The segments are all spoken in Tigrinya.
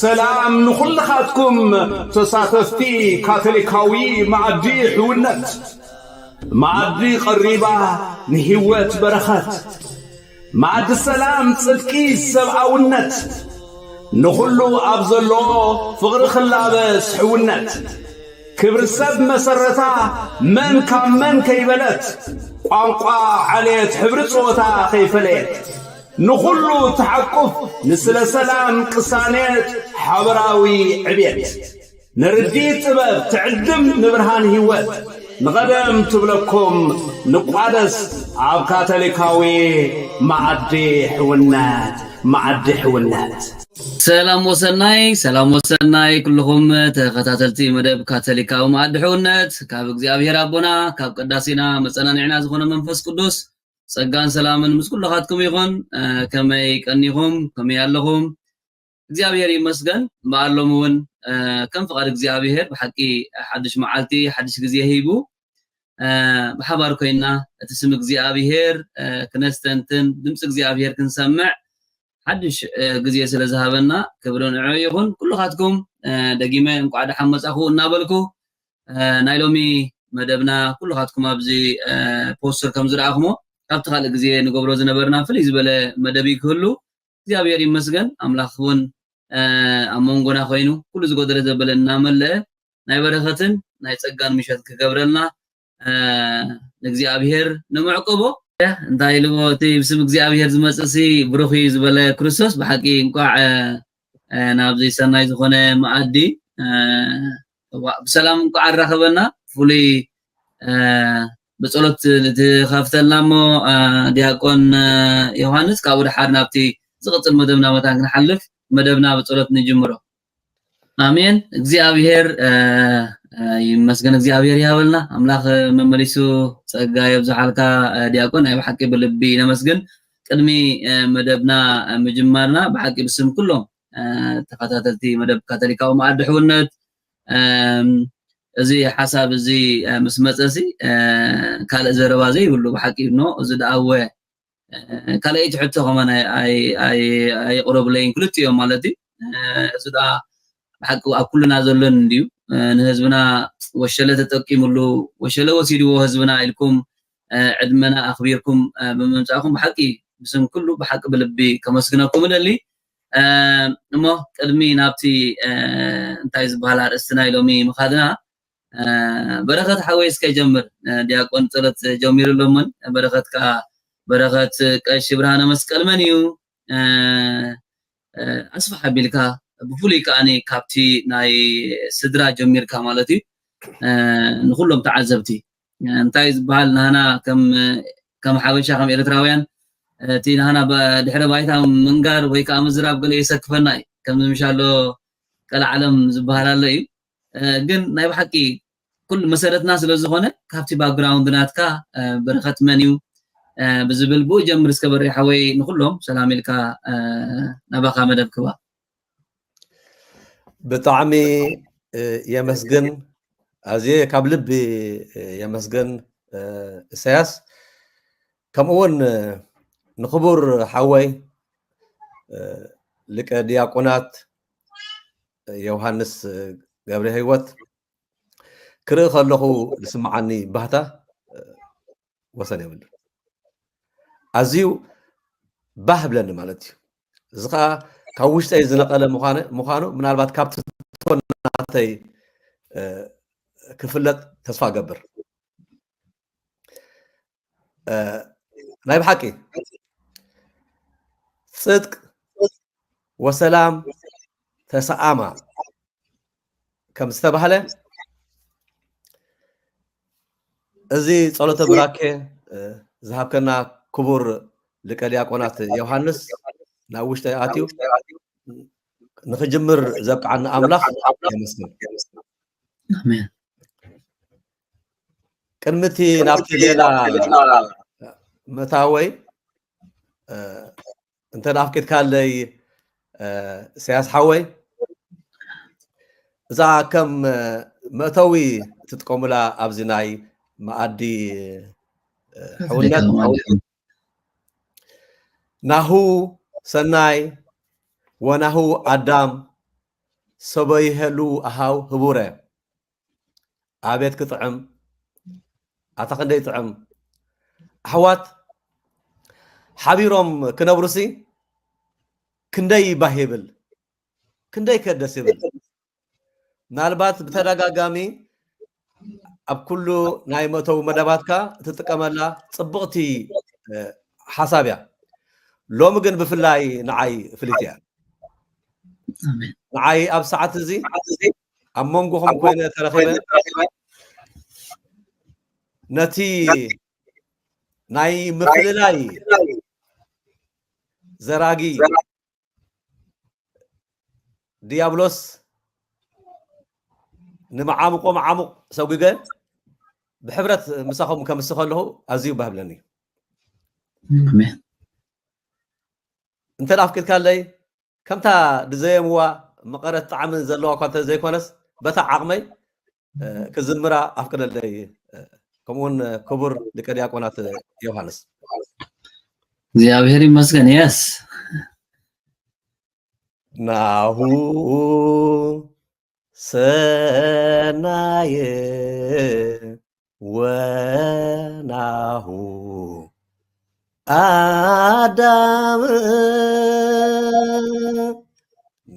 ሰላም ንኹልኻትኩም ተሳተፍቲ ካቶሊካዊ መኣዲ ሕውነት። መኣዲ ቀሪባ ንህይወት በረኸት። መኣዲ ሰላም፣ ጽድቂ፣ ሰብኣውነት። ንኹሉ ኣብ ዘሎ ፍቕሪ ክላበስ ሕውነት። ክብሪ ሰብ መሰረታ መን ካብ መን ከይበለት፣ ቋንቋ ዓሌት ሕብሪ ጾታ ከይፈለየት፣ ንኹሉ ትሓቁፍ ንስለ ሰላም ቅሳኔት ሓበራዊ ዕብየት። ንርዲ ጥበብ ትዕድም ንብርሃን ህይወት፣ ንቐደም ትብለኩም ንቋደስ ኣብ ካቶሊካዊ መኣዲ ሕውነት፣ መኣዲ ሕውነት። ሰላም ወሰናይ፣ ሰላም ወሰናይ ኩልኹም ተኸታተልቲ መደብ ካቶሊካዊ መኣዲ ሕውነት፣ ካብ እግዚኣብሔር ኣቦና፣ ካብ ቀዳሲና መጸናንዕና ዝኾነ መንፈስ ቅዱስ ጸጋን ሰላምን ምስ ኩልኻትኩም ይኹን። እ፣ ከመይ ቀኒኹም? ከመይ ኣለኹም? እግዚኣብሔር ይመስገን። እምበኣር ሎሚ እውን፣ እ፣ ከም ፍቓድ እግዚኣብሔር ብሓቂ ሓድሽ መዓልቲ፣ ሓድሽ ግዜ ሂቡ፣ እ፣ ብሓባር ኮይና እቲ ስም እግዚኣብሔር፣ እ፣ ክነስተንትን ድምፂ እግዚኣብሔር ክንሰምዕ ሓድሽ፣ እ፣ ግዜ ስለ ዝሃበና ክብሪ ንዕኡ ይኹን። ኩልኻትኩም፣ እ፣ ደጊመ እንቋዕ ደሓን መጻኹ እናበልኩ፣ እ፣ ናይ ሎሚ መደብና ኩልኻትኩም ኣብዚ፣ እ፣ ፖስተር ከም ዝረኣኹሞ ካብቲ ካልእ ግዜ ንገብሮ ዝነበርና ፍልይ ዝበለ መደብ እዩ ክህሉ። እግዚኣብሔር ይመስገን። ኣምላኽ እውን፣ እ፣ ኣብ መንጎና ኮይኑ ኩሉ ዝጎደለ ዘበለ እናመለአ ናይ በረኸትን ናይ ጸጋን ምሸት ክገብረልና፣ እ፣ ንእግዚኣብሔር ንምዕቅቦ። እንታይ ኢልዎ እቲ ብስም እግዚኣብሔር ዝመጽእ ሲ ብሩኽ እዩ ዝበለ ክርስቶስ? ብሓቂ እንቋዕ፣ እ፣ እ፣ ናብዚ ሰናይ ዝኾነ መኣዲ፣ እ፣ እዋ፣ ብሰላም እንቋዕ ኣራኸበና። ፍሉይ፣ እ፣ ብጸሎት ትኸፍተልና እሞ፣ እ፣ ዲያቆን፣ እ፣ ዮሃንስ፣ ካብኡ ደሓር ናብቲ ዝቕጽል መደብና መታን ክንሓልፍ መደብና ብጸሎት ንጅምሮ። ኣሜን። እግዚኣብሔር፣ እ፣ እ፣ ይመስገን። እግዚኣብሔር ይሃበልና። ኣምላኽ መመሊሱ ጸጋ የብዝሓልካ፣ እ፣ ዲያቆን። ናይ ብሓቂ ብልቢ ነመስግን። ቅድሚ፣ እ፣ መደብና፣ እ፣ ምጅማርና ብሓቂ ብስም ኩሎም፣ እ፣ ተኸታተልቲ መደብ ካቶሊካዊ መኣዲ ሕውነት፣ እም፣ እዚ ሓሳብ እዚ፣ እ፣ ምስ መጸሲ፣ እ፣ ካልእ ዘረባ ዘይብሉ ብሓቂ እኖ፣ እዚ ደኣወ፣ እ፣ ካልኣይቲ ሕቶ ከማን ኣይ-፣ ኣይ-፣ ኣይ-፣ ኣየቕረብለይን ክልቲኦም ማለት እዩ። እ፣ እዚ ደኣ ብሓቂ ኣብ ኩልና ዘሎን እንድዩ። እ፣ ንህዝብና ወሸለ ተጠቂምሉ፣ ወሸለ ወሲድዎ ህዝብና ኢልኩም፣ እ፣ ዕድመና ኣኽቢርኩም፣ እ፣ ብምምጻእኩም ብሓቂ ብስም ኩሉ ብሓቂ ብልቢ ከመስግነኩም እደሊ። እ፣ እሞ ቅድሚ ናብቲ፣ እ፣ እንታይ ዝበሃል ኣርእስቲ ናይ ሎሚ ምኻድና፣ እ፣ በረኸት ሓወይ እስከ ጀምር። እ፣ ዲያቆን ጸሎት ጀሚሩ ኣሎምን፣ በረኸት ከኣ፣ በረኸት ቀሺ ብርሃነ መስቀል መን እዩ? እ፣ እ፣ ኣስፍሕ ኣቢልካ፣ ብፍሉይ ከኣኒ ካብቲ ናይ ስድራ ጀሚርካ ማለት እዩ፣ እ፣ ንኹሎም ተዓዘብቲ። እንታይ ዝበሃል፣ ንሃና ከም፣ ከም ሓበሻ፣ ከም ኤርትራውያን፣ እቲ ንሃና ብ-፣ ድሕረ ባይታ ምንጋር ወይ ከዓ ምዝራብ ገለ የሰክፈና እዩ። ከምዚ ምሻሎ ቀልዓለም ዝበሃል ኣሎ እዩ። እ፣ ግን ናይ ብሓቂ ኩሉ መሰረትና ስለ ዝኾነ፣ ካብቲ ባክግራውንድ ናትካ፣ እ፣ በረኸት መን እዩ፣ እ፣ ብዝብል ብኡ ጀምር እስከ በሪ ሓወይ፣ ንኹሎም ሰላም ኢልካ፣ እ፣ ናባኻ መደብ ክባ። ብጣዕሚ፣ እ፣ የመስግን። ኣዝየ ካብ ልቢ፣ እ፣ የመስግን፣ እ፣ ኢሳያስ። ከምኡ እውን፣ እ፣ ንክቡር ሓወይ፣ እ፣ ሊቀ ዲያቆናት ዮሃንስ ገብረ ህይወት ክርኢ ከለኹ ዝስምዓኒ ባህታ፣ እ፣ ወሰን የብሉን። ኣዝዩ ባህ ብለኒ ማለት እዩ። እዚ ኸኣ ካብ ውሽጠይ ዝነቐለ ምዃነ-፣ ምዃኑ ምናልባት ካብ ትሕዝቶ ናተይ፣ እ፣ ክፍለጥ ተስፋ እገብር። እ፣ ናይ ብሓቂ ጽድቅ ወሰላም ተሰኣማ ከም ዝተባህለ፣ እዚ ጸሎተ ብራኬ፣ እ፣ ዝሃብከና ክቡር ሊቀ ዲያቆናት ዮሃንስ ናብ ውሽጠይ ኣትዩ ንኽጅምር ዘብቅዓኒ ኣምላኽ የመስግን። ኣሜን። ቅድሚ እቲ ናብቲ ሌላ ምእታወይ፣ እ፣ እንተ ኣፍቂድካለይ፣ እ፣ ኢሳያስ ሓወይ፣ እዛ ከም፣ እ፣ መእተዊ ትጥቀሙላ ኣብዚ ናይ መኣዲ፣ እ፣ ሕውነት፣ ናሁ ሰናይ ወናሁ ኣዳም ሰበይሀሉ ኣሃው ህቡረ። ኣቤት ክጥዕም! ኣታ ክንደይ ጥዕም! ኣሕዋት ሓቢሮም ክነብሩሲ ክንደይ ባህ ይብል፣ ክንደይ ከ ደስ ይብል። ምናልባት ብተደጋጋሚ ኣብ ኩሉ ናይ መእተዊ መደባትካ እትጥቀመላ ጽብቕቲ ሓሳብ እያ። ሎሚ ግን ብፍላይ ንዓይ ፍልይቲ እያ። ንዓይ ኣብ ሰዓት እዚ ኣብ መንጎኹም ኮይነ ተረኺበ ነቲ ናይ ምፍልላይ ዘራጊ ድያብሎስ ንመዓሙቆ መዓሙቕ ሰጒገ ብሕብረት ምሳኹም ከምሲ ከለኹ ኣዝዩ ባህብለኒ። ኣሜን። እንተ ኣፍቂድካለይ ከምታ ድዘየምዋ መቐረት ጣዕሚ ዘለዋ እኳ እንተ ዘይኮነስ በታ ዓቕመይ ክዝምራ ኣፍቅደለይ። ከምኡውን ክቡር ሊቀ ዲያቆናት ዮሃንስ። እግዚኣብሔር ይመስገን። የስ ናሁ ሰናየ ወናሁ ኣዳም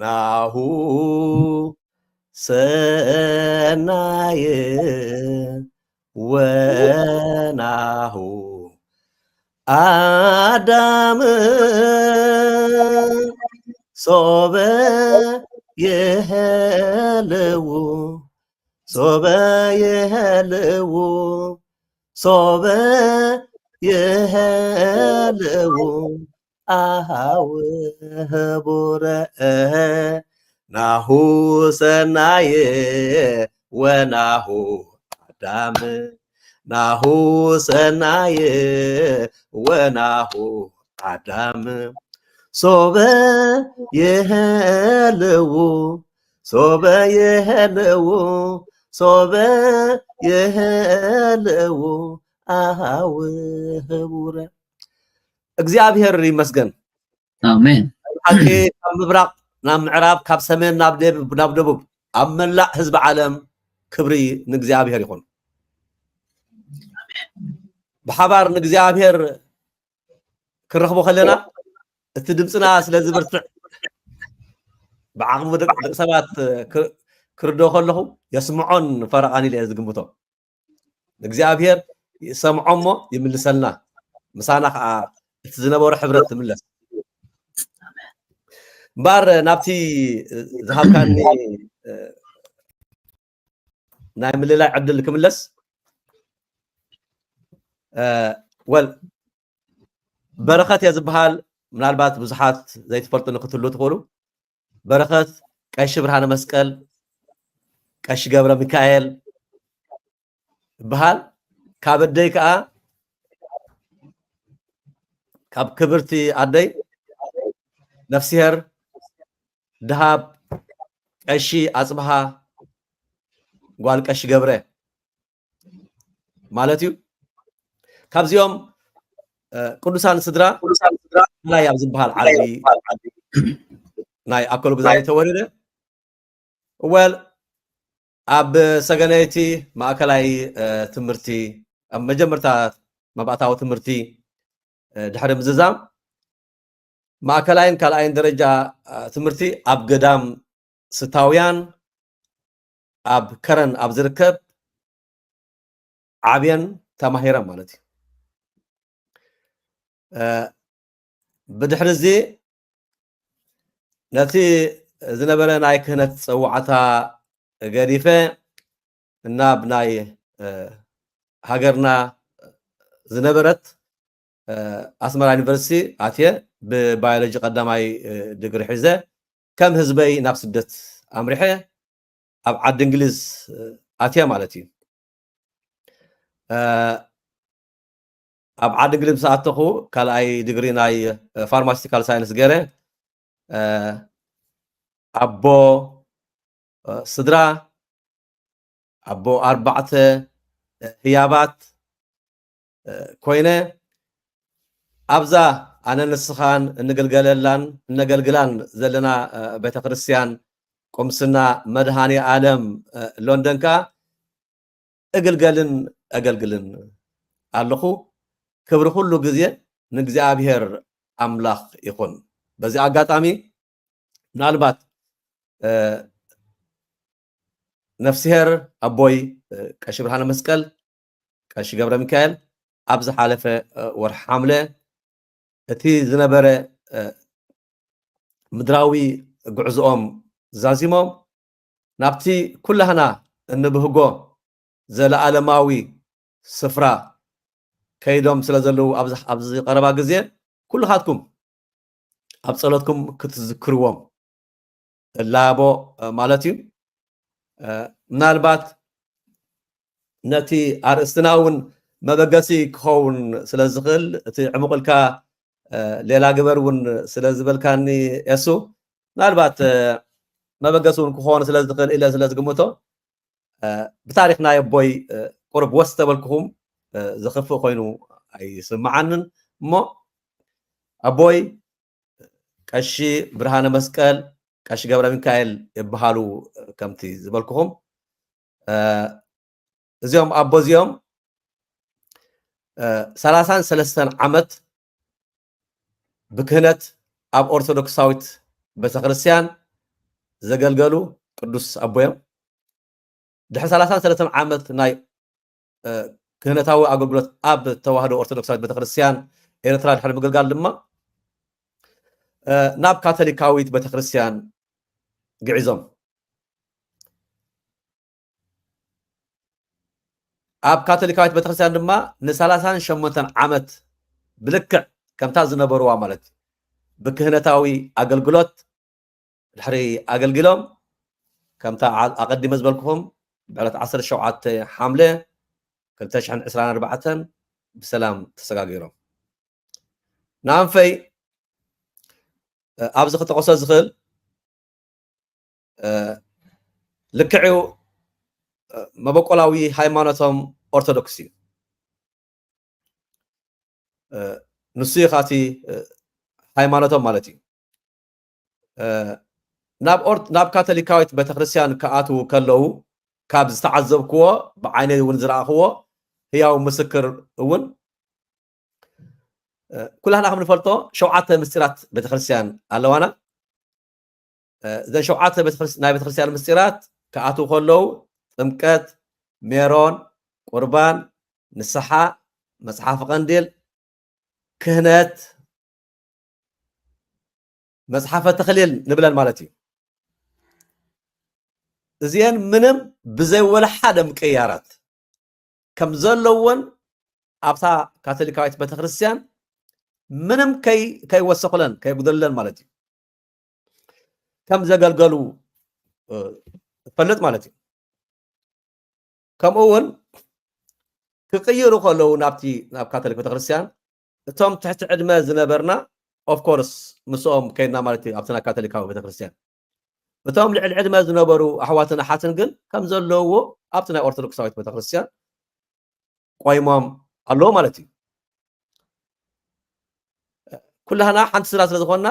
ናሁ ሰናየ ወናሁ ኣዳም ሶበ የህልዉ ሶበ የህልዉ ሶበ የህልዉ ኣሃው ህቡረ ናሁ ሰናየ ወናሁ ኣዳም ናሁ ሰናየ ወናሁ ኣዳም ሶበ የህልዉ ሶበ የህልዉ ሶበ የህልዉ ኣሃው ህቡረ። እግዚኣብሔር ይመስገን። ኣሜን። ሓቂ ካብ ምብራቕ ናብ ምዕራብ ካብ ሰሜን ናብ ደቡብ ናብ ደቡብ ኣብ መላእ ህዝቢ ዓለም ክብሪ ንእግዚኣብሔር ይኹን። ብሓባር ንእግዚኣብሔር ክንረኽቦ ከለና እቲ ድምፅና ስለ ዝብርትዕ ብዓቕሚ ደቂ ሰባት ክርድኦ ከለኹ የስምዖን ፈረቓን ኢለ ዝግምቶ። እግዚኣብሔር ይሰምዖ እሞ ይምልሰልና፣ ምሳና ከዓ እቲ ዝነበሮ ሕብረት ትምለስ። እምበኣር ናብቲ ዝሃብካኒ ናይ ምልላይ ዕድል ክምለስ። ወል በረኸት እየ ዝበሃል፣ ምናልባት ብዙሓት ዘይትፈልጡኒ ክትህሉ ትኽእሉ። በረኸት ቀሺ ብርሃነ መስቀል፣ ቀሺ ገብረ ሚካኤል ይበሃል። ካብ ኣደይ ከዓ ካብ ክብርቲ ኣደይ ነፍስሄር ደሃብ ቀሺ ኣፅብሃ ጓል ቀሺ ገብረ ማለት እዩ። ካብዚኦም ቅዱሳን ስድራ ናይ ኣብ ዝበሃል ዓዲ ናይ ኣከሉ ግዛይ ተወሊደ። ወል ኣብ ሰገነይቲ ማእከላይ ትምህርቲ ኣብ መጀመርታ መባእታዊ ትምህርቲ ድሕሪ ምዝዛም ማእከላይን ካልኣይን ደረጃ ትምህርቲ ኣብ ገዳም ስታውያን ኣብ ከረን ኣብ ዝርከብ ዓብየን ተማሂረ ማለት እዩ። ብድሕሪ እዚ ነቲ ዝነበረ ናይ ክህነት ፀዋዕታ ገዲፈ እናብ ናይ ሃገርና ዝነበረት ኣስመራ ዩኒቨርሲቲ ኣትየ ብባዮሎጂ ቀዳማይ ድግሪ ሒዘ ከም ህዝበይ ናብ ስደት ኣምሪሐ ኣብ ዓዲ እንግሊዝ ኣትየ ማለት እዩ። ኣብ ዓዲ እንግሊዝ ምስ ኣተኹ ካልኣይ ድግሪ ናይ ፋርማሲቲካል ሳይንስ ገይረ ኣቦ ስድራ ኣቦ ኣርባዕተ ህያባት ኮይነ ኣብዛ ኣነ ንስኻን እንግልገለላን እነገልግላን ዘለና ቤተክርስትያን ቁምስና መድሃኔ ኣለም ሎንደን ከኣ እግልገልን እገልግልን ኣለኹ። ክብሪ ኩሉ ግዜ ንእግዚኣብሔር ኣምላኽ ይኹን። በዚ ኣጋጣሚ ምናልባት ነፍስሄር ኣቦይ ቀሺ ብርሃነ መስቀል ቀሺ ገብረ ሚካኤል ኣብ ዝሓለፈ ወርሒ ሓምለ እቲ ዝነበረ ምድራዊ ጉዕዝኦም ዛዚሞም ናብቲ ኩላህና እንብህጎ ዘለኣለማዊ ስፍራ ከይዶም ስለ ዘለዉ ኣብዚ ቀረባ ግዜ ኩልኻትኩም ኣብ ጸሎትኩም ክትዝክርዎም እላቦ ማለት እዩ። ምናልባት ነቲ ኣርእስትና እውን መበገሲ ክኸውን ስለ ዝኽእል እቲ ዕሙቕ ኢልካ ሌላ ግበር እውን ስለ ዝበልካኒ ኤሱ ምናልባት መበገሲ እውን ክኾን ስለ ዝኽእል ኢለ ስለ ዝግምቶ ብታሪኽ ናይ ኣቦይ ቁሩብ ወስ ተበልኩኹም ዘኽፍእ ኮይኑ ኣይስምዓንን እሞ ኣቦይ ቀሺ ብርሃነ መስቀል ቀሺ ገብረ ሚካኤል ይበሃሉ። ከምቲ ዝበልኩኹም እዚኦም ኣቦ እዚኦም ሰላሳን ሰለስተን ዓመት ብክህነት ኣብ ኦርቶዶክሳዊት ቤተክርስትያን ዘገልገሉ ቅዱስ ኣቦ እዮም። ድሕሪ ሰላሳን ሰለስተን ዓመት ናይ ክህነታዊ ኣገልግሎት ኣብ ተዋህዶ ኦርቶዶክሳዊት ቤተክርስትያን ኤርትራ ድሕሪ ምግልጋል ድማ ናብ ካቶሊካዊት ቤተክርስትያን ግዒዞም። ኣብ ካቶሊካዊት ቤተክርስትያን ድማ ንሰላሳን ሸሞንተን ዓመት ብልክዕ ከምታ ዝነበርዋ ማለት እዩ ብክህነታዊ ኣገልግሎት ድሕሪ ኣገልጊሎም ከምታ ኣቐዲመ ዝበልኩኹም ብዕለት ዓሰርተ ሸውዓተ ሓምለ ክልተ ሽሕን ዕስራን ኣርባዕተን ብሰላም ተሰጋጊሮም። ንኣንፈይ ኣብዚ ክጠቐሶ ዝኽእል ልክዕዩ መበቆላዊ ሃይማኖቶም ኦርቶዶክስ እዩ። ንሱ እዩ ካቲ ሃይማኖቶም ማለት እዩ። ናብ ካቶሊካዊት ቤተክርስትያን ክኣትዉ ከለዉ ካብ ዝተዓዘብክዎ ብዓይነይ እውን ዝረኣኽዎ ህያው ምስክር እውን ኩላህና ከም ንፈልጦ ሸውዓተ ምስጢራት ቤተክርስትያን ኣለዋና። እዘን ሸውዓተ ናይ ቤተክርስትያን ምስጢራት ክኣትዉ ከለዉ ጥምቀት፣ ሜሮን፣ ቁርባን፣ ንስሓ፣ መፅሓፍ ቀንዲል፣ ክህነት፣ መፅሓፈ ተክሊል ንብለን ማለት እዩ። እዚአን ምንም ብዘይ ወላ ሓደ ምቅያራት ከም ዘለወን ኣብታ ካቶሊካዊት ቤተክርስትያን ምንም ከይወሰኹለን ከይጉደልለን ማለት እዩ ከም ዘገልገሉ ትፈልጥ ማለት እዩ። ከምኡ እውን ክቅይሩ ከለዉ ናብቲ ናብ ካቶሊክ ቤተክርስትያን እቶም ትሕቲ ዕድመ ዝነበርና ኦፍኮርስ ምስኦም ከይድና ማለት እዩ ኣብቲ ናይ ካቶሊካዊ ቤተክርስትያን እቶም ልዕሊ ዕድመ ዝነበሩ ኣሕዋትን ኣሓትን ግን ከም ዘለውዎ ኣብቲ ናይ ኦርቶዶክሳዊት ቤተክርስትያን ቆይሞም ኣለዉ ማለት እዩ። ኩላህና ሓንቲ ስድራ ስለ ዝኾንና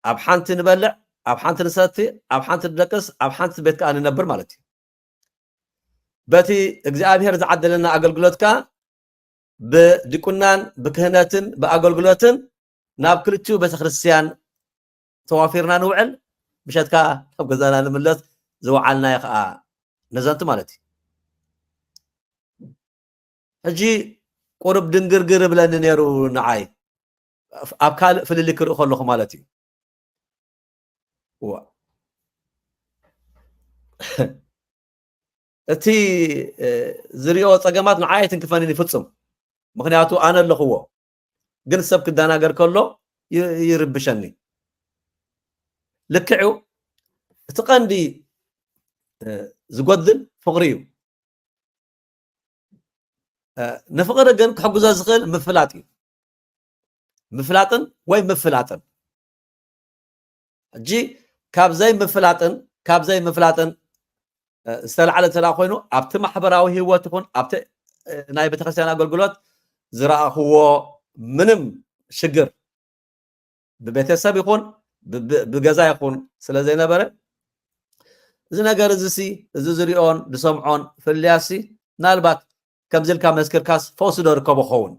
ኣብ ሓንቲ ንበልዕ፣ ኣብ ሓንቲ ንሰቲ፣ ኣብ ሓንቲ ንደቅስ፣ ኣብ ሓንቲ ቤት ከዓ ንነብር ማለት እዩ። በቲ እግዚኣብሔር ዝዓደለና ኣገልግሎት ከዓ ብዲቁናን ብክህነትን ብኣገልግሎትን ናብ ክልቲኡ ቤተክርስትያን ተዋፊርና ንውዕል፣ ምሸት ከዓ ናብ ገዛና ንምለስ ዝወዓልናዮ ከዓ ነዘንቱ ማለት እዩ። ሕጂ ቁሩብ ድንግርግር እብለኒ ነይሩ ንዓይ ኣብ ካልእ ፍልልይ ክርኢ ከለኹ ማለት እዩ። እዋ እቲ ዝሪኦ ፀገማት ንዓይ ኣይትንክፈንን ፍፁም። ምክንያቱ ኣነ ኣለኽዎ፣ ግን ሰብ ክደናገር ከሎ ይርብሸኒ። ልክዕው እቲ ቀንዲ ዝጎድል ፍቕሪ እዩ። ንፍቕሪ ግን ክሕግዞ ዝኽእል ምፍላጥ እዩ። ምፍላጥን ወይ ምፍላጥን ሕጂ ካብ ዘይምፍላጥን ካብ ዘይምፍላጥን ዝተላዕለ እንተ ኮይኑ ኣብቲ ማሕበራዊ ህይወት ይኹን ኣብቲ ናይ ቤተክርስትያን ኣገልግሎት ዝረኣኽዎ ምንም ሽግር ብቤተሰብ ይኹን ብገዛ ይኹን ስለ ዘይነበረ እዚ ነገር እዚ ሲ፣ እዚ ዝሪኦን ዝሰምዖን ፍልልያሲ፣ ምናልባት ከምዚ ኢልካ መስክርካስ ፈውሲ ዶ ርከቦ ኸውን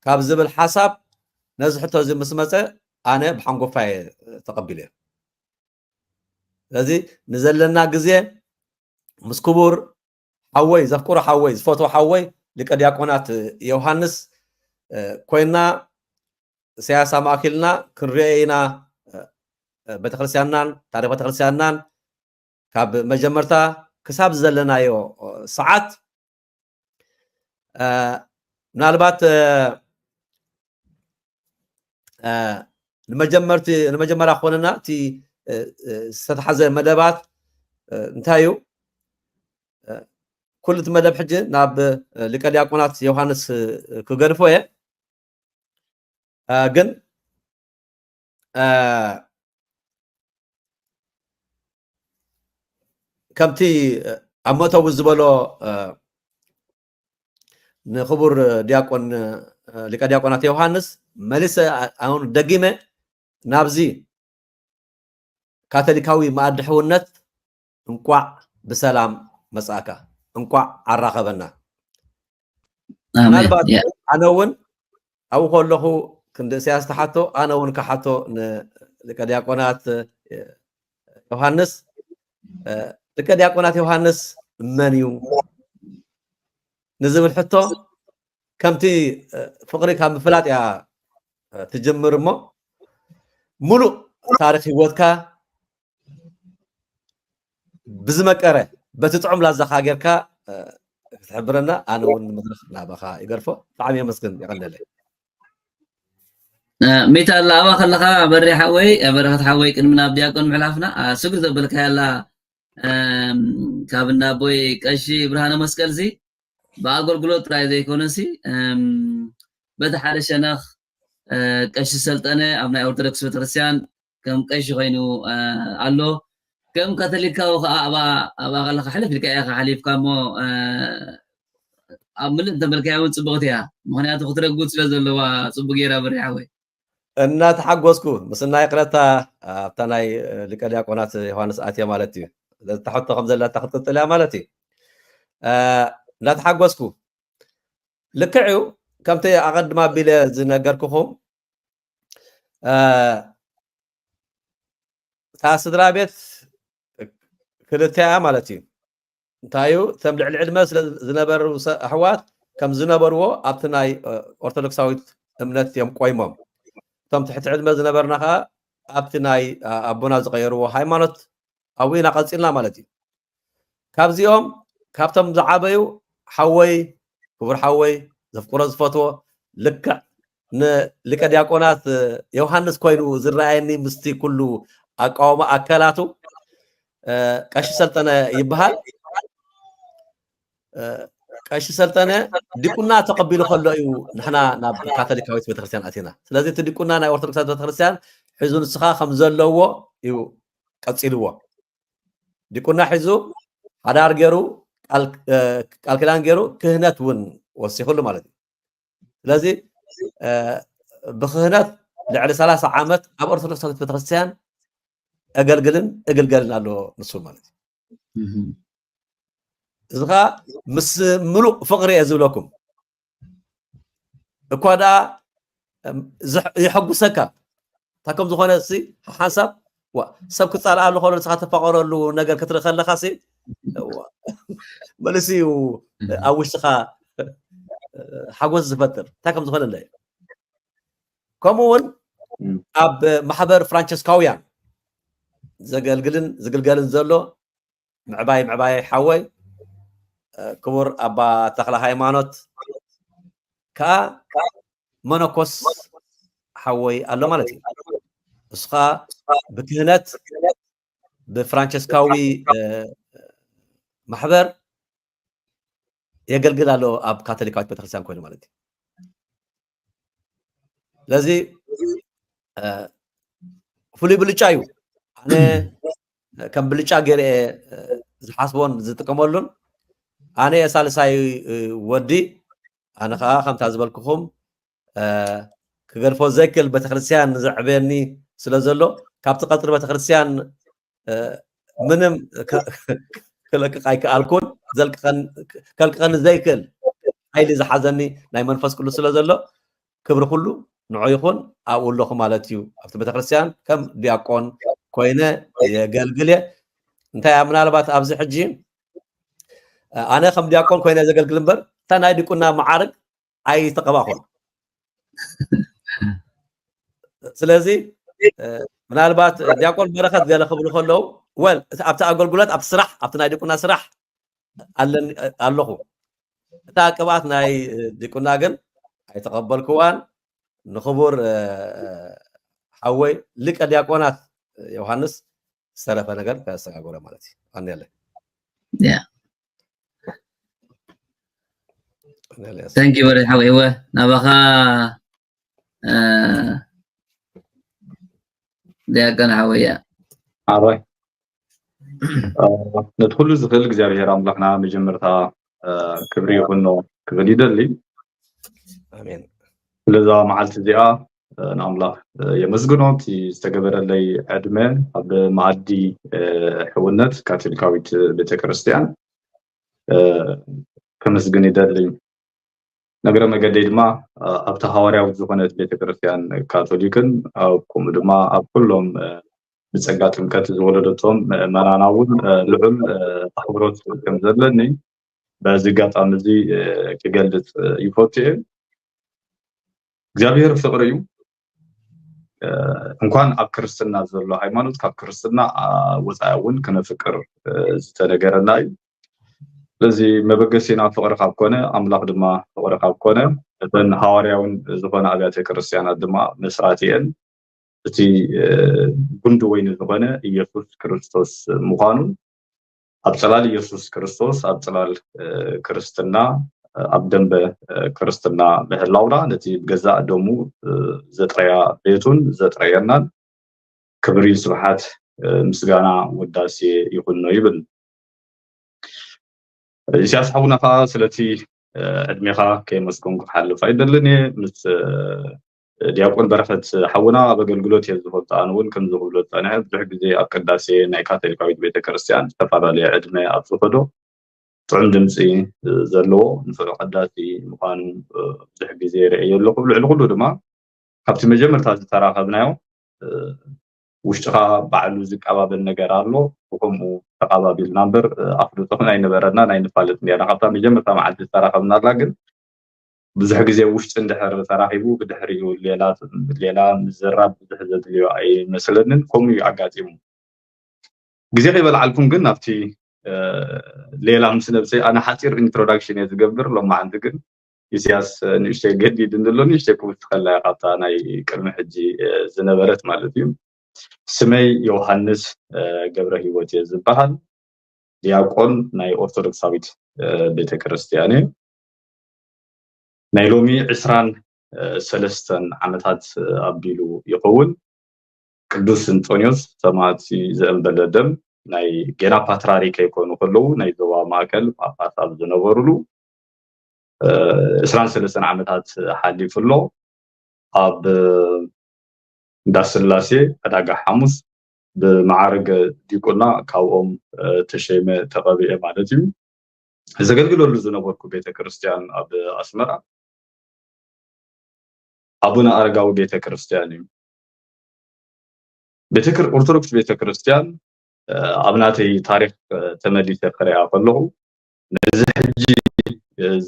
ካብ ዝብል ሓሳብ፣ ነዚ ሕቶ እዚ ምስ መጸ፣ ኣነ ብሓንጎፋ እየ ተቐቢለዮ። ስለዚ ንዘለና ግዜ ምስ ክቡር ሓወይ፣ ዘፍቅሮ ሓወይ፣ ዝፈትዎ ሓወይ ሊቀ ዲያቆናት ዮሃንስ ኮይና፣ ኢሳያስ ኣማእኪልና ክንሪኦ ኢና። ቤተክርስትያንናን ታሪክ ቤተክርስትያንናን ካብ መጀመርታ ክሳብ ዘለናዮ ሰዓት፣ ምናልባት ንመጀመርያ ክኾነና እቲ ዝተታሓዘ መደባት እንታይ እዩ? ኩሉ እቲ መደብ ሕጂ ናብ ሊቀ ዲያቆናት ዮሃንስ ክገድፎ እየ። ግን ከምቲ ኣብ መእተዊ ዝበሎ ንክቡር ዲያቆን፣ ሊቀ ዲያቆናት ዮሃንስ መሊሰ፣ ኣሁን ደጊመ ናብዚ ካቶሊካዊ መኣዲ ሕውነት እንቋዕ ብሰላም መጻእካ፣ እንቋዕ ኣራኸበና። ምናልባት ኣነ እውን ኣብኡ ከለኹ ክንዲ ኢሳያስ ተሓቶ፣ ኣነ እውን ክሓቶ ንሊቀ ዲያቆናት ዮሃንስ፣ ሊቀ ዲያቆናት ዮሃንስ መን እዩ ንዝብል ሕቶ፣ ከምቲ ፍቕሪ ካብ ምፍላጥ እያ ትጅምር እሞ፣ ሙሉእ ታሪክ ህይወትካ ብዝመቀረ፣ በቲ ጥዑም ላዛኻ ጌርካ ክትሕብረና፣ ኣነ እውን ንመድረክ ናባኻ ይገርፎ። ብጣዕሚ የመስግን፣ የቐንደለይ። ሚታ ኣላ ኣባ ከለኻ በሪ ሓወይ፣ በረኸት ሓወይ፣ ቅድሚ ናብ ዲያቆን ምሕላፍና ስግር ዘበልካ ያላ ካብ እንዳቦይ ቀሺ ብርሃነ መስቀል ሲ ብኣገልግሎት ጥራይ ዘይኮነሲ በቲ ሓደ ሸነኽ ቀሺ ሰልጠነ ኣብ ናይ ኦርቶዶክስ ቤተክርስትያን ከም ቀሺ ኮይኑ ኣሎ። ከም ካቶሊካዊ ከዓ ኣብኣ ከለካ ሕልፍ ኢልካ ኢኻ ሓሊፍካ እሞ ኣብ ምልእ እንተበልካያ እውን ፅብቕቲ እያ። ምክንያቱ ክትረጉድ ስለ ዘለዋ ፅቡቅ ገይራ በሪ ሓወይ። እናተሓጎስኩ ምስና ይቅረታ ኣብታ ናይ ሊቀ ዲያቆናት ዮሃንስ ኣትየ ማለት እዩ። እታ ሕቶ ከም ዘለታ ክትቅጥል እያ ማለት እዩ። እናተሓጎስኩ ልክዕ እዩ። ከምቲ ኣቐድማ ኣቢለ ዝነገርኩኹም እታ ስድራ ቤት ክልተ እያ ማለት እዩ። እንታይ እዩ እቶም ልዕሊ ዕድመ ስለ ዝነበሩ ኣሕዋት ከም ዝነበርዎ ኣብቲ ናይ ኦርቶዶክሳዊት እምነት እዮም ቆይሞም። እቶም ትሕቲ ዕድመ ዝነበርና ከዓ ኣብቲ ናይ ኣቦና ዝቀየርዎ ሃይማኖት ኣብኡ ኢና ቀፂልና ማለት እዩ። ካብዚኦም ካብቶም ዝዓበዩ ሓወይ፣ ክቡር ሓወይ፣ ዘፍቅሮ ዝፈትዎ ልክዕ ንሊቀ ዲያቆናት ዮሃንስ ኮይኑ ዝረኣየኒ ምስቲ ኩሉ ኣቃውማ ኣካላቱ ቀሺ ሰልጠነ ይበሃል። ቀሺ ሰልጠነ ዲቁና ተቐቢሉ ከሎ እዩ ንሕና ናብ ካቶሊካዊት ቤተክርስትያን ኣቲና። ስለዚ እቲ ዲቁና ናይ ኦርቶዶክሳዊት ቤተክርስትያን ሒዙ ንስኻ ከም ዘለዎ እዩ ቀፂልዎ። ዲቁና ሒዙ ሓዳር ገይሩ ቃል ኪዳን ገይሩ ክህነት እውን ወሲኽሉ ማለት እዩ። ስለዚ ብክህነት ልዕሊ ሰላሳ ዓመት ኣብ ኦርቶዶክሳዊት ቤተክርስትያን እገልግልን እግልገልን ኣሎ ንሱ ማለት እዩ። እዚ ከዓ ምስ ምሉእ ፍቅሪ እየ ዝብለኩም። እኳ ደኣ ይሐጉሰካ እንታይ ከም ዝኾነ ሲ ሓንሳብ ሰብ ክፃልኣሉ ከሎ ንስኻ ተፋቀረሉ ነገር ክትርኢ ከለካ ሲ መልሲ እዩ ኣብ ውሽጥኻ ሓጎስ ዝፈጥር እንታይ ከም ዝኾነ እንዳ ከምኡ እውን ኣብ ማሕበር ፍራንቸስካውያን ዘገልግልን ዝግልገልን ዘሎ ምዕባይ ምዕባይ ሓወይ ክቡር ኣባ ተኽለ ሃይማኖት ከዓ መነኮስ ሓወይ ኣሎ ማለት እዩ። እሱ ከዓ ብክህነት ብፍራንቸስካዊ ማሕበር የገልግል ኣሎ ኣብ ካቶሊካዊት ቤተክርስትያን ኮይኑ ማለት እዩ። ስለዚ ፍሉይ ብልጫ እዩ። ኣነ ከም ብልጫ ገይረ ዝሓስቦን ዝጥቀመሉን ኣነ ሳልሳይ ወዲ ኣነ ከዓ ከምታ ዝበልኩኹም ክገድፎ ዘይክእል ቤተክርስትያን ዘዕበየኒ ስለ ዘሎ ካብቲ ቀፅሪ ቤተክርስትያን ምንም ክለቅቕ ኣይከኣልኩን። ዘልቅቐን ከልቅቐኒ ዘይክእል ሓይሊ ዝሓዘኒ ናይ መንፈስ ቅዱስ ስለ ዘሎ፣ ክብሪ ኩሉ ንዑ ይኹን። ኣብኡ ኣለኹ ማለት እዩ። ኣብቲ ቤተክርስትያን ከም ዲያቆን ኮይነ የገልግል እየ። እንታይ ምናልባት ኣብዚ ሕጂ ኣነ ከም ዲያቆን ኮይነ ዘገልግል እምበር፣ እታ ናይ ዲቁና መዓርግ ኣይተቐባኹን። ስለዚ ምናልባት ዲያቆን በረኸት ገለ ክብሉ ከለዉ፣ ወል ኣብቲ ኣገልግሎት፣ ኣብቲ ስራሕ፣ ኣብቲ ናይ ዲቁና ስራሕ ኣለኹ። እታ ቅብኣት ናይ ዲቁና ግን ኣይተቐበልክዋን። ንክቡር ሓወይ ሊቀ ዲያቆናት ዮሃንስ ዝተረፈ ነገር ከሰጋግሮ ማለት እዩ። ኣንያለ ተንኪ በረ ሓወይ። እወ ናባኻ ዲያቆን ሓወያ። ኣራይ ነቲ ኩሉ ዝኽእል እግዚኣብሔር ኣምላኽና መጀመርታ ክብሪ ይኹኖ ክብል ይደሊ። ኣሜን። ስለዛ መዓልቲ እዚኣ ንኣምላኽ የመስግኖ፣ እቲ ዝተገበረለይ ዕድመ ኣብ መኣዲ ሕውነት ካቶሊካዊት ቤተክርስትያን ከመስግን ይደሊ። ነገረ መገደይ ድማ ኣብቲ ሃዋርያዊት ዝኾነት ቤተክርስትያን ካቶሊክን ከምኡ ድማ ኣብ ኩሎም ብጸጋ ጥምቀት ዝወለደቶም ምእመናና እውን ልዑል ኣኽብሮት ከም ዘለኒ በዚ ኣጋጣሚ እዚ ክገልጽ ይፈቱ እየ። እግዚኣብሔር ፍቕሪ እዩ። እንኳን ኣብ ክርስትና ዘሎ ሃይማኖት ካብ ክርስትና ወፃኢ እውን ክነፍቅር ዝተነገረና እዩ። ስለዚ መበገሲና ፍቕሪ ካብ ኮነ ኣምላኽ ድማ ፍቕሪ ካብ ኮነ እተን ሃዋርያውን ዝኾነ ኣብያተ ክርስትያናት ድማ መስራቲኤን እቲ ጉንዲ ወይኒ ዝኾነ ኢየሱስ ክርስቶስ ምዃኑ ኣብ ፅላል ኢየሱስ ክርስቶስ ኣብ ፅላል ክርስትና ኣብ ደንበ ክርስትና ምህላውና ነቲ ብገዛእ ደሙ ዘጥረያ ቤቱን ዘጥረየናን ክብሪ ስብሓት ምስጋና ውዳሴ ይኹኖ ይብል። ኢሳያስ ሓውና ከዓ ስለቲ ዕድሜኻ ከየመስገንኩ ክሓልፍ ኣይደልን እየ። ምስ ዲያቆን በረኸት ሓውና ኣብ ኣገልግሎት እየ ዝፈልጦ። ኣነ እውን ከምዚ ክብሎ ዝፀንሐ ብዙሕ ግዜ ኣብ ቅዳሴ ናይ ካቶሊካዊት ቤተክርስትያን ዝተፈላለየ ዕድመ ኣብ ዝኸዶ ጥዑም ድምፂ ዘለዎ ንፍዑ ቀዳሲ ምዃኑ ብዙሕ ግዜ ይርእዮ ኣለኹ። ልዕሊ ኩሉ ድማ ካብቲ መጀመርታ ዝተራኸብናዮ ውሽጥኻ ባዕሉ ዝቀባበል ነገር ኣሎ። ብከምኡ ተቐባቢልና እምበር ኣፍልጦ ኣይነበረናን ኣይንፋለጥን ኔርና። ካብታ መጀመርታ መዓልቲ ዝተራኸብናላ ግን ብዙሕ ግዜ ውሽጢ እንድሕር ተራኺቡ ብድሕሪኡ ሌላ ሌላ ምዝራብ ብዙሕ ዘድልዮ ኣይመስለንን። ከምኡ እዩ ኣጋጢሙ። ግዜ ከይበልዓልኩም ግን ናብቲ ሌላ ምስ ነብሰይ ኣነ ሓፂር ኢንትሮዳክሽን እየ ዝገብር። ሎማዓንቲ ግን ኢሳያስ ንእሽተይ ገዲድኒ ኣሎ። ንእሽተይ ክውስኸላ እየ ካብታ ናይ ቅድሚ ሕጂ ዝነበረት ማለት እዩ። ስመይ ዮሃንስ ገብረ ህይወት እየ ዝበሃል። ዲያቆን ናይ ኦርቶዶክሳዊት ቤተክርስትያን እየ። ናይ ሎሚ ዕስራን ሰለስተን ዓመታት ኣቢሉ ይኸውን። ቅዱስ እንጦንዮስ ሰማዕቲ ዘእንበለ ደም ናይ ጌና ፓትራሪክ ከይኮኑ ከለዉ ናይ ዞባ ማእከል ጳጳስ ኣብ ዝነበሩሉ ዕስራን ሰለስተን ዓመታት ሓሊፉ ኣሎ። ኣብ እንዳስላሴ ዕዳጋ ሓሙስ ብመዓርግ ዲቁና ካብኦም ተሸይመ ተቐቢኤ ማለት እዩ። ዘገልግለሉ ዝነበርኩ ቤተክርስትያን ኣብ ኣስመራ ኣቡነ ኣረጋዊ ቤተክርስትያን እዩ። ኦርቶዶክስ ቤተክርስትያን ኣብ ናተይ ታሪክ ተመሊሰ ክሪኣ ከለኹ ነዚ ሕጂ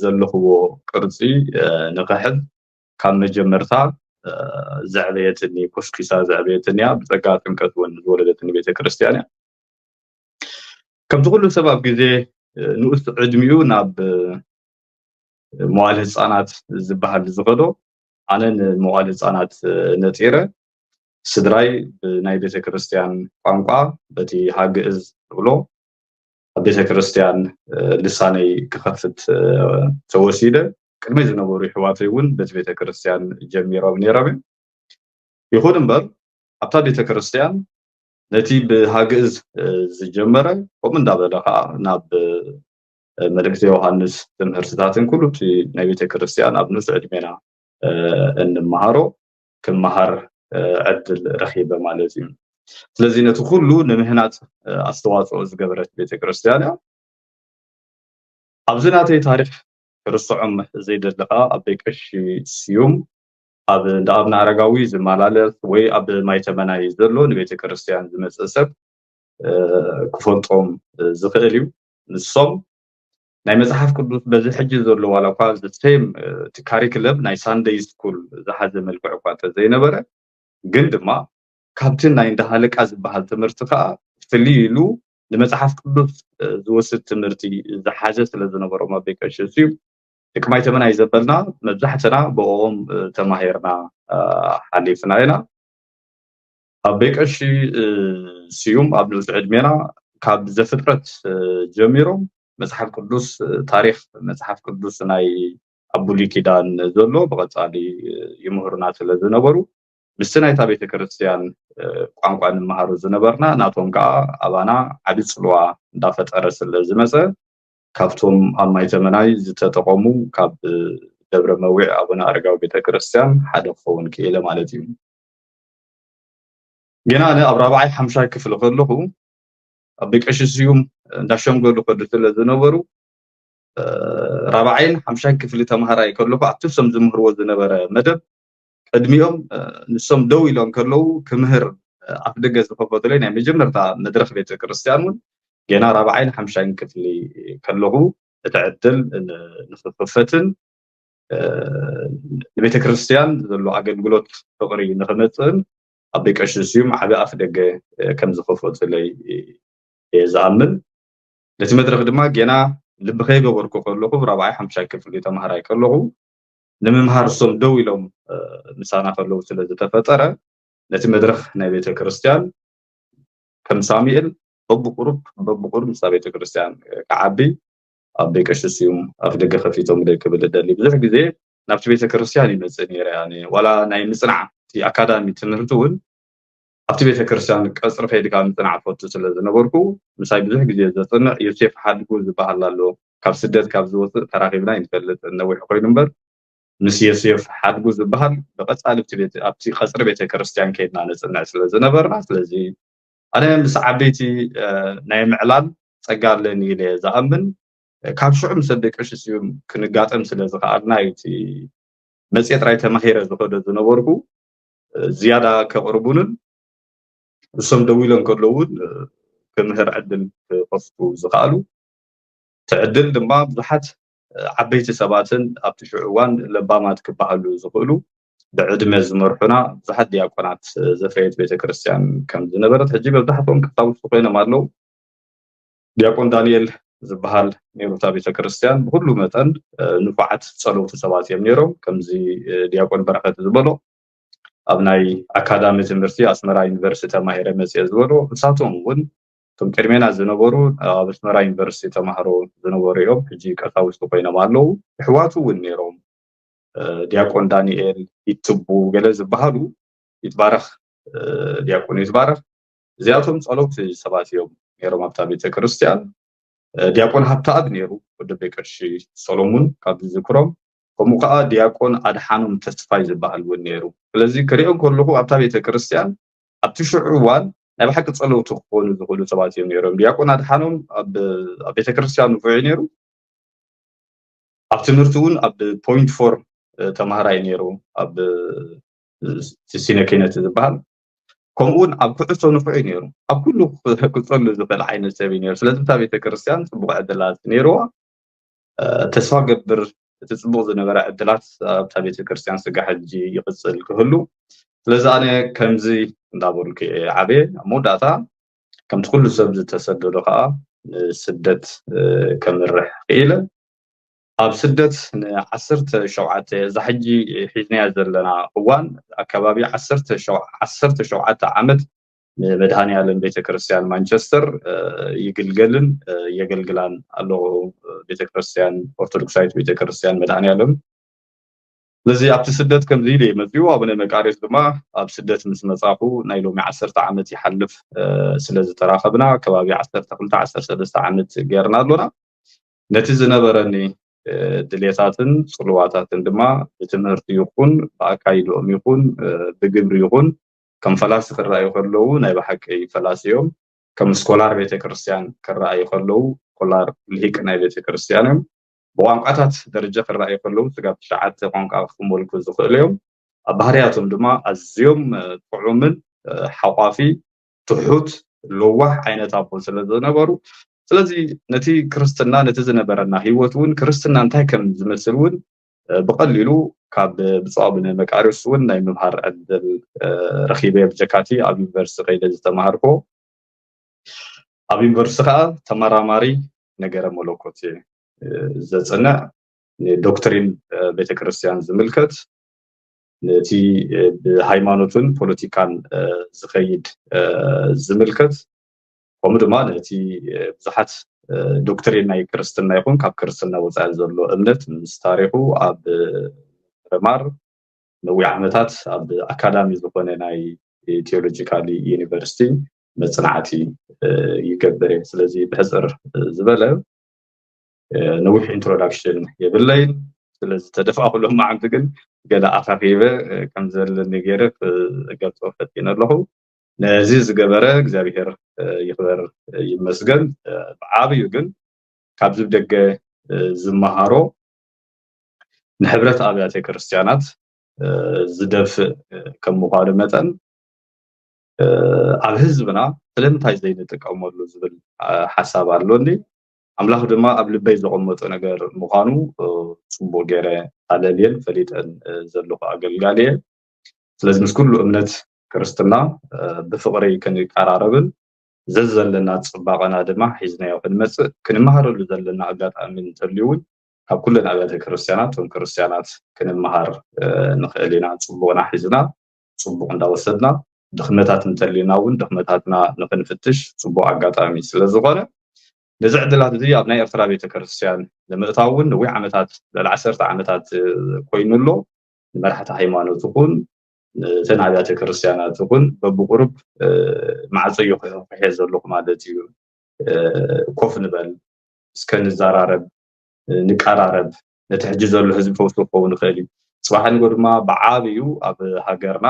ዘለኽዎ ቅርፂ ንክሕዝ ካብ መጀመርታ ዘዕበየትኒ ኮስኪሳ ዘዕበየትኒ እያ። ብፀጋ ጥምቀት እውን ዝወለደትኒ ቤተክርስትያን እያ። ከምቲ ኩሉ ሰብ ኣብ ግዜ ንኡስ ዕድሚኡ ናብ መዋል ህፃናት ዝበሃል ዝኸዶ ኣነ ንመዋል ህፃናት ነፂረ ስድራይ ብናይ ቤተክርስትያን ቋንቋ በቲ ሃግእዝ ዝብሎ ኣብ ቤተክርስትያን ልሳነይ ክኸፍት ተወሲደ። ቅድመይ ዝነበሩ ይሕዋተይ እውን በቲ ቤተክርስትያን ጀሚሮም ነይሮም እዮም። ይኹን እምበር ኣብታ ቤተክርስትያን ነቲ ብሃግእዝ ዝጀመረ ከምኡ እንዳበለ ከዓ ናብ መልእክተ ዮሃንስ ትምህርትታትን ኩሉ እቲ ናይ ቤተክርስትያን ኣብ ንኡስ ዕድሜና እንመሃሮ ክመሃር ዕድል ረኺበ ማለት እዩ። ስለዚ ነቲ ኩሉ ንምህናፅ ኣስተዋፅኦ ዝገበረት ቤተክርስትያን እያ። ኣብዚ ናተይ ታሪክ ክርስዖም ዘይደሊ ከዓ ኣቦይ ቀሺ ስዩም ኣብ እንዳ ኣብነ ኣረጋዊ ዝመላለስ ወይ ኣብ ማይተመናይ ዘሎ ንቤተ ክርስቲያን ዝመፅእ ሰብ ክፈልጦም ዝኽእል እዩ። ንሶም ናይ መፅሓፍ ቅዱስ በዚ ሕጂ ዘሎ ዋላ እኳ ሴም እቲ ካሪክለም ናይ ሳንደይ ስኩል ዝሓዘ መልክዕ እኳ እንተዘይነበረ ግን ድማ ካብቲ ናይ እንዳ ሃለቃ ዝበሃል ትምህርቲ ከዓ ፍልይ ኢሉ ንመፅሓፍ ቅዱስ ዝወስድ ትምህርቲ ዝሓዘ ስለ ዝነበሮም ኣቦይ ቀሺ ስዩም ደቂ ማይተመናይ ዘበልና መብዛሕትና ብኦም ተማሂርና ሓሊፍና ኢና። ኣቦይ ቀሺ ስዩም ኣብ ንኡስ ዕድሜና ካብ ዘፍጥረት ጀሚሮም መፅሓፍ ቅዱስ ታሪክ መፅሓፍ ቅዱስ ናይ ኣብ ብሉይ ኪዳን ዘሎ ብቐፃሊ ይምህሩና ስለ ዝነበሩ ምስቲ ናይታ ቤተክርስትያን ቋንቋ ንመሃሩ ዝነበርና ናቶም ከዓ ኣባና ዓቢ ፅልዋ እንዳፈጠረ ስለ ዝመፀ ካብቶም ኣብ ማይተመናይ ዝተጠቐሙ ካብ ደብረ መዊዕ ኣቡነ ኣረጋዊ ቤተክርስትያን ሓደ ክኸውን ክኢለ ማለት እዩ። ገና ኣነ ኣብ ራብዓይ ሓምሻይ ክፍሊ ከለኹ ኣቦይ ቀሺ ስዩም እንዳሸምገሉ ከዱ ስለ ዝነበሩ ራብዓይን ሓምሻይን ክፍሊ ተምሃራይ ከለኹ ኣብቲ ንሶም ዝምህርዎ ዝነበረ መደብ ቅድሚኦም ንሶም ደው ኢሎም ከለዉ ክምህር ኣፍ ደገ ዝኸፈቱለይ ናይ መጀመርታ መድረኽ ቤተክርስትያን እውን ገና ራብዓይን ሓምሻይን ክፍሊ ከለኹ እቲ ዕድል ንክኽፈትን ንቤተ ክርስቲያን ዘሎ ኣገልግሎት ፍቕሪ ንኽመፅእን ኣቦይ ቀሺ ስዩም ዓቢ ኣፍ ደገ ከም ዝኸፈቱለይ እየ ዝኣምን። ነቲ መድረኽ ድማ ገና ልቢ ከይገበርኩ ከለኹ ብ ራብዓይ ሓምሻይ ክፍሊ ተምሃራይ ከለኹ ንምምሃር እሶም ደው ኢሎም ምሳና ከለዉ ስለ ዝተፈጠረ ነቲ መድረኽ ናይ ቤተ ክርስቲያን ከም ሳሙኤል በብቁሩብ በብቁሩብ ምስታ ቤተ ክርስቲያን ክዓቢ ኣቦይ ቀሺ ስዩም ኣፍ ደገ ከፊቶምለይ ክብል እደሊ። ብዙሕ ግዜ ናብቲ ቤተ ክርስቲያን ይመፅእ ነይረ እየ ኣነ ዋላ ናይ ምፅናዕ እቲ ኣካዳሚ ትምህርቲ እውን ኣብቲ ቤተ ክርስቲያን ቀፅሪ ከይድካ ምፅናዕ ፈቱ ስለ ዝነበርኩ ምሳይ ብዙሕ ግዜ ዘፅንዕ ዮሴፍ ሓድጉ ዝበሃል ኣሎ ካብ ስደት ካብ ዝወፅእ ተራኺብና ይንፈልጥ ነዊሕ ኮይኑ እምበር ምስ ዮሴፍ ሓድጉ ዝበሃል ብቐፃሊ ኣብቲ ቤተ- ኣብቲ ቀፅሪ ቤተ ክርስቲያን ከይድና ነፅንዕ ስለ ዝነበርና ስለዚ ኣነ ምስ ዓበይቲ ናይ ምዕላል ፀጋ ኣለኒ ኢለ ዝኣምን ካብ ሽዑ ምስ ኣቦይ ቀሺ ስዩም ክንጋጠም ስለ ዝኸኣልና እዩ እቲ መፅየ ጥራይ ተማሂረ ዝኸዶ ዝነበርኩ ዝያዳ ከቕርቡንን እሶም ደው ኢሎም ከለዉ እውን ክምህር ዕድል ክኸፍቱ ዝኸኣሉ እቲ ዕድል ድማ ብዙሓት ዓበይቲ ሰባትን ኣብቲ ሽዑ እዋን ለባማት ክበሃሉ ዝኽእሉ ብዕድመ ዝመርሑና ብዙሓት ዲያቆናት ዘፍረየት ቤተክርስትያን ከም ዝነበረት ሕጂ መብዛሕትኦም ክታውሱ ኮይኖም ኣለዉ። ዲያቆን ዳንኤል ዝበሃል ነይሩ እታ ቤተክርስትያን ብኩሉ መጠን ንፉዓት ጸለውቲ ሰባት እዮም ነይሮም። ከምዚ ዲያቆን በረኸት ዝበሎ ኣብ ናይ ኣካዳሚ ትምህርቲ ኣስመራ ዩኒቨርሲቲ ተማሂረ መፅየ ዝበሎ ንሳቶም እውን እቶም ቅድሜና ዝነበሩ ኣብ ኣስመራ ዩኒቨርሲቲ ተማሃሮ ዝነበሩ እዮም። ሕጂ ቀሳውስቲ ኮይኖም ኣለዉ። ኣሕዋቱ እውን ነይሮም። ዲያቆን ዳንኤል ይትቡ ገለ ዝበሃሉ ይትባረኽ ዲያቆን ይትባረኽ እዚኣቶም ጸለውቲ ሰባት እዮም ነይሮም ኣብታ ቤተ ክርስቲያን። ዲያቆን ሃብተኣብ ነይሩ ወዲ ቤቀሺ ሰሎሙን ካብ ዝዝክሮም ከምኡ ከዓ ዲያቆን ኣድሓኖም ተስፋይ ዝበሃል እውን ነይሩ። ስለዚ ክሪኦ ከለኹ ኣብታ ቤተ ክርስቲያን ኣብቲ ሽዑ እዋን ናይ ብሓቂ ጸለውቲ ክኾኑ ዝኽእሉ ሰባት እዮም ነይሮም። ዲያቆን ኣድሓኖም ኣብ ቤተክርስትያን ንፉዕ እዩ ነይሩ። ኣብ ትምህርቲ እውን ኣብ ፖይንት ፎር ተማሃራይ ነይሩ ኣብ ሲነ ክህነት ዝበሃል ከምኡ እውን ኣብ ኩዕሶ ንፉዕ እዩ ነይሩ። ኣብ ኩሉ ክፀሉ ዝኽእል ዓይነት ሰብ እዩ ነይሩ። ስለዚ እታ ቤተክርስትያን ፅቡቅ ዕድላት ነይርዋ። ተስፋ ገብር እቲ ፅቡቅ ዝነበረ ዕድላት ኣብታ ቤተክርስትያን ስጋ ሕጂ ይቅፅል ክህሉ። ስለዚ ኣነ ከምዚ እንዳበልኩ እየ ዓብየ ኣብ መወዳእታ ከምቲ ኩሉ ሰብ ዝተሰደዶ ከዓ ንስደት ከምርሕ ክኢለ። ኣብ ስደት ንዓሰርተ ሸውዓተ እዛ ሕጂ ሒዝናያ ዘለና እዋን ኣከባቢ ዓሰርተ ሸውዓተ ዓመት ንመድሃኒ ኣለም ቤተክርስትያን ማንቸስተር ይግልገልን የገልግላን ኣለኹ። ቤተክርስትያን ኦርቶዶክሳዊት ቤተክርስትያን መድሃኒ ኣለም ስለዚ ኣብቲ ስደት ከምዚ ኢለ መፅኡ ኣቡነ መቃርዮስ ድማ ኣብ ስደት ምስ መፃኹ ናይ ሎሚ ዓሰርተ ዓመት ይሓልፍ ስለ ዝተራኸብና ከባቢ ዓሰርተ ክልተ ዓሰርተ ሰለስተ ዓመት ገይርና ኣሎና። ነቲ ዝነበረኒ ድሌታትን ፅልዋታትን ድማ ብትምህርቲ ይኹን ብኣካይድኦም ይኹን ብግብሪ ይኹን ከም ፈላሲ ክረኣዩ ከለዉ ናይ ብሓቂ ፈላሲ እዮም። ከም ስኮላር ቤተክርስትያን ክረኣዩ ከለዉ ስኮላር ልሂቅ ናይ ቤተክርስትያን እዮም። ብቋንቋታት ደረጃ ክረኣዩ ከለዉ ስጋብ ትሽዓተ ቋንቋ ክመልኩ ዝኽእሉ እዮም። ኣብ ባህርያቶም ድማ ኣዝዮም ጥዑምን ሓቋፊ ትሑት ለዋህ ዓይነት ኣቦ ስለ ዝነበሩ፣ ስለዚ ነቲ ክርስትና ነቲ ዝነበረና ህይወት እውን ክርስትና እንታይ ከም ዝመስል እውን ብቐሊሉ ካብ ብፁዕ ኣቡነ መቃርዮስ እውን ናይ ምምሃር ዕድል ረኺበ። ብጀካቲ ኣብ ዩኒቨርሲቲ ከይደ ዝተማሃርኮ ኣብ ዩኒቨርሲቲ ከዓ ተመራማሪ ነገረ መለኮት እየ ዘፅንዕ። ንዶክትሪን ቤተክርስትያን ዝምልከት፣ ነቲ ብሃይማኖትን ፖለቲካን ዝኸይድ ዝምልከት፣ ከምኡ ድማ ነቲ ብዙሓት ዶክትሪን ናይ ክርስትና ይኹን ካብ ክርስትና ወፃኢ ዘሎ እምነት ምስ ታሪኹ ኣብ ምርማር ነዊሕ ዓመታት ኣብ ኣካዳሚ ዝኾነ ናይ ቴዎሎጂካል ዩኒቨርሲቲ መፅናዕቲ ይገብር እየ። ስለዚ ብሕፅር ዝበለ ነዊሕ ኢንትሮዳክሽን የብለይን። ስለዚ ተደፋእኩ ሎማዓንቲ ግን ገለ ኣኻኺበ ከም ዘለኒ ገይረ ክገልፆ ፈቲነ ኣለኹ። ነዚ ዝገበረ እግዚኣብሔር ይኽበር ይመስገን። ብዓብዩ ግን ካብዚ ብደገ ዝመሃሮ ንሕብረት ኣብያተ ክርስቲያናት ዝደፍእ ከም ምዃኑ መጠን ኣብ ህዝብና ስለምንታይ ዘይንጥቀመሉ ዝብል ሓሳብ ኣሎኒ። ኣምላኽ ድማ ኣብ ልበይ ዘቐመጦ ነገር ምዃኑ ጽቡቕ ገይረ ኣለልየን ፈሊጠን ዘለኹ ኣገልጋሊ እየ። ስለዚ ምስ ኩሉ እምነት ክርስትና ብፍቕሪ ክንቀራረብን ዘዘለና ጽባቐና ድማ ሒዝናዮ ክንመጽእ ክንመሃረሉ ዘለና ኣጋጣሚ እንተልዩ እውን ካብ ኩለን ኣብያተ ክርስቲያናት እቶም ክርስቲያናት ክንመሃር ንኽእል ኢና። ጽቡቕና ሒዝና ጽቡቕ እንዳወሰድና ድኽመታት እንተልዩና እውን ድኽመታትና ንኽንፍትሽ ጽቡቕ ኣጋጣሚ ስለ ዝኾነ ነዚ ዕድላት እዚ ኣብ ናይ ኤርትራ ቤተክርስትያን ንምእታው እውን ነዊሕ ዓመታት ልዕሊ ዓሰርተ ዓመታት ኮይኑ ኣሎ። ንመራሕቲ ሃይማኖት ይኹን እተን ኣብያተ ክርስቲያናት ይኹን በብቁሩብ ማዕፀ እዩ ክሕዝ ዘለኹ ማለት እዩ። ኮፍ ንበል፣ እስከ ንዘራረብ፣ ንቀራረብ፣ ነቲ ሕጂ ዘሎ ህዝቢ ፈውሲ ክኸውን ይኽእል እዩ። ፅባሕ ንጎ ድማ ብዓብዩ ኣብ ሃገርና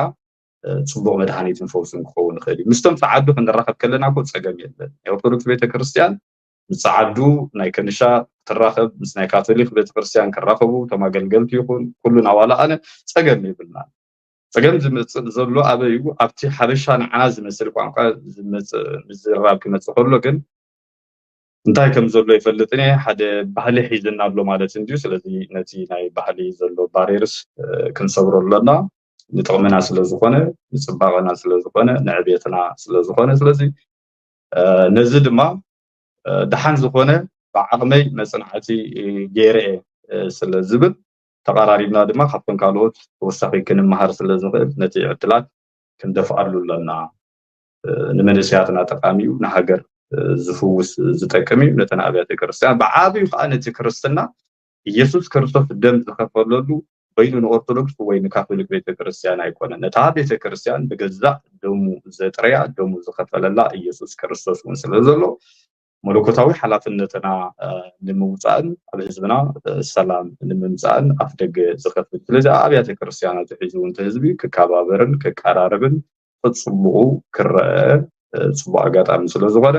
ፅቡቕ መድሃኒትን ፈውስን ክኸውን ይኽእል እዩ። ምስቶም ፃዓዱ ክንራኸብ ከለና እኮ ፀገም የለን። ናይ ኦርቶዶክስ ቤተክርስትያን ምስ ፃዓዱ ናይ ከንሻ ክትራኸብ፣ ምስ ናይ ካቶሊክ ቤተክርስትያን ክራኸቡ፣ እቶም ኣገልገልቲ ይኹን ኩሉን ኣዋላ ኣነ ፀገም የብልናን። ፀገም ዝመፅእ ዘሎ ኣበይ እዩ? ኣብቲ ሓበሻ ንዓና ዝመስል ቋንቋ ዝመፅእ ምዝርራብ ክመፅእ ከሎ ግን እንታይ ከም ዘሎ ይፈልጥን እየ። ሓደ ባህሊ ሒዝና ኣሎ ማለት እንድዩ። ስለዚ ነቲ ናይ ባህሊ ዘሎ ባሬርስ ክንሰብሮ ኣለና። ንጥቕምና ስለ ዝኾነ፣ ንፅባቐና ስለ ዝኾነ፣ ንዕቤትና ስለ ዝኾነ፣ ስለዚ ነዚ ድማ ደሓን ዝኾነ ብዓቕመይ መፅናዕቲ ገይረ እየ ስለ ዝብል ተቐራሪብና ድማ ካብቶም ካልኦት ተወሳኺ ክንመሃር ስለ ዝኽእል ነቲ ዕድላት ክንደፍኣሉ ኣለና። ንመንእሰያትና ጠቃሚ እዩ፣ ንሃገር ዝፍውስ ዝጠቅም እዩ። ነተን ኣብያተ ክርስቲያን ብዓብዩ ከዓ ነቲ ክርስትና ኢየሱስ ክርስቶስ ደም ዝኸፈለሉ በይኑ ንኦርቶዶክስ ወይ ንካቶሊክ ቤተክርስትያን ኣይኮነን። ነታ ቤተክርስትያን ብገዛእ ደሙ ዘጥረያ ደሙ ዝኸፈለላ ኢየሱስ ክርስቶስ እውን ስለ ዘሎ መለኮታዊ ሓላፍነትና ንምውፃእን ኣብ ህዝብና ሰላም ንምምፃእን ኣፍ ደገ ዝኸፍት። ስለዚ ኣብያተ ክርስቲያናት ሒዙ እውን ህዝቢ ክከባበርን ክቀራረብን ክፅቡቑ ክረአ ፅቡቕ ኣጋጣሚ ስለ ዝኾነ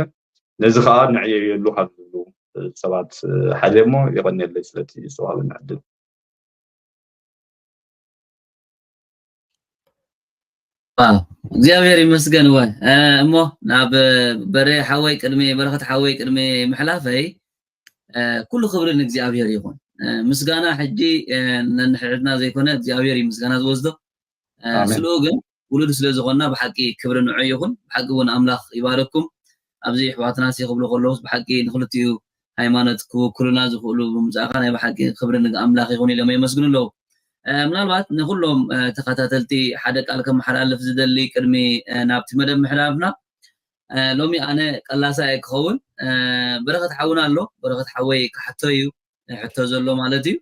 ነዚ ከዓ ንዕየየሉ ካብ ዝብሉ ሰባት ሓደ እሞ የቐንየለይ ስለቲ ዝተዋሃበኒ ዕድል። እግዚኣብሔር ይመስገን። እወ እሞ ናብ በሬ ሓወይ ቅድሚ በረኸት ሓወይ ቅድሚ ምሕላፈይ ኩሉ ክብሪ ንእግዚኣብሔር ይኹን። ምስጋና ሕጂ ነንሕድሕድና ዘይኮነ እግዚኣብሔር እዩ ምስጋና ዝወስዶ። ስልኡ ግን ውሉድ ስለ ዝኾንና ብሓቂ ክብሪ ንዑ ይኹን። ብሓቂ እውን ኣምላኽ ይባረኩም። ኣብዚ ኣሕዋትና ሲ ክብሉ ከለውስ ብሓቂ ንክልቲኡ ሃይማኖት ክውክሉና ዝኽእሉ ብምምፃእካ ናይ ብሓቂ ክብሪ ንኣምላኽ ይኹን ኢሎም የመስግኑ ኣለዉ። ምናልባት ንኩሎም ተኸታተልቲ ሓደ ቃል ከመሓላልፍ ዝደሊ ቅድሚ ናብቲ መደብ ምሕላፍና ሎሚ ኣነ ቀላሳ እየ ክኸውን። በረኸት ሓውና ኣሎ። በረኸት ሓወይ ክሓቶ እዩ ሕቶ ዘሎ ማለት እዩ።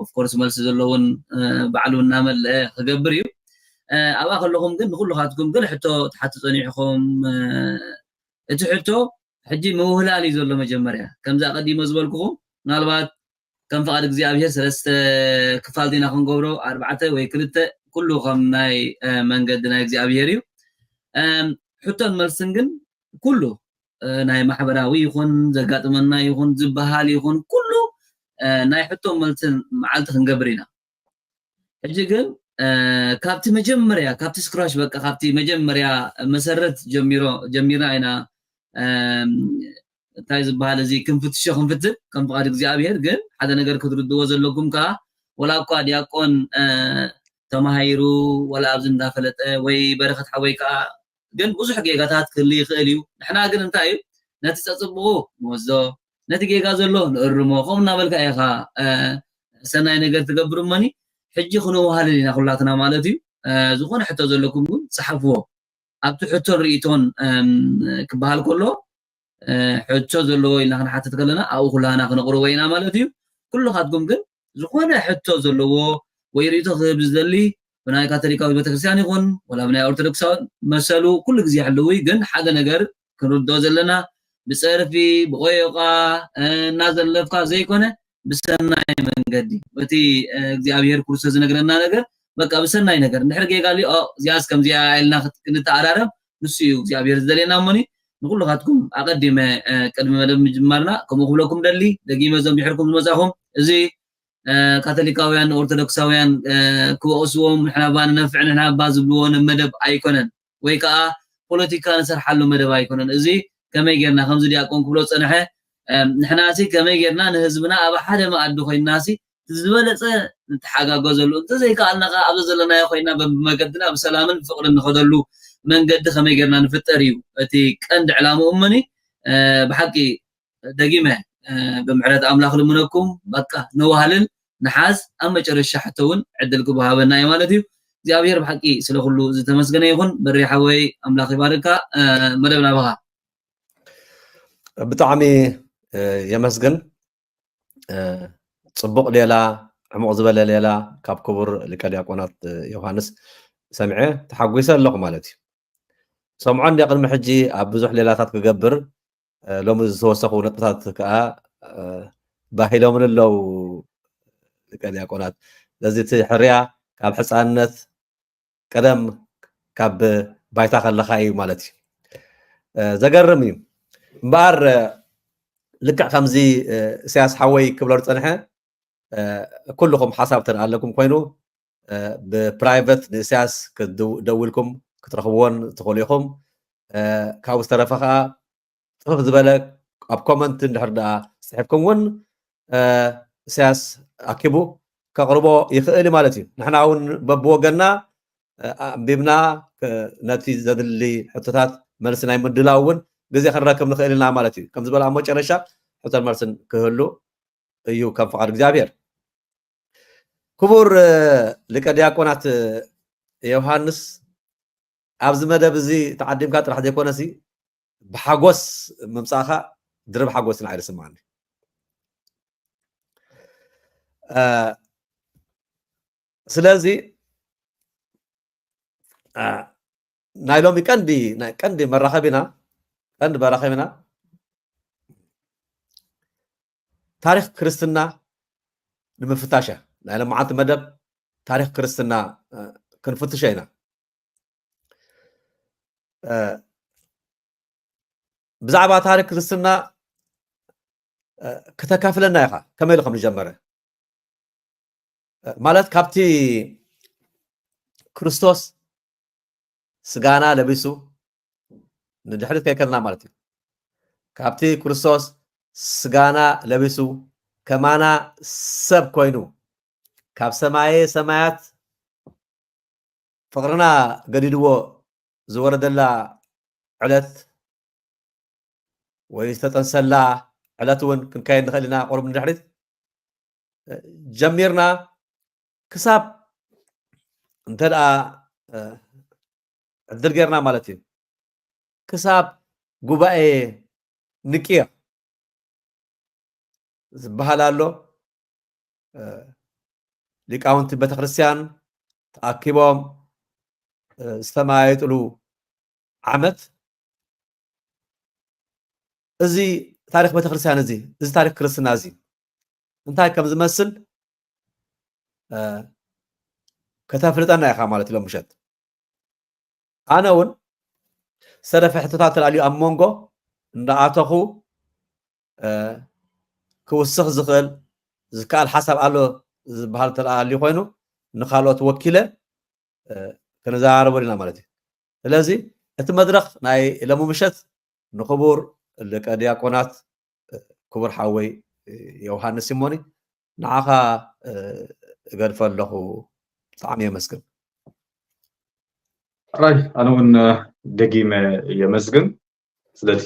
ኦፍኮርስ መልሲ ዘለውን ባዕሉ እናመልአ ክገብር እዩ። ኣብኣ ከለኹም ግን ንኩልኻትኩም ገለ ሕቶ ትሓቱ ፀኒሕኹም። እቲ ሕቶ ሕጂ ምውህላል እዩ ዘሎ። መጀመርያ ከምዚ ኣቐዲሞ ዝበልኩኹም ምናልባት ከም ፍቓድ እግዚኣብሔር ሰለስተ ክፋል ዲና ክንገብሮ ኣርባዕተ ወይ ክልተ ኩሉ ከም ናይ መንገዲ ናይ እግዚኣብሔር እዩ። ሕቶን መልስን ግን ኩሉ ናይ ማሕበራዊ ይኹን ዘጋጥመና ይኹን ዝበሃል ይኹን ኩሉ ናይ ሕቶን መልስን መዓልቲ ክንገብር ኢና። ሕጂ ግን ካብቲ መጀመርያ ካብቲ ስክራሽ በቃ ካብቲ መጀመርያ መሰረት ጀሚርና ኢና እንታይ ዝበሃል እዚ ክንፍትሾ ክንፍትን ከም ፍቓድ እግዚኣብሔር። ግን ሓደ ነገር ክትርድዎ ዘለኩም ከዓ ወላ እኳ ዲያቆን ተማሃይሩ ወላ ኣብዚ እንዳፈለጠ ወይ በረኸት ሓወይ ከዓ ግን ብዙሕ ጌጋታት ክህሉ ይኽእል እዩ። ንሕና ግን እንታይ እዩ ነቲ ፀፅብቑ ንወስዶ ነቲ ጌጋ ዘሎ ንእርሞ ከምኡ እናበልካ ኢኻ ሰናይ ነገር ትገብር እሞኒ ሕጂ ክንወሃልል ኢና ኩላትና ማለት እዩ። ዝኾነ ሕቶ ዘለኩም ግን ፀሓፍዎ ኣብቲ ሕቶን ርእቶን ክበሃል ከሎ ሕቶ ዘለዎ ኢልና ክንሓትት ከለና ኣብኡ ኩላና ክነቕርቦ ኢና ማለት እዩ። ኩልኻትኩም ግን ዝኾነ ሕቶ ዘለዎ ወይ ርእቶ ክህብ ዝደሊ ብናይ ካቶሊካዊት ቤተክርስትያን ይኹን ወላ ብናይ ኦርቶዶክሳዊ መሰሉ ኩሉ ግዜ ሕልዊ ግን ሓደ ነገር ክንርድኦ ዘለና ብፀርፊ ብቆዮቃ እናዘለፍካ ዘይኮነ ብሰናይ መንገዲ እቲ እግዚኣብሔር ክርስቶስ ዝነግረና ነገር በቃ ብሰናይ ነገር እንድሕር ጌጋ ሊ እዚኣስ ከምዚኣ ኢልና ክንተኣራረም ንሱ እዩ እግዚኣብሔር ዝደልየና እሞኒ ንኩልኻትኩም ኣቀዲመ ቅድሚ መደብ ምጅማርና ከምኡ ክብለኩም ደሊ ደጊመ እዞም ድሕርኩም ዝመፃኹም እዚ ካቶሊካውያን ኦርቶዶክሳውያን ክወቅስዎም ንሕና ባ ንነፍዕ ንሕና ባ ዝብልዎ መደብ ኣይኮነን ወይ ከዓ ፖለቲካ ንሰርሓሉ መደብ ኣይኮነን። እዚ ከመይ ጌርና ከምዚ ዲያቆን ክብሎ ዝፀንሐ ንሕና ሲ ከመይ ጌርና ንህዝብና ኣብ ሓደ መኣዲ ኮይንና ሲ ዝበለፀ ንተሓጋገዘሉ እንተዘይከኣልና ከዓ ኣብዚ ዘለናዮ ኮይና ብመገድና ብሰላምን ፍቅርን ንኸደሉ መንገዲ ከመይ ጌርና ንፍጠር እዩ እቲ ቀንዲ ዕላምኡ እመኒ ብሓቂ ደጊመ ብምሕረት ኣምላኽ ልምነኩም በቃ ነዋህልል ንሓዝ ኣብ መጨረሻ ሕቶ እውን ዕድል ክወሃበና እዩ ማለት እዩ እግዚኣብሔር ብሓቂ ስለ ኩሉ ዝተመስገነ ይኹን በሪ ሓወይ ኣምላኽ ይባርካ መደብ ናባኻ ብጣዕሚ የመስግን ፅቡቕ ሌላ ዕሙቕ ዝበለ ሌላ ካብ ክቡር ሊቀ ዲያቆናት ዮሃንስ ሰምዐ ተሓጒሰ ኣለኹ ማለት እዩ ሰምዖ እንደ ቅድሚ ሕጂ ኣብ ብዙሕ ሌላታት ክገብር ሎሚ ዝተወሰኹ ነጥብታት ከዓ ባሂሎምን ኣለዉ ሊቀ ዲያቆናት ስለዚ እቲ ሕርያ ካብ ሕፃንነት ቀደም ካብ ባይታ ከለካ እዩ ማለት እዩ ዘገርም እዩ እምበኣር ልክዕ ከምዚ እስያስ ሓወይ ክብሎ ዝፀንሐ ኩልኹም ሓሳብ ተደኣ ኣለኩም ኮይኑ ብፕራይቨት ንእስያስ ደውልኩም ክትረኽብዎን ትኽእሉ ኢኹም ካብኡ ዝተረፈ ከዓ ፅፍፍ ዝበለ ኣብ ኮመንት እንድሕር ደኣ ፅሒፍኩም እውን እስያስ ኣኪቡ ከቕርቦ ይኽእል ማለት እዩ ንሕና እውን በብወገንና ኣንቢብና ነቲ ዘድሊ ሕቶታት መልሲ ናይ ምድላው እውን ግዜ ክንረክብ ንኽእል ኢና ማለት እዩ ከም ዝበለ ኣብ መጨረሻ ሕቶን መልስን ክህሉ እዩ ከም ፍቓድ እግዚኣብሔር ክቡር ሊቀ ዲያቆናት ዮሃንስ ኣብዚ መደብ እዚ ተዓዲምካ ጥራሕ ዘይኮነሲ ብሓጎስ ምምፃእካ ድርብ ሓጎስ ንዓይ ዝስማዓኒ ስለዚ ናይ ሎሚ ቀንዲ ናይ ቀንዲ መራኸቢና ቀንዲ መራኸቢና ታሪክ ክርስትና ንምፍታሽ እያ ናይ ለማዓንቲ መደብ ታሪክ ክርስትና ክንፍትሾ ኢና ብዛዕባ ታሪክ ክርስትና ክተካፍለና ኢኻ ከመይ ኢሉ ከም ዝጀመረ ማለት ካብቲ ክርስቶስ ስጋና ለቢሱ ንድሕሪት ከይከድና ማለት እዩ ካብቲ ክርስቶስ ስጋና ለቢሱ ከማና ሰብ ኮይኑ ካብ ሰማየ ሰማያት ፍቕርና ገዲድዎ ዝወረደላ ዕለት ወይ ዝተጠንሰላ ዕለት እውን ክንካየድ ንኽእል ኢና ቁሩብ ንድሕሪት ጀሚርና ክሳብ እንተ ደኣ ዕድል ጌርና ማለት እዩ ክሳብ ጉባኤ ንቅያ ዝበሃል ኣሎ ሊቃውንቲ ቤተክርስትያን ተኣኪቦም ዝተመያየጥሉ ዓመት እዚ ታሪክ ቤተክርስትያን እዚ እዚ ታሪክ ክርስትና እዚ እንታይ ከም ዝመስል ከተፍልጠና ኢኻ ማለት እዩ ሎም ምሸት። ኣነ እውን ዝተረፈ ሕቶታት ተላልዩ ኣብ መንጎ እንዳኣተኹ ክውስኽ ዝኽእል ዝከኣል ሓሳብ ኣሎ ዝበሃል ተላልዩ ኮይኑ ንካልኦት ወኪለ ክነዘራረበሉ ኢና ማለት እዩ። ስለዚ እቲ መድረኽ ናይ ሎሚ ምሸት ንክቡር ሊቀ ዲያቆናት ክቡር ሓወይ ዮሃንስ ሲሞኒ ንዓኻ እገድፎ ኣለኹ። ብጣዕሚ የመስግን። ራይ ኣነ እውን ደጊመ የመስግን ስለቲ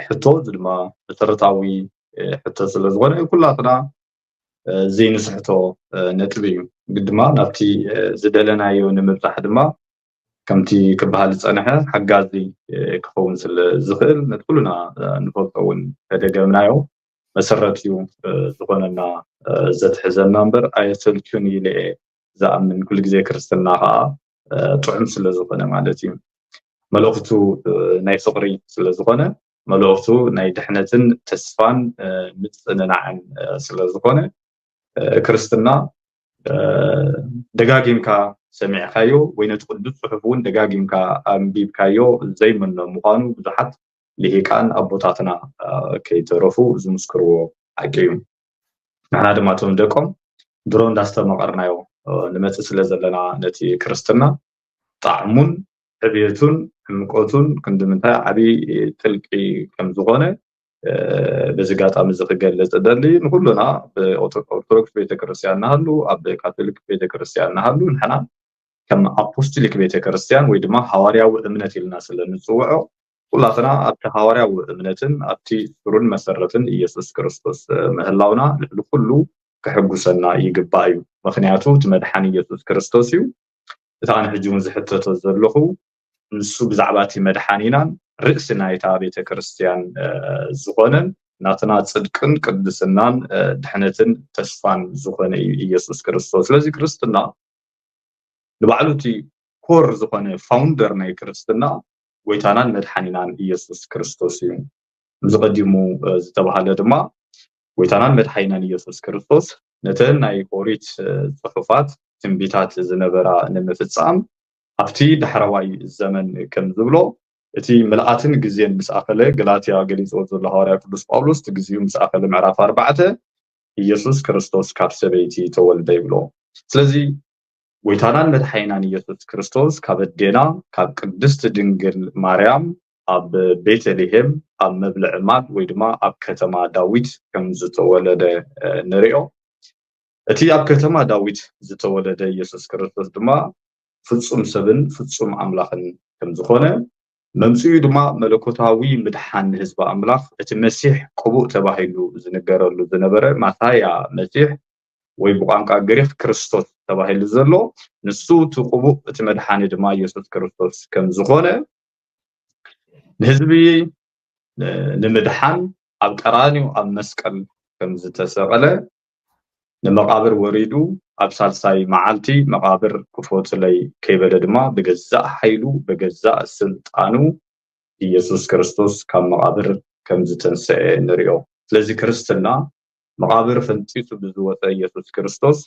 ሕቶ፣ እዚ ድማ መሰረታዊ ሕቶ ስለዝኾነ ኩላትና ዘይንስሕቶ ነጥቢ እዩ። ግድማ ናብቲ ዝደለናዮ ንምብፃሕ ድማ ከምቲ ክበሃል ዝፀንሐ ሓጋዚ ክኸውን ስለ ዝኽእል ነቲ ኩሉና ንፈልጦ እውን ተደገምናዮ መሰረት እዩ ዝኾነና ዘትሕዘና እምበር ኣየሰልቹን ኢለ እየ ዝኣምን። ኩሉ ግዜ ክርስትና ከዓ ጥዑም ስለ ዝኾነ ማለት እዩ። መልእኽቱ ናይ ፍቕሪ ስለ ዝኾነ መልእኽቱ ናይ ድሕነትን ተስፋን ምጽንናዕን ስለ ዝኾነ ክርስትና ደጋጊምካ ሰሚዕካዮ ወይ ነቲ ቅዱስ ጽሑፍ እውን ደጋጊምካ ኣንቢብካዮ ዘይምኖ ምዃኑ ብዙሓት ልሂቃን ኣቦታትና ከይተረፉ ዝምስክርዎ ሓቂ እዩ። ንሕና ድማ እቶም ደቆም ድሮ እንዳስተማቐርናዮ ንመጽእ ስለ ዘለና ነቲ ክርስትና ጣዕሙን ዕብየቱን ዕምቆቱን ክንዲ ምንታይ ዓብዪ ጥልቂ ከም ዝኾነ በዚ ኣጋጣሚ እዚ ክገልጽ እደሊ። ንኩሉና ብኦርቶዶክስ ቤተክርስትያን ንሃሉ ኣብ ካቶሊክ ቤተክርስትያን ንሃሉ ንሕና ከም ኣፖስቶሊክ ቤተክርስትያን ወይ ድማ ሃዋርያዊ እምነት ኢልና ስለ ንፅውዖ ኩላትና ኣብቲ ሃዋርያዊ እምነትን ኣብቲ ስሩን መሰረትን ኢየሱስ ክርስቶስ ምህላውና ልዕሊ ኩሉ ከሕጉሰና ይግባእ እዩ። ምኽንያቱ እቲ መድሓኒ ኢየሱስ ክርስቶስ እዩ። እቲ ኣነ ሕጂ እውን ዝሕተቶ ዘለኹ ንሱ ብዛዕባ እቲ መድሓኒናን ርእሲ ናይታ ቤተ ክርስትያን ዝኾነን ናትና ጽድቅን ቅድስናን ድሕነትን ተስፋን ዝኾነ እዩ ኢየሱስ ክርስቶስ። ስለዚ ክርስትና ንባዕሉ እቲ ኮር ዝኾነ ፋውንደር ናይ ክርስትና ጎይታናን መድሓኒናን ኢየሱስ ክርስቶስ እዩ። እዚ ቀዲሙ ዝተባሃለ ድማ ጎይታናን መድሓኒናን ኢየሱስ ክርስቶስ ነተን ናይ ኦሪት ጽሑፋት ትንቢታት ዝነበራ ንምፍጻም ኣብቲ ዳሕረዋይ ዘመን ከም ዝብሎ እቲ ምልኣትን ግዜን ምስ ኣኸለ ገላትያ ገሊፅዎ ዘሎ ሃዋርያ ቅዱስ ጳውሎስ እቲ ግዜኡ ምስ ኣኸለ ምዕራፍ ኣርባዕተ ኢየሱስ ክርስቶስ ካብ ሰበይቲ ተወልደ ይብሎ። ስለዚ ጎይታናን መድሓኒናን ኢየሱስ ክርስቶስ ካብ ኣዴና ካብ ቅድስት ድንግል ማርያም ኣብ ቤተልሔም ኣብ መብልዒ ማል ወይ ድማ ኣብ ከተማ ዳዊት ከም ዝተወለደ ንሪኦ። እቲ ኣብ ከተማ ዳዊት ዝተወለደ ኢየሱስ ክርስቶስ ድማ ፍጹም ሰብን ፍጹም ኣምላኽን ከም ዝኾነ መምጽኡ ድማ መለኮታዊ ምድሓን ንህዝቢ ኣምላኽ እቲ መሲሕ ቅቡእ ተባሂሉ ዝንገረሉ ዝነበረ ማሳያ መሲሕ ወይ ብቋንቋ ግሪክ ክርስቶስ ተባሂሉ ዘሎ ንሱ እቲ ቅቡእ እቲ መድሓኒ ድማ ኢየሱስ ክርስቶስ ከም ዝኾነ ንህዝቢ ንምድሓን ኣብ ቀራንዮ ኣብ መስቀል ከም ዝተሰቐለ ንመቓብር ወሪዱ ኣብ ሳልሳይ መዓልቲ መቓብር ክፎትለይ ከይበለ ድማ ብገዛእ ሓይሉ ብገዛእ ስልጣኑ ኢየሱስ ክርስቶስ ካብ መቓብር ከም ዝተንስአ ንሪኦ። ስለዚ ክርስትና መቓብር ፈንጢሱ ብዝወፀ ኢየሱስ ክርስቶስ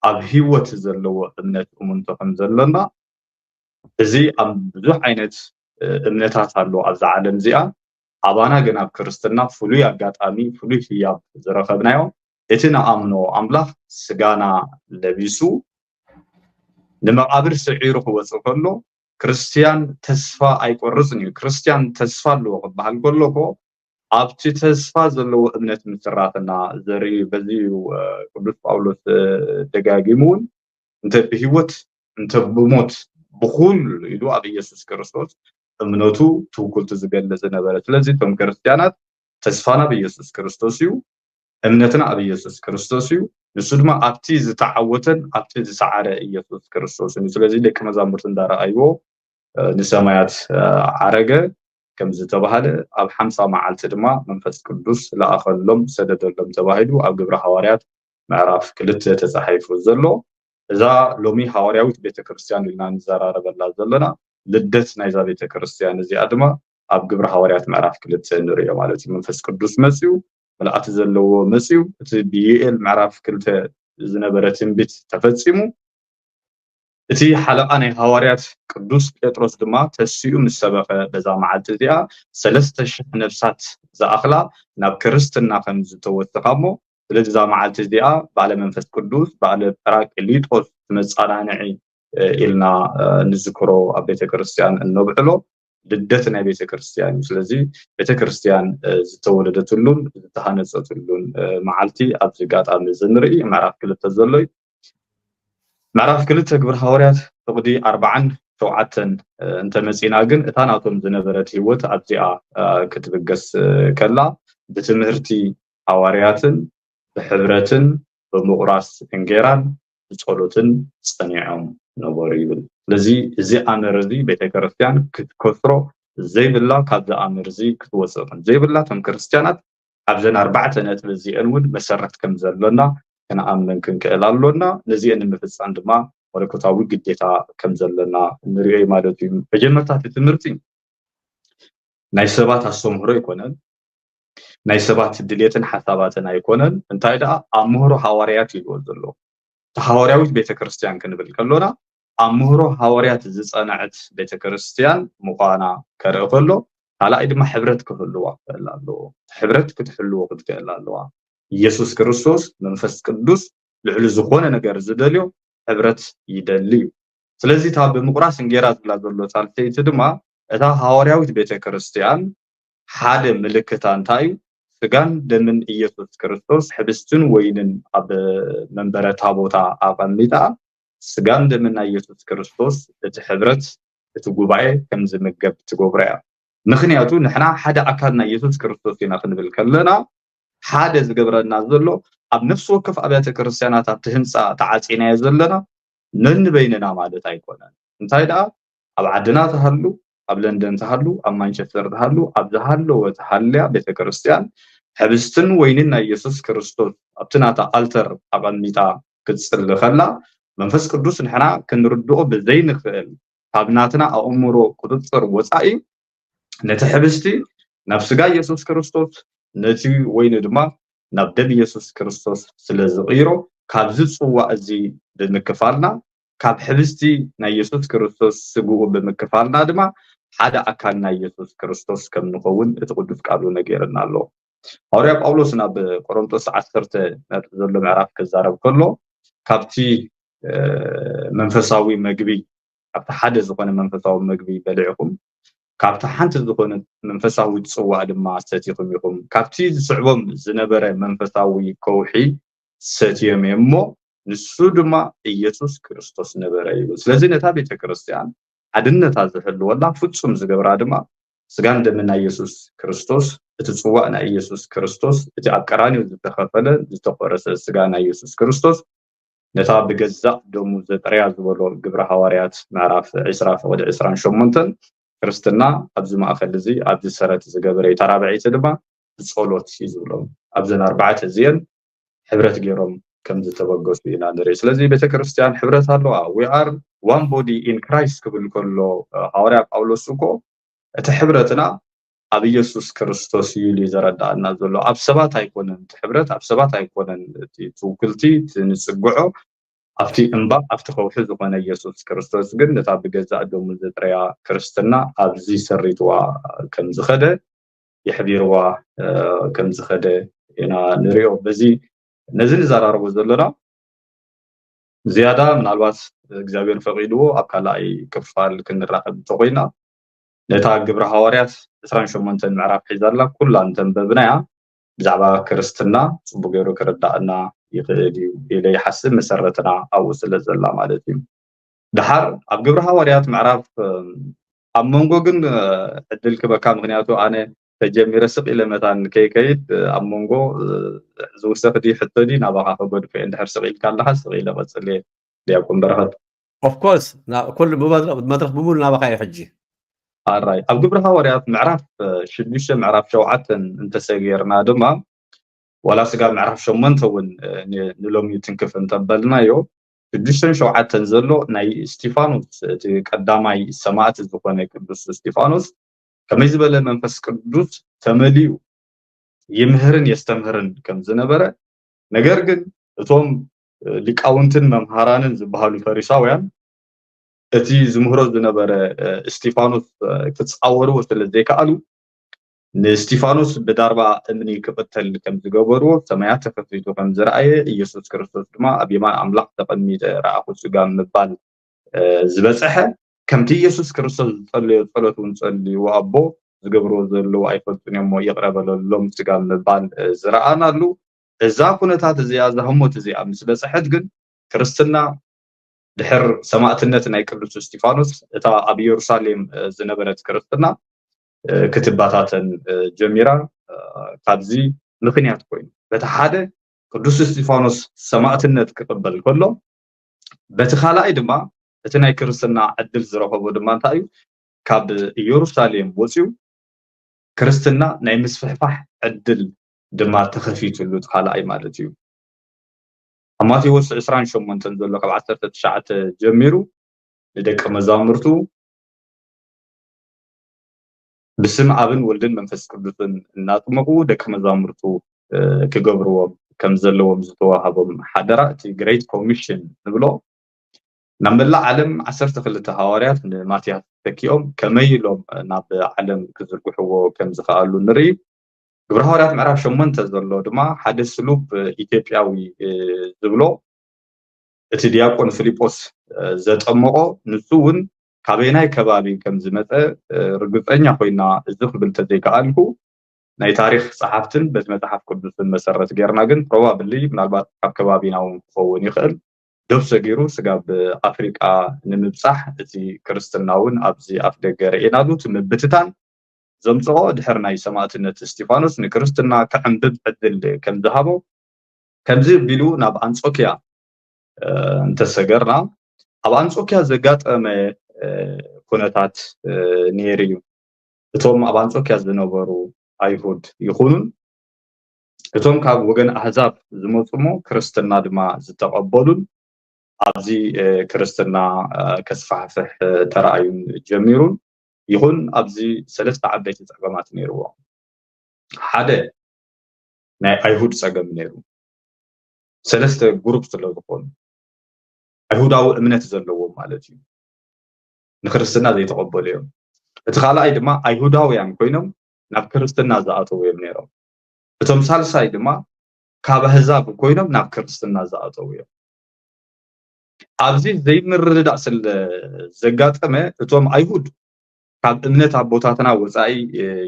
ኣብ ህይወት ዘለዎ እምነት እሙንቶ ከም ዘሎና እዚ ኣብ ብዙሕ ዓይነት እምነታት ኣሎ ኣብዛ ዓለም እዚኣ ኣባና ግን ኣብ ክርስትና ፍሉይ ኣጋጣሚ ፍሉይ ህያብ ዝረኸብናዮ እቲ ንኣምኖ ኣምላኽ ስጋና ለቢሱ ንመቓብር ስዒሩ ክወፅእ ከሎ ክርስትያን ተስፋ ኣይቆርፅን እዩ። ክርስትያን ተስፋ ኣለዎ ክበሃል ከሎ እኮ ኣብቲ ተስፋ ዘለዎ እምነት ምስራትና ዘርኢ እዩ። በዚ እዩ ቅዱስ ጳውሎስ ደጋጊሙ እውን እንተ ብህይወት እንተ ብሞት ብኩሉ ኢሉ ኣብ ኢየሱስ ክርስቶስ እምነቱ ትውኩልቲ ዝገልጽ ዝነበረ። ስለዚ እቶም ክርስትያናት ተስፋና ብኢየሱስ ክርስቶስ እዩ፣ እምነትና ኣብ ኢየሱስ ክርስቶስ እዩ። ንሱ ድማ ኣብቲ ዝተዓወተን ኣብቲ ዝሰዓረ ኢየሱስ ክርስቶስን እዩ። ስለዚ ደቂ መዛሙርቲ እንዳረኣይዎ ንሰማያት ዓረገ ከም ዝተባህለ ኣብ ሓምሳ መዓልቲ ድማ መንፈስ ቅዱስ ለኣኸሎም ሰደደሎም ተባሂሉ ኣብ ግብረ ሃዋርያት ምዕራፍ ክልተ ተጻሒፉ ዘሎ እዛ ሎሚ ሃዋርያዊት ቤተክርስትያን ኢልና ንዘራረበላ ዘለና ልደት ናይዛ ቤተክርስትያን እዚኣ ድማ ኣብ ግብረ ሃዋርያት ምዕራፍ ክልተ ንሪኦ ማለት እዩ። መንፈስ ቅዱስ መፅዩ ምልኣቲ ዘለዎ መፅዩ እቲ ብዩኤል ምዕራፍ ክልተ ዝነበረ ትንቢት ተፈፂሙ እቲ ሓለቓ ናይ ሃዋርያት ቅዱስ ጴጥሮስ ድማ ተሲኡ ምስ ሰበኸ፣ በዛ መዓልቲ እዚኣ ሰለስተ ሽሕ ነፍሳት ዝኣኽላ ናብ ክርስትና ከም ዝተወስኻ እሞ፣ ስለዚ እዛ መዓልቲ እዚኣ በዓለ መንፈስ ቅዱስ፣ በዓለ ጳራቅሊጦስ መጻናንዒ ኢልና ንዝክሮ ኣብ ቤተ ክርስቲያን እነብዕሎ ልደት ናይ ቤተ ክርስቲያን እዩ። ስለዚ ቤተ ክርስቲያን ዝተወለደትሉን ዝተሃነፀትሉን መዓልቲ ኣብዚ ኣጋጣሚ እዚ ንርኢ። ምዕራፍ ክልተ ዘሎ እዩ። ምዕራፍ ክልተ ግብረ ሃዋርያት ፍቕዲ ኣርባዓን ሸውዓተን እንተመፂና ግን እታ ናቶም ዝነበረት ህይወት ኣብዚኣ ክትብገስ ከላ ብትምህርቲ ሃዋርያትን ብሕብረትን ብምቑራስ እንጌራን ብጸሎትን ጸኒዖም ነበሩ ይብል። ስለዚ እዚ ኣምር እዚ ቤተክርስትያን ክትከስሮ ዘይብላ፣ ካብዚ ኣምር እዚ ክትወፅእ ከም ዘይብላ እቶም ክርስትያናት ኣብዘን ኣርባዕተ ነጥቢ እዚአን እውን መሰረት ከም ዘሎና ክንኣምን ክንክእል ኣሎና። ነዚአን ንምፍፃም ድማ መለኮታዊ ግዴታ ከም ዘለና ንሪኦ እዩ ማለት እዩ። መጀመርታ እቲ ትምህርቲ ናይ ሰባት ኣስተምህሮ ኣይኮነን፣ ናይ ሰባት ድሌትን ሓሳባትን ኣይኮነን። እንታይ ደኣ ኣምህሮ ሃዋርያት ኢልዎ ዘሎ። እቲ ሃዋርያዊት ቤተክርስትያን ክንብል ከሎና ኣምህሮ ሃዋርያት ዝጸንዐት ቤተክርስትያን ምዃና ከርኢ ከሎ፣ ካልኣይ ድማ ሕብረት ክህልዋ ክኽእል ኣለዎ። ሕብረት ክትሕልዎ ክትክእል ኣለዋ። ኢየሱስ ክርስቶስ መንፈስ ቅዱስ ልዕሊ ዝኾነ ነገር ዝደልዮ ሕብረት ይደሊ እዩ። ስለዚ እታ ብምቑራስ እንጌራ ዝብላ ዘሎ ሳልሰይቲ ድማ እታ ሃዋርያዊት ቤተ ክርስቲያን ሓደ ምልክታ እንታይ እዩ? ስጋን ደምን ኢየሱስ ክርስቶስ ሕብስትን ወይንን ኣብ መንበረ ታቦታ ኣቐሚጣ ስጋን ደምን ናይ ኢየሱስ ክርስቶስ እቲ ሕብረት እቲ ጉባኤ ከም ዝምገብ ትገብሮ እያ። ምኽንያቱ ንሕና ሓደ ኣካል ናይ ኢየሱስ ክርስቶስ ኢና ክንብል ከለና ሓደ ዝገብረና ዘሎ ኣብ ነፍሲ ወከፍ ኣብያተ ክርስቲያናት ኣብቲ ህንፃ ተዓፂናዮ ዘለና ነንበይንና ማለት ኣይኮነን። እንታይ ደኣ ኣብ ዓድና ትሃሉ፣ ኣብ ለንደን ትሃሉ፣ ኣብ ማንቸስተር ትሃሉ፣ ኣብ ዝሃለወ ትሃልያ ቤተክርስትያን ሕብስትን ወይንን ናይ ኢየሱስ ክርስቶስ ኣብቲ ናታ ኣልተር ኣቐሚጣ ክትጽሊ ከላ መንፈስ ቅዱስ ንሕና ክንርድኦ ብዘይንኽእል ካብ ናትና ኣእምሮ ቁፅፅር ወፃኢ ነቲ ሕብስቲ ናብ ስጋ ኢየሱስ ክርስቶስ ነቲ ወይኒ ድማ ናብ ደም ኢየሱስ ክርስቶስ ስለ ዝቕይሮ ካብዚ ፅዋእ እዚ ብምክፋልና ካብ ሕብስቲ ናይ ኢየሱስ ክርስቶስ ስግኡ ብምክፋልና ድማ ሓደ ኣካል ናይ ኢየሱስ ክርስቶስ ከም ንኸውን እቲ ቅዱስ ቃሉ ነጊርና ኣሎ። ሃዋርያ ጳውሎስ ናብ ቆሮንቶስ ዓሰርተ ነጥቢ ዘሎ ምዕራፍ ክዛረብ ከሎ ካብቲ መንፈሳዊ መግቢ ካብቲ ሓደ ዝኾነ መንፈሳዊ መግቢ በሊዕኹም ካብቲ ሓንቲ ዝኾነ መንፈሳዊ ፅዋእ ድማ ሰቲኹም ኢኹም። ካብቲ ዝስዕቦም ዝነበረ መንፈሳዊ ከውሒ ሰትዮም እዮም እሞ ንሱ ድማ ኢየሱስ ክርስቶስ ነበረ ይብል። ስለዚ ነታ ቤተ ክርስቲያን ሓድነታ ዝሕልወላ ፍጹም ዝገብራ ድማ ስጋን ደምን ናይ ኢየሱስ ክርስቶስ እቲ ጽዋእ ናይ ኢየሱስ ክርስቶስ እቲ ኣብ ቀራንዮ ዝተኸፈለ ዝተቆረሰ ስጋ ናይ ኢየሱስ ክርስቶስ ነታ ብገዛእ ደሙ ዘጥረያ ዝበሎ ግብረ ሃዋርያት ምዕራፍ ዕስራ ፍቕዲ ዕስራን ሸሞንተን ክርስትና ኣብዚ ማእኸል እዚ ኣብዚ ሰረት ዝገበረ እዩ። ተራብዐይቲ ድማ ብጸሎት እዩ ዝብሎም ኣብዘን ኣርባዕተ እዚአን ሕብረት ገይሮም ከም ዝተበገሱ ኢና ንርኢ። ስለዚ ቤተክርስትያን ሕብረት ኣለዋ። We are one body in Christ ክብል ከሎ ሃዋርያ ጳውሎስ እኮ እቲ ሕብረትና ኣብ ኢየሱስ ክርስቶስ እዩ ኢሉ ዘረዳእና ዘሎ። ኣብ ሰባት ኣይኮነን እቲ ሕብረት፣ ኣብ ሰባት ኣይኮነን እቲ ትውክልቲ፣ እቲ ንጽግዖ ኣብቲ እምባ ኣብቲ ከውሒ ዝኾነ ኢየሱስ ክርስቶስ ግን ነታ ብገዛእ ደሙ ዘጥረያ ክርስትና ኣብዚ ሰሪትዋ ከም ዝኸደ የሕቢርዋ ከም ዝኸደ ኢና ንሪኦ። በዚ ነዚ ንዘራረቦ ዘለና ዝያዳ ምናልባት እግዚኣብሔር ፈቒድዎ ኣብ ካልኣይ ክፋል ክንራኸብ እንተኮይና ነታ ግብረ ሃዋርያት ዕስራን ሸሞንተን ምዕራፍ ሒዛላ ኩላ እንተንበብናያ ብዛዕባ ክርስትና ጽቡቅ ገይሩ ክርዳእና ይኽእል እዩ ኢለ ይሓስብ። መሰረትና ኣብኡ ስለ ዘላ ማለት እዩ። ደሓር ኣብ ግብረ ሃዋርያት ምዕራፍ ኣብ መንጎ ግን ዕድል ክበካ ምክንያቱ ኣነ ተጀሚረ ስቕ ኢለ መታን ከይከይድ ኣብ መንጎ ዝውሰኽ ድዩ ሕቶ ድዩ ናባኻ ከገድፎ እየ እንድሕር ስቕ ኢልካ ኣለኻ ስቕ ኢለ ቀፅል እየ። ዲያቆን በረኸት ኦፍኮርስ ኩሉ መድረክ ብምሉ ናባኻ እዩ ሕጂ። ኣራይ ኣብ ግብረ ሃዋርያት ምዕራፍ ሽዱሽተ ምዕራፍ ሸውዓተን እንተሰጊርና ድማ ዋላ ስጋ ምዕራፍ ሸሞንተ እውን ንሎሚ ትንክፍ እንተበልናዮ ሽዱሽተን ሸውዓተን ዘሎ ናይ እስጢፋኖስ እቲ ቀዳማይ ሰማእት ዝኾነ ቅዱስ እስጢፋኖስ ከመይ ዝበለ መንፈስ ቅዱስ ተመሊኡ ይምህርን የስተምህርን ከም ዝነበረ ነገር ግን እቶም ሊቃውንትን መምሃራንን ዝበሃሉ ፈሪሳውያን እቲ ዝምህሮ ዝነበረ እስቲፋኖስ ክፃወርዎ ስለ ዘይከኣሉ፣ ንእስቲፋኖስ ብዳርባ እምኒ ክቕተል ከም ዝገበርዎ፣ ሰማያት ተኸፊቱ ከም ዝረኣየ፣ ኢየሱስ ክርስቶስ ድማ ኣብ የማን ኣምላኽ ተቐሚጠ ረኣኹ ስጋብ ምባል ዝበፀሐ፣ ከምቲ ኢየሱስ ክርስቶስ ዝጸለዮ ጸሎት እውን ጸልይዎ ኣቦ ዝገብርዎ ዘለዉ ኣይፈልጡን እዮም እሞ ይቕረ በለሎም ስጋብ ምባል ዝረኣናሉ። እዛ ኩነታት እዚኣ፣ እዛ ህሞት እዚኣ ምስ በፀሐት ግን ክርስትና ድሕር ሰማእትነት ናይ ቅዱስ እስጢፋኖስ እታ ኣብ ኢየሩሳሌም ዝነበረት ክርስትና ክትባታተን ጀሚራ። ካብዚ ምኽንያት ኮይኑ በቲ ሓደ ቅዱስ እስጢፋኖስ ሰማእትነት ክቕበል ከሎ፣ በቲ ካልኣይ ድማ እቲ ናይ ክርስትና ዕድል ዝረኸቦ ድማ እንታይ እዩ? ካብ ኢየሩሳሌም ወፂኡ ክርስትና ናይ ምስፍሕፋሕ ዕድል ድማ ተኸፊትሉ፣ እቲ ካልኣይ ማለት እዩ። ኣብ ማቴዎስ ዕስራን ሸሞንተን ዘሎ ካብ ዓሰርተ ትሽዓተ ጀሚሩ ንደቂ መዛሙርቱ ብስም ኣብን ወልድን መንፈስ ቅዱስን እናጥመቑ ደቂ መዛሙርቱ ክገብርዎም ከም ዘለዎም ዝተዋሃቦም ሓደራ፣ እቲ ግሬት ኮሚሽን ንብሎ፣ ናብ መላእ ዓለም ዓሰርተ ክልተ ሃዋርያት ንማትያስ ተኪኦም ከመይ ኢሎም ናብ ዓለም ክዝርግሕዎ ከም ዝኸኣሉ ንርኢ። ግብረ ሃዋርያት ምዕራፍ ሸሞንተ ዘሎ ድማ ሓደ ስሉብ ኢትዮጵያዊ ዝብሎ እቲ ዲያቆን ፊልጶስ ዘጠመቖ፣ ንሱ እውን ካበየናይ ከባቢ ከም ዝመፀ ርግፀኛ ኮይና እዚ ክብል ተዘይከኣልኩ፣ ናይ ታሪኽ ጸሓፍትን በቲ መጽሓፍ ቅዱስን መሰረት ጌርና ግን ፕሮባብሊ ምናልባት ካብ ከባቢና እውን ክኸውን ይኽእል፣ ዶብ ሰጊሩ ስጋብ ኣፍሪቃ ንምብጻሕ እቲ ክርስትና እውን ኣብዚ ኣፍ ደገ ርኢናሉ። እቲ ምብትታን ዘምጽኦ ድሕር ናይ ሰማእትነት እስጢፋኖስ ንክርስትና ክዕንብብ ዕድል ከም ዝሃቦ፣ ከምዚ ቢሉ ናብ ኣንጾኪያ እንተሰገርና፣ ኣብ ኣንጾኪያ ዘጋጠመ ኩነታት ነይሩ እዩ። እቶም ኣብ ኣንጾኪያ ዝነበሩ ኣይሁድ ይኹኑን እቶም ካብ ወገን ኣህዛብ ዝመፁ እሞ ክርስትና ድማ ዝተቐበሉን ኣብዚ ክርስትና ከስፋሕፍሕ ተራእዩን ጀሚሩን። ይኹን ኣብዚ ሰለስተ ዓበይቲ ፀገማት ነይርዎ። ሓደ ናይ ኣይሁድ ፀገም ነይሩ። ሰለስተ ግሩፕ ስለ ዝኾኑ ኣይሁዳዊ እምነት ዘለዎም ማለት እዩ። ንክርስትና ዘይተቐበሉ እዮም። እቲ ካልኣይ ድማ ኣይሁዳውያን ኮይኖም ናብ ክርስትና ዝኣተዉ እዮም ነይሮም። እቶም ሳልሳይ ድማ ካብ ኣህዛብ ኮይኖም ናብ ክርስትና ዝኣተዉ እዮም። ኣብዚ ዘይምርድዳእ ስለ ዘጋጠመ እቶም ኣይሁድ ካብ እምነት ኣቦታትና ወፃኢ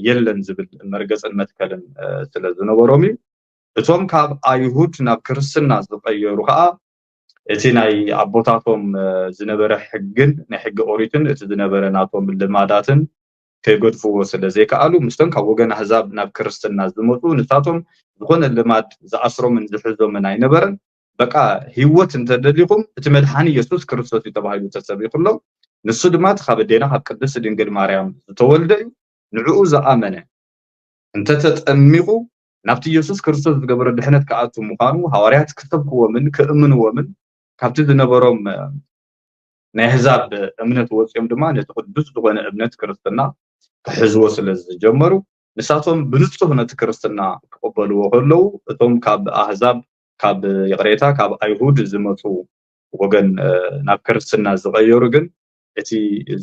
የለን ዝብል መርገፅን መትከልን ስለ ዝነበሮም እዩ። እቶም ካብ ኣይሁድ ናብ ክርስትና ዝቐየሩ ከዓ እቲ ናይ ኣቦታቶም ዝነበረ ሕግን ናይ ሕጊ ኦሪትን እቲ ዝነበረ ናቶም ልማዳትን ከይገድፍዎ ስለ ዘይከኣሉ፣ ምስቶም ካብ ወገን ኣህዛብ ናብ ክርስትና ዝመፁ ንሳቶም ዝኾነ ልማድ ዝኣስሮምን ዝሕዞምን ኣይነበረን። በቃ ህይወት እንተደሊኹም እቲ መድሓኒ የሱስ ክርስቶስ እዩ ተባሂሉ ተሰቢኹሎም። ንሱ ድማ እቲ ካብ ኣዴና ካብ ቅድስቲ ድንግል ማርያም ዝተወልደ እዩ። ንዕኡ ዝኣመነ እንተተጠሚቑ ናብቲ የሱስ ክርስቶስ ዝገበረ ድሕነት ክኣቱ ምዃኑ ሃዋርያት ክሰብክዎምን ክእምንዎምን ካብቲ ዝነበሮም ናይ ኣህዛብ እምነት ወፂኦም ድማ ነቲ ቅዱስ ዝኾነ እምነት ክርስትና ክሕዝዎ ስለ ዝጀመሩ ንሳቶም ብንጹህ ነቲ ክርስትና ክቕበልዎ ከለዉ እቶም ካብ ኣህዛብ ካብ ይቕሬታ ካብ ኣይሁድ ዝመፁ ወገን ናብ ክርስትና ዝቐየሩ ግን እቲ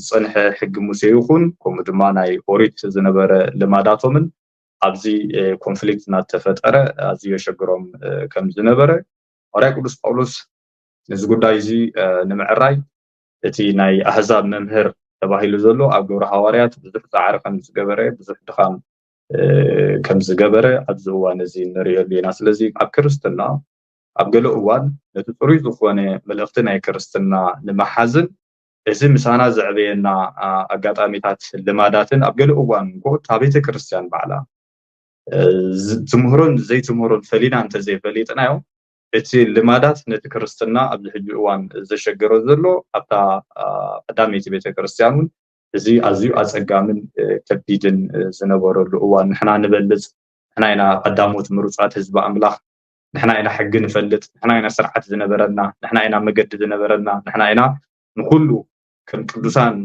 ዝፀንሐ ሕጊ ሙሴ ይኹን ከምኡ ድማ ናይ ኦሪት ዝነበረ ልማዳቶምን ኣብዚ ኮንፍሊክት እናተፈጠረ ኣዝዩ የሸግሮም ከም ዝነበረ ሃዋርያ ቅዱስ ጳውሎስ ነዚ ጉዳይ እዚ ንምዕራይ እቲ ናይ ኣህዛብ መምህር ተባሂሉ ዘሎ ኣብ ግብረ ሃዋርያት ብዙሕ ፃዕሪ ከም ዝገበረ ብዙሕ ድኻም ከም ዝገበረ ኣብዚ እዋን እዚ ንርእየሉ ኢና። ስለዚ ኣብ ክርስትና ኣብ ገለ እዋን ነቲ ፅሩይ ዝኾነ መልእኽቲ ናይ ክርስትና ንምሓዝን እዚ ምሳና ዘዕበየና ኣጋጣሚታት ልማዳትን ኣብ ገለ እዋን እንኮ እታ ቤተ ክርስቲያን ባዕላ ትምህሮን ዘይትምህሮን ፈሊና እንተዘይፈሊጥናዮ እቲ ልማዳት ነቲ ክርስትና ኣብዚ ሕጂ እዋን ዘሸገሮ ዘሎ ኣብታ ቀዳመይቲ ቤተ ክርስቲያን እውን እዚ ኣዝዩ ኣፀጋምን ከቢድን ዝነበረሉ እዋን ንሕና ንበልፅ ንሕና ኢና ቀዳሞት ምሩፃት ህዝቢ ኣምላኽ ንሕና ኢና ሕጊ ንፈልጥ ንሕና ኢና ስርዓት ዝነበረና ንሕና ኢና መገዲ ዝነበረና ንሕና ኢና ንኩሉ ከም ቅዱሳን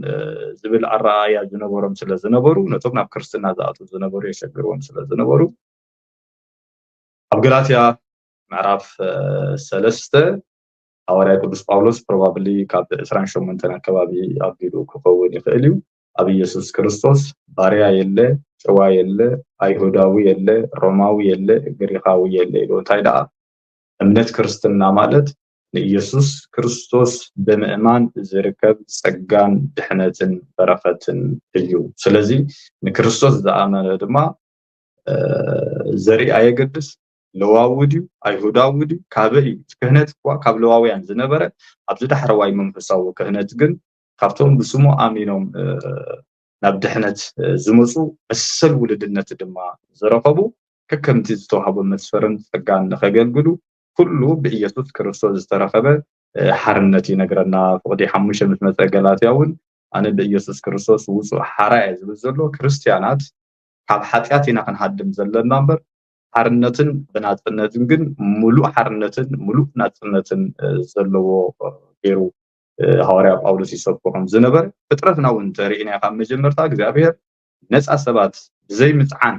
ዝብል ኣረኣእያ ዝነበሮም ስለ ዝነበሩ ነቶም ናብ ክርስትና ዝኣትዉ ዝነበሩ የሸግርዎም ስለ ዝነበሩ ኣብ ገላትያ ምዕራፍ ሰለስተ ሃዋርያ ቅዱስ ጳውሎስ ፕሮባብሊ ካብ ዕስራን ሸሞንተን ኣከባቢ ኣቢሉ ክኸውን ይኽእል እዩ። ኣብ ኢየሱስ ክርስቶስ ባርያ የለ፣ ጨዋ የለ፣ ኣይሁዳዊ የለ፣ ሮማዊ የለ፣ ግሪኻዊ የለ ኢሉ። እንታይ ደኣ እምነት ክርስትና ማለት ንኢየሱስ ክርስቶስ ብምእማን ዝርከብ ጸጋን ድሕነትን በረኸትን እዩ። ስለዚ ንክርስቶስ ዝኣመነ ድማ ዘርኢ ኣየገድስ፣ ለዋዊ ድዩ ኣይሁዳዊ ድዩ ካበይ እዩ፣ ክህነት እኳ ካብ ለዋውያን ዝነበረ ኣብዚ ዳሕረዋይ መንፈሳዊ ክህነት ግን ካብቶም ብስሙ ኣሚኖም ናብ ድሕነት ዝመፁ መሰል ውልድነት ድማ ዝረኸቡ ከከምቲ ዝተዋህቦ መስፈርን ጸጋን ንኸገልግሉ ኩሉ ብኢየሱስ ክርስቶስ ዝተረኸበ ሓርነት ይነግረና። ፍቕዲ ሓሙሽተ ምስ መጸ ገላትያ እውን ኣነ ብኢየሱስ ክርስቶስ ውፁእ ሓራ እየ ዝብል ዘሎ። ክርስትያናት ካብ ሓጢኣት ኢና ክንሃድም ዘለና እምበር ሓርነትን ብናፅነትን ግን ሙሉእ ሓርነትን ሙሉእ ናፅነትን ዘለዎ ገይሩ ሃዋርያ ጳውሎስ ይሰብኮ ከም ዝነበረ ፍጥረትና እውን ተርእና ካብ መጀመርታ እግዚኣብሔር ነፃ ሰባት ብዘይ ምፅዓን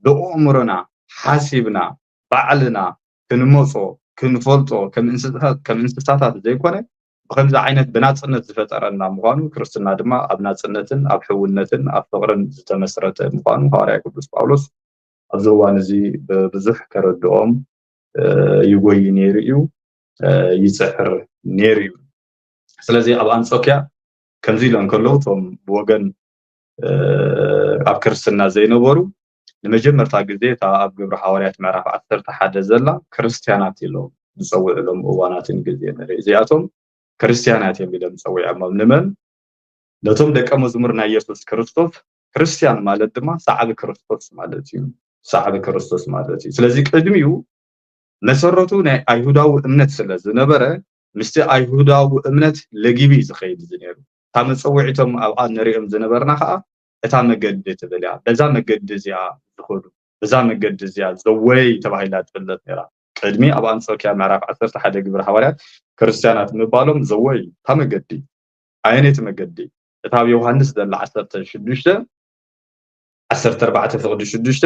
ብኣእምሮና ሓሲብና ባዕልና ክንመፆ ክንፈልጦ ከም እንስሳታት ዘይኮነ ብከምዚ ዓይነት ብናፅነት ዝፈጠረና ምኳኑ ክርስትና ድማ ኣብ ናፅነትን ኣብ ሕውነትን ኣብ ፍቅርን ዝተመስረተ ምኳኑ ሃዋርያ ቅዱስ ጳውሎስ ኣብዚ እዋን እዚ ብብዙሕ ከረድኦም ይጎይ ነይሩ እዩ፣ ይፅዕር ነይሩ እዩ። ስለዚ ኣብ ኣንጾኪያ ከምዚ ኢሎም ከለዉ እቶም ብወገን ኣብ ክርስትና ዘይነበሩ ንመጀመርታ ግዜ እታ ኣብ ግብሪ ሃዋርያት ምዕራፍ ዓሰርተ ሓደ ዘላ ክርስትያናት ኢሎም ዝፀውዕሎም እዋናትን ግዜ ንርኢ። እዚኣቶም ክርስትያናት እዮም ኢሎም ፀዊዖሞም። ንመን? ነቶም ደቀ መዝሙር ናይ የሱስ ክርስቶስ። ክርስትያን ማለት ድማ ሰዓቢ ክርስቶስ ማለት እዩ። ሰዓቢ ክርስቶስ ማለት እዩ። ስለዚ ቅድሚኡ መሰረቱ ናይ ኣይሁዳዊ እምነት ስለ ዝነበረ ምስቲ ኣይሁዳዊ እምነት ለጊቢ ዝኸይድ እዚ ነይሩ። እታ መፀውዒቶም ኣብኣ ንሪኦም ዝነበርና ከዓ እታ መገዲ ትብል እያ። በዛ መገዲ እዚኣ ዝኸዱ በዛ መገዲ እዚኣ ዘወይ ተባሂላ ትፍለጥ ነይራ። ቅድሚ ኣብ ኣንጾኪያ ምዕራፍ ዓሰርተ ሓደ ግብሪ ሃዋርያት ክርስትያናት ምባሎም ዘወይ እታ መገዲ ኣየነይቲ መገዲ? እታ ኣብ ዮሃንስ ዘላ ዓሰርተ ሽዱሽተ ዓሰርተ ኣርባዕተ ፍቕዲ ሽዱሽተ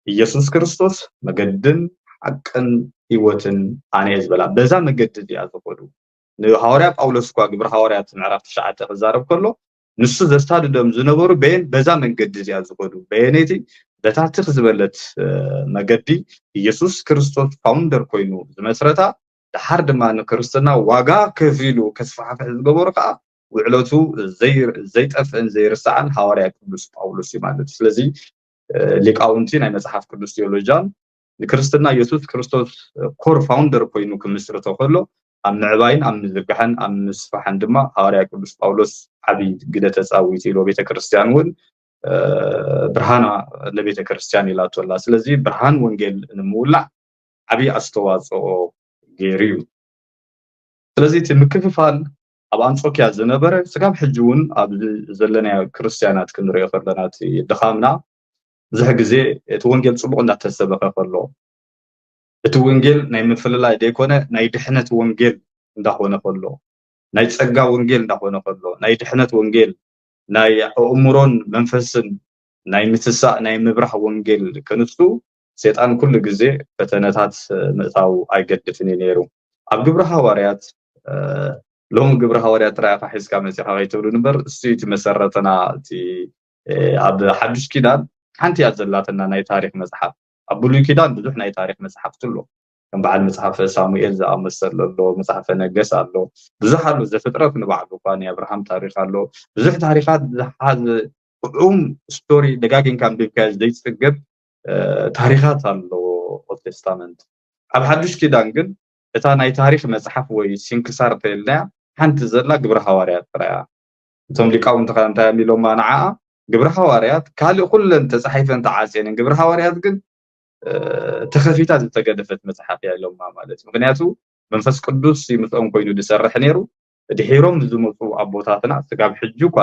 ኢየሱስ ክርስቶስ መገድን ሓቅን ህይወትን ኣነ እየ ዝበላ በዛ መገዲ እዚኣ ዝኸዱ ንሃዋርያ ጳውሎስ እኳ ግብሪ ሃዋርያት ምዕራፍ ትሽዓተ ክዛረብ ከሎ ንሱ ዘሳድዶም ዝነበሩ በየን በዛ መንገዲ እዚኣ ዝኸዱ በየነይቲ በታ ትኽ ዝበለት መገዲ ኢየሱስ ክርስቶስ ፋውንደር ኮይኑ ዝመስረታ ደሓር ድማ ንክርስትና ዋጋ ከፊሉ ከስፋሕፍሕ ዝገበሩ ከዓ ውዕለቱ ዘይጠፍእን ዘይርሳዕን ሃዋርያ ቅዱስ ጳውሎስ እዩ ማለት እዩ። ስለዚ ሊቃውንቲ ናይ መፅሓፍ ቅዱስ ቴዎሎጂያን ንክርስትና የሱስ ክርስቶስ ኮር ፋውንደር ኮይኑ ክምስርቶ ከሎ ኣብ ምዕባይን ኣብ ምዝርጋሕን ኣብ ምስፋሕን ድማ ሃዋርያ ቅዱስ ጳውሎስ ዓብይ ግደ ተፃዊት ኢሉ ቤተክርስትያን እውን ብርሃና ለቤተክርስትያን ኢላቶ ኣላ። ስለዚ ብርሃን ወንጌል ንምውላዕ ዓብይ ኣስተዋፅኦ ገይሩ እዩ። ስለዚ እቲ ምክፍፋል ኣብ ኣንጾኪያ ዝነበረ ስጋብ ሕጂ እውን ኣብዚ ዘለናዮ ክርስትያናት ክንሪኦ ከለና እቲ ድኻምና ብዙሕ ግዜ እቲ ወንጌል ፅቡቕ እንዳተሰበኸ ከሎ እቲ ወንጌል ናይ ምፍልላይ ዘይኮነ ናይ ድሕነት ወንጌል እንዳኾነ ከሎ ናይ ፀጋ ወንጌል እንዳኾነ ከሎ ናይ ድሕነት ወንጌል ናይ ኣእምሮን መንፈስን ናይ ምትሳእ ናይ ምብራህ ወንጌል ክንሱ ሴጣን ኩሉ ግዜ ፈተነታት ምእታው ኣይገድፍን እዩ ነይሩ። ኣብ ግብሪ ሃዋርያት ሎሚ ግብሪ ሃዋርያት ጥራይ ኢኻ ሒዝካ መፂኻ ከይትብሉ ንበር እሱ እቲ መሰረትና እቲ ኣብ ሓዱሽ ኪዳን ሓንቲ እያ ዘላትና ናይ ታሪክ መፅሓፍ ኣብ ብሉይ ኪዳን ብዙሕ ናይ ታሪክ መፅሓፍቲ ኣሎ ከም በዓል መፅሓፈ ሳሙኤል ዝኣመሰለ ኣሎ መፅሓፈ ነገስ ኣሎ ብዙሕ ኣሎ ዘፍጥረት ንባዕሉ እኳ ናይ ኣብርሃም ታሪክ ኣሎ ብዙሕ ታሪካት ዝሓዘ ጥዑም ስቶሪ ደጋጊምካ ኣንቢብካዮ ዘይፅገብ ታሪካት ኣለዎ ኦልድ ቴስታመንት ኣብ ሓዱሽ ኪዳን ግን እታ ናይ ታሪክ መፅሓፍ ወይ ሲንክሳር ተይልናያ ሓንቲ ዘላ ግብረ ሃዋርያት ጥራያ እቶም ሊቃውንቲ ከ እንታይ ኢሎማ ንዓኣ ግብረ ሃዋርያት ካልእ ኩለን ተፃሒፈን ተዓፅየንን ግብረ ሃዋርያት ግን ተኸፊታ ዝተገደፈት መፅሓፍ እያ ኢሎማ ማለት እዩ ምክንያቱ መንፈስ ቅዱስ ይምፅኦም ኮይኑ ዝሰርሕ ነይሩ ድሒሮም ዝመፁ ኣቦታትና ስጋብ ሕጂ እኳ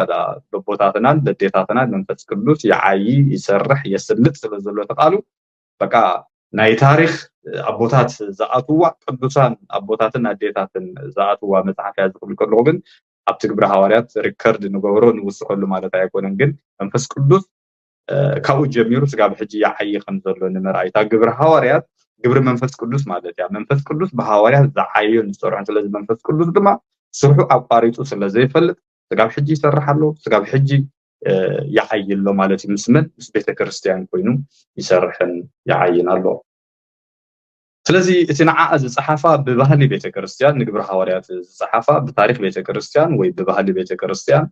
ኣቦታትናን ደዴታትናን መንፈስ ቅዱስ ይዓዪ ይሰርሕ የስልጥ ስለ ዘሎ ተቃሉ በቃ ናይ ታሪክ ኣቦታት ዝኣትዋ ቅዱሳን ኣቦታትን ኣዴታትን ዝኣትዋ መፅሓፍ እያ ዝብል ከለኩ ግን ኣብቲ ግብረ ሃዋርያት ሪከርድ ንገብሮ ንውስኸሉ ማለት ኣይኮነን ግን መንፈስ ቅዱስ ካብኡ ጀሚሩ ስጋብ ሕጂ ይዓዪ ከም ዘሎ ንምርኣይ እታ ግብረ ሃዋርያት ግብሪ መንፈስ ቅዱስ ማለት እያ። መንፈስ ቅዱስ ብሃዋርያት ዝዓየዮን ዝሰርሖን፣ ስለዚ መንፈስ ቅዱስ ድማ ስርሑ ኣቋሪፁ ስለ ዘይፈልጥ ስጋብ ሕጂ ይሰርሕ ኣሎ፣ ስጋብ ሕጂ ይዓይ ኣሎ ማለት እዩ። ምስ መን? ምስ ቤተክርስትያን ኮይኑ ይሰርሕን ይዓይን ኣሎ። ስለዚ እቲ ንዓኣ ዝፀሓፋ ብባህሊ ቤተክርስትያን፣ ንግብሪ ሃዋርያት ዝፀሓፋ ብታሪክ ቤተክርስትያን ወይ ብባህሊ ቤተክርስትያን፣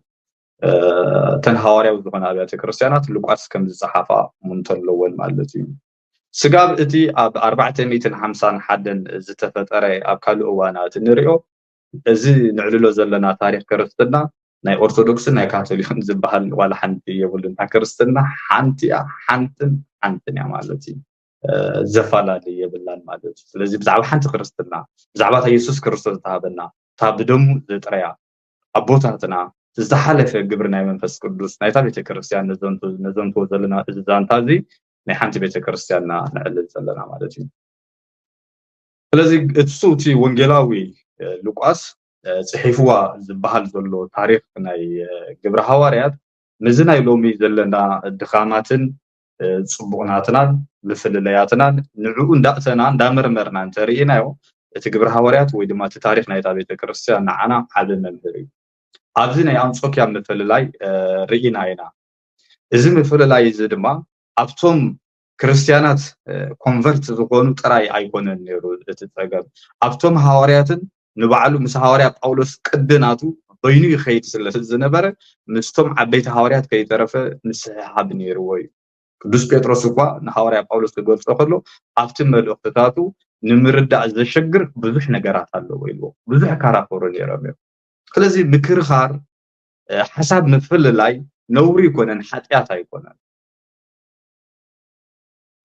እተን ሃዋርያዊ ዝኾነ ኣብያተ ክርስትያናት ሉቃስ ከም ዝፀሓፋ እሙን ተለወን ማለት እዩ። ስጋብ እቲ ኣብ ኣርባዕተ ሚእትን ሓምሳን ሓደን ዝተፈጠረ ኣብ ካልእ እዋናት እንሪኦ፣ እዚ ንዕልሎ ዘለና ታሪክ ክርስትና ናይ ኦርቶዶክስን ናይ ካቶሊክን ዝበሃል ዋላ ሓንቲ የብሉን። እታ ክርስትና ሓንቲ እያ፣ ሓንትን ሓንትን እያ ማለት እዩ። ዘፈላለ የብላን ማለት እዩ። ስለዚ ብዛዕባ ሓንቲ ክርስትና፣ ብዛዕባ እታ የሱስ ክርስቶስ ዝተሃበና፣ እታ ብደሙ ዘጥረያ ኣቦታትና፣ ዝሓለፈ ግብሪ ናይ መንፈስ ቅዱስ ናይታ ቤተክርስትያን ነዘንቱ ዘለና እዚ ዛንታ እዚ ናይ ሓንቲ ቤተክርስትያንና ነዕልል ዘለና ማለት እዩ። ስለዚ እሱ እቲ ወንጌላዊ ሉቃስ ፅሒፍዋ ዝበሃል ዘሎ ታሪክ ናይ ግብሪ ሃዋርያት ምስዚ ናይ ሎሚ ዘለና ድኻማትን ፅቡቕ ናትናን ምፍልለያትናን ንዕኡ እንዳእተና እንዳመርመርና እንተርኢናዮ፣ እቲ ግብሪ ሃዋርያት ወይ ድማ እቲ ታሪክ ናይታ ቤተክርስትያን ንዓና ዓቢ መምህር እዩ። ኣብዚ ናይ ኣንጾኪያ ምፍልላይ ርኢና ኢና። እዚ ምፍልላይ እዚ ድማ ኣብቶም ክርስትያናት ኮንቨርት ዝኾኑ ጥራይ ኣይኮነን ነይሩ እቲ ጸገም። ኣብቶም ሃዋርያትን ንባዕሉ ምስ ሃዋርያ ጳውሎስ ቅዲ ናቱ በይኑ ይኸይድ ስለ ዝነበረ፣ ምስቶም ዓበይቲ ሃዋርያት ከይተረፈ ምስሕሓብ ነይርዎ እዩ። ቅዱስ ጴጥሮስ እኳ ንሃዋርያ ጳውሎስ ክገልጾ ከሎ፣ ኣብቲ መልእኽትታቱ ንምርዳእ ዘሸግር ብዙሕ ነገራት ኣለዎ ኢልዎ። ብዙሕ ካራክተሩ ነይሮም እዮም። ስለዚ ምክርኻር፣ ሓሳብ ምፍልላይ ነውሪ ኣይኮነን፣ ሓጢኣት ኣይኮነን።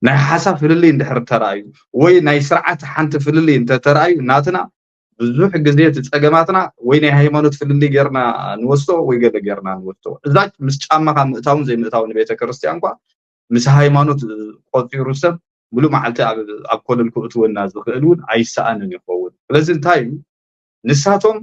ናይ ሓሳብ ፍልልይ እንድሕር ተራእዩ ወይ ናይ ስርዓት ሓንቲ ፍልልይ እንተተራእዩ፣ ናትና ብዙሕ ግዜ እቲ ጸገማትና ወይ ናይ ሃይማኖት ፍልልይ ጌርና ንወስዶ ወይ ገለ ጌርና ንወስዶ። እዛ ምስ ጫማኻ ምእታውን ዘይምእታውን ቤተ ክርስቲያን እንኳ ምስ ሃይማኖት ቆጺሩ ሰብ ሙሉእ መዓልቲ ኣብ ኮለል ክእትወና ዝኽእል እውን ኣይሰኣንን ይኸውን። ስለዚ እንታይ እዩ ንሳቶም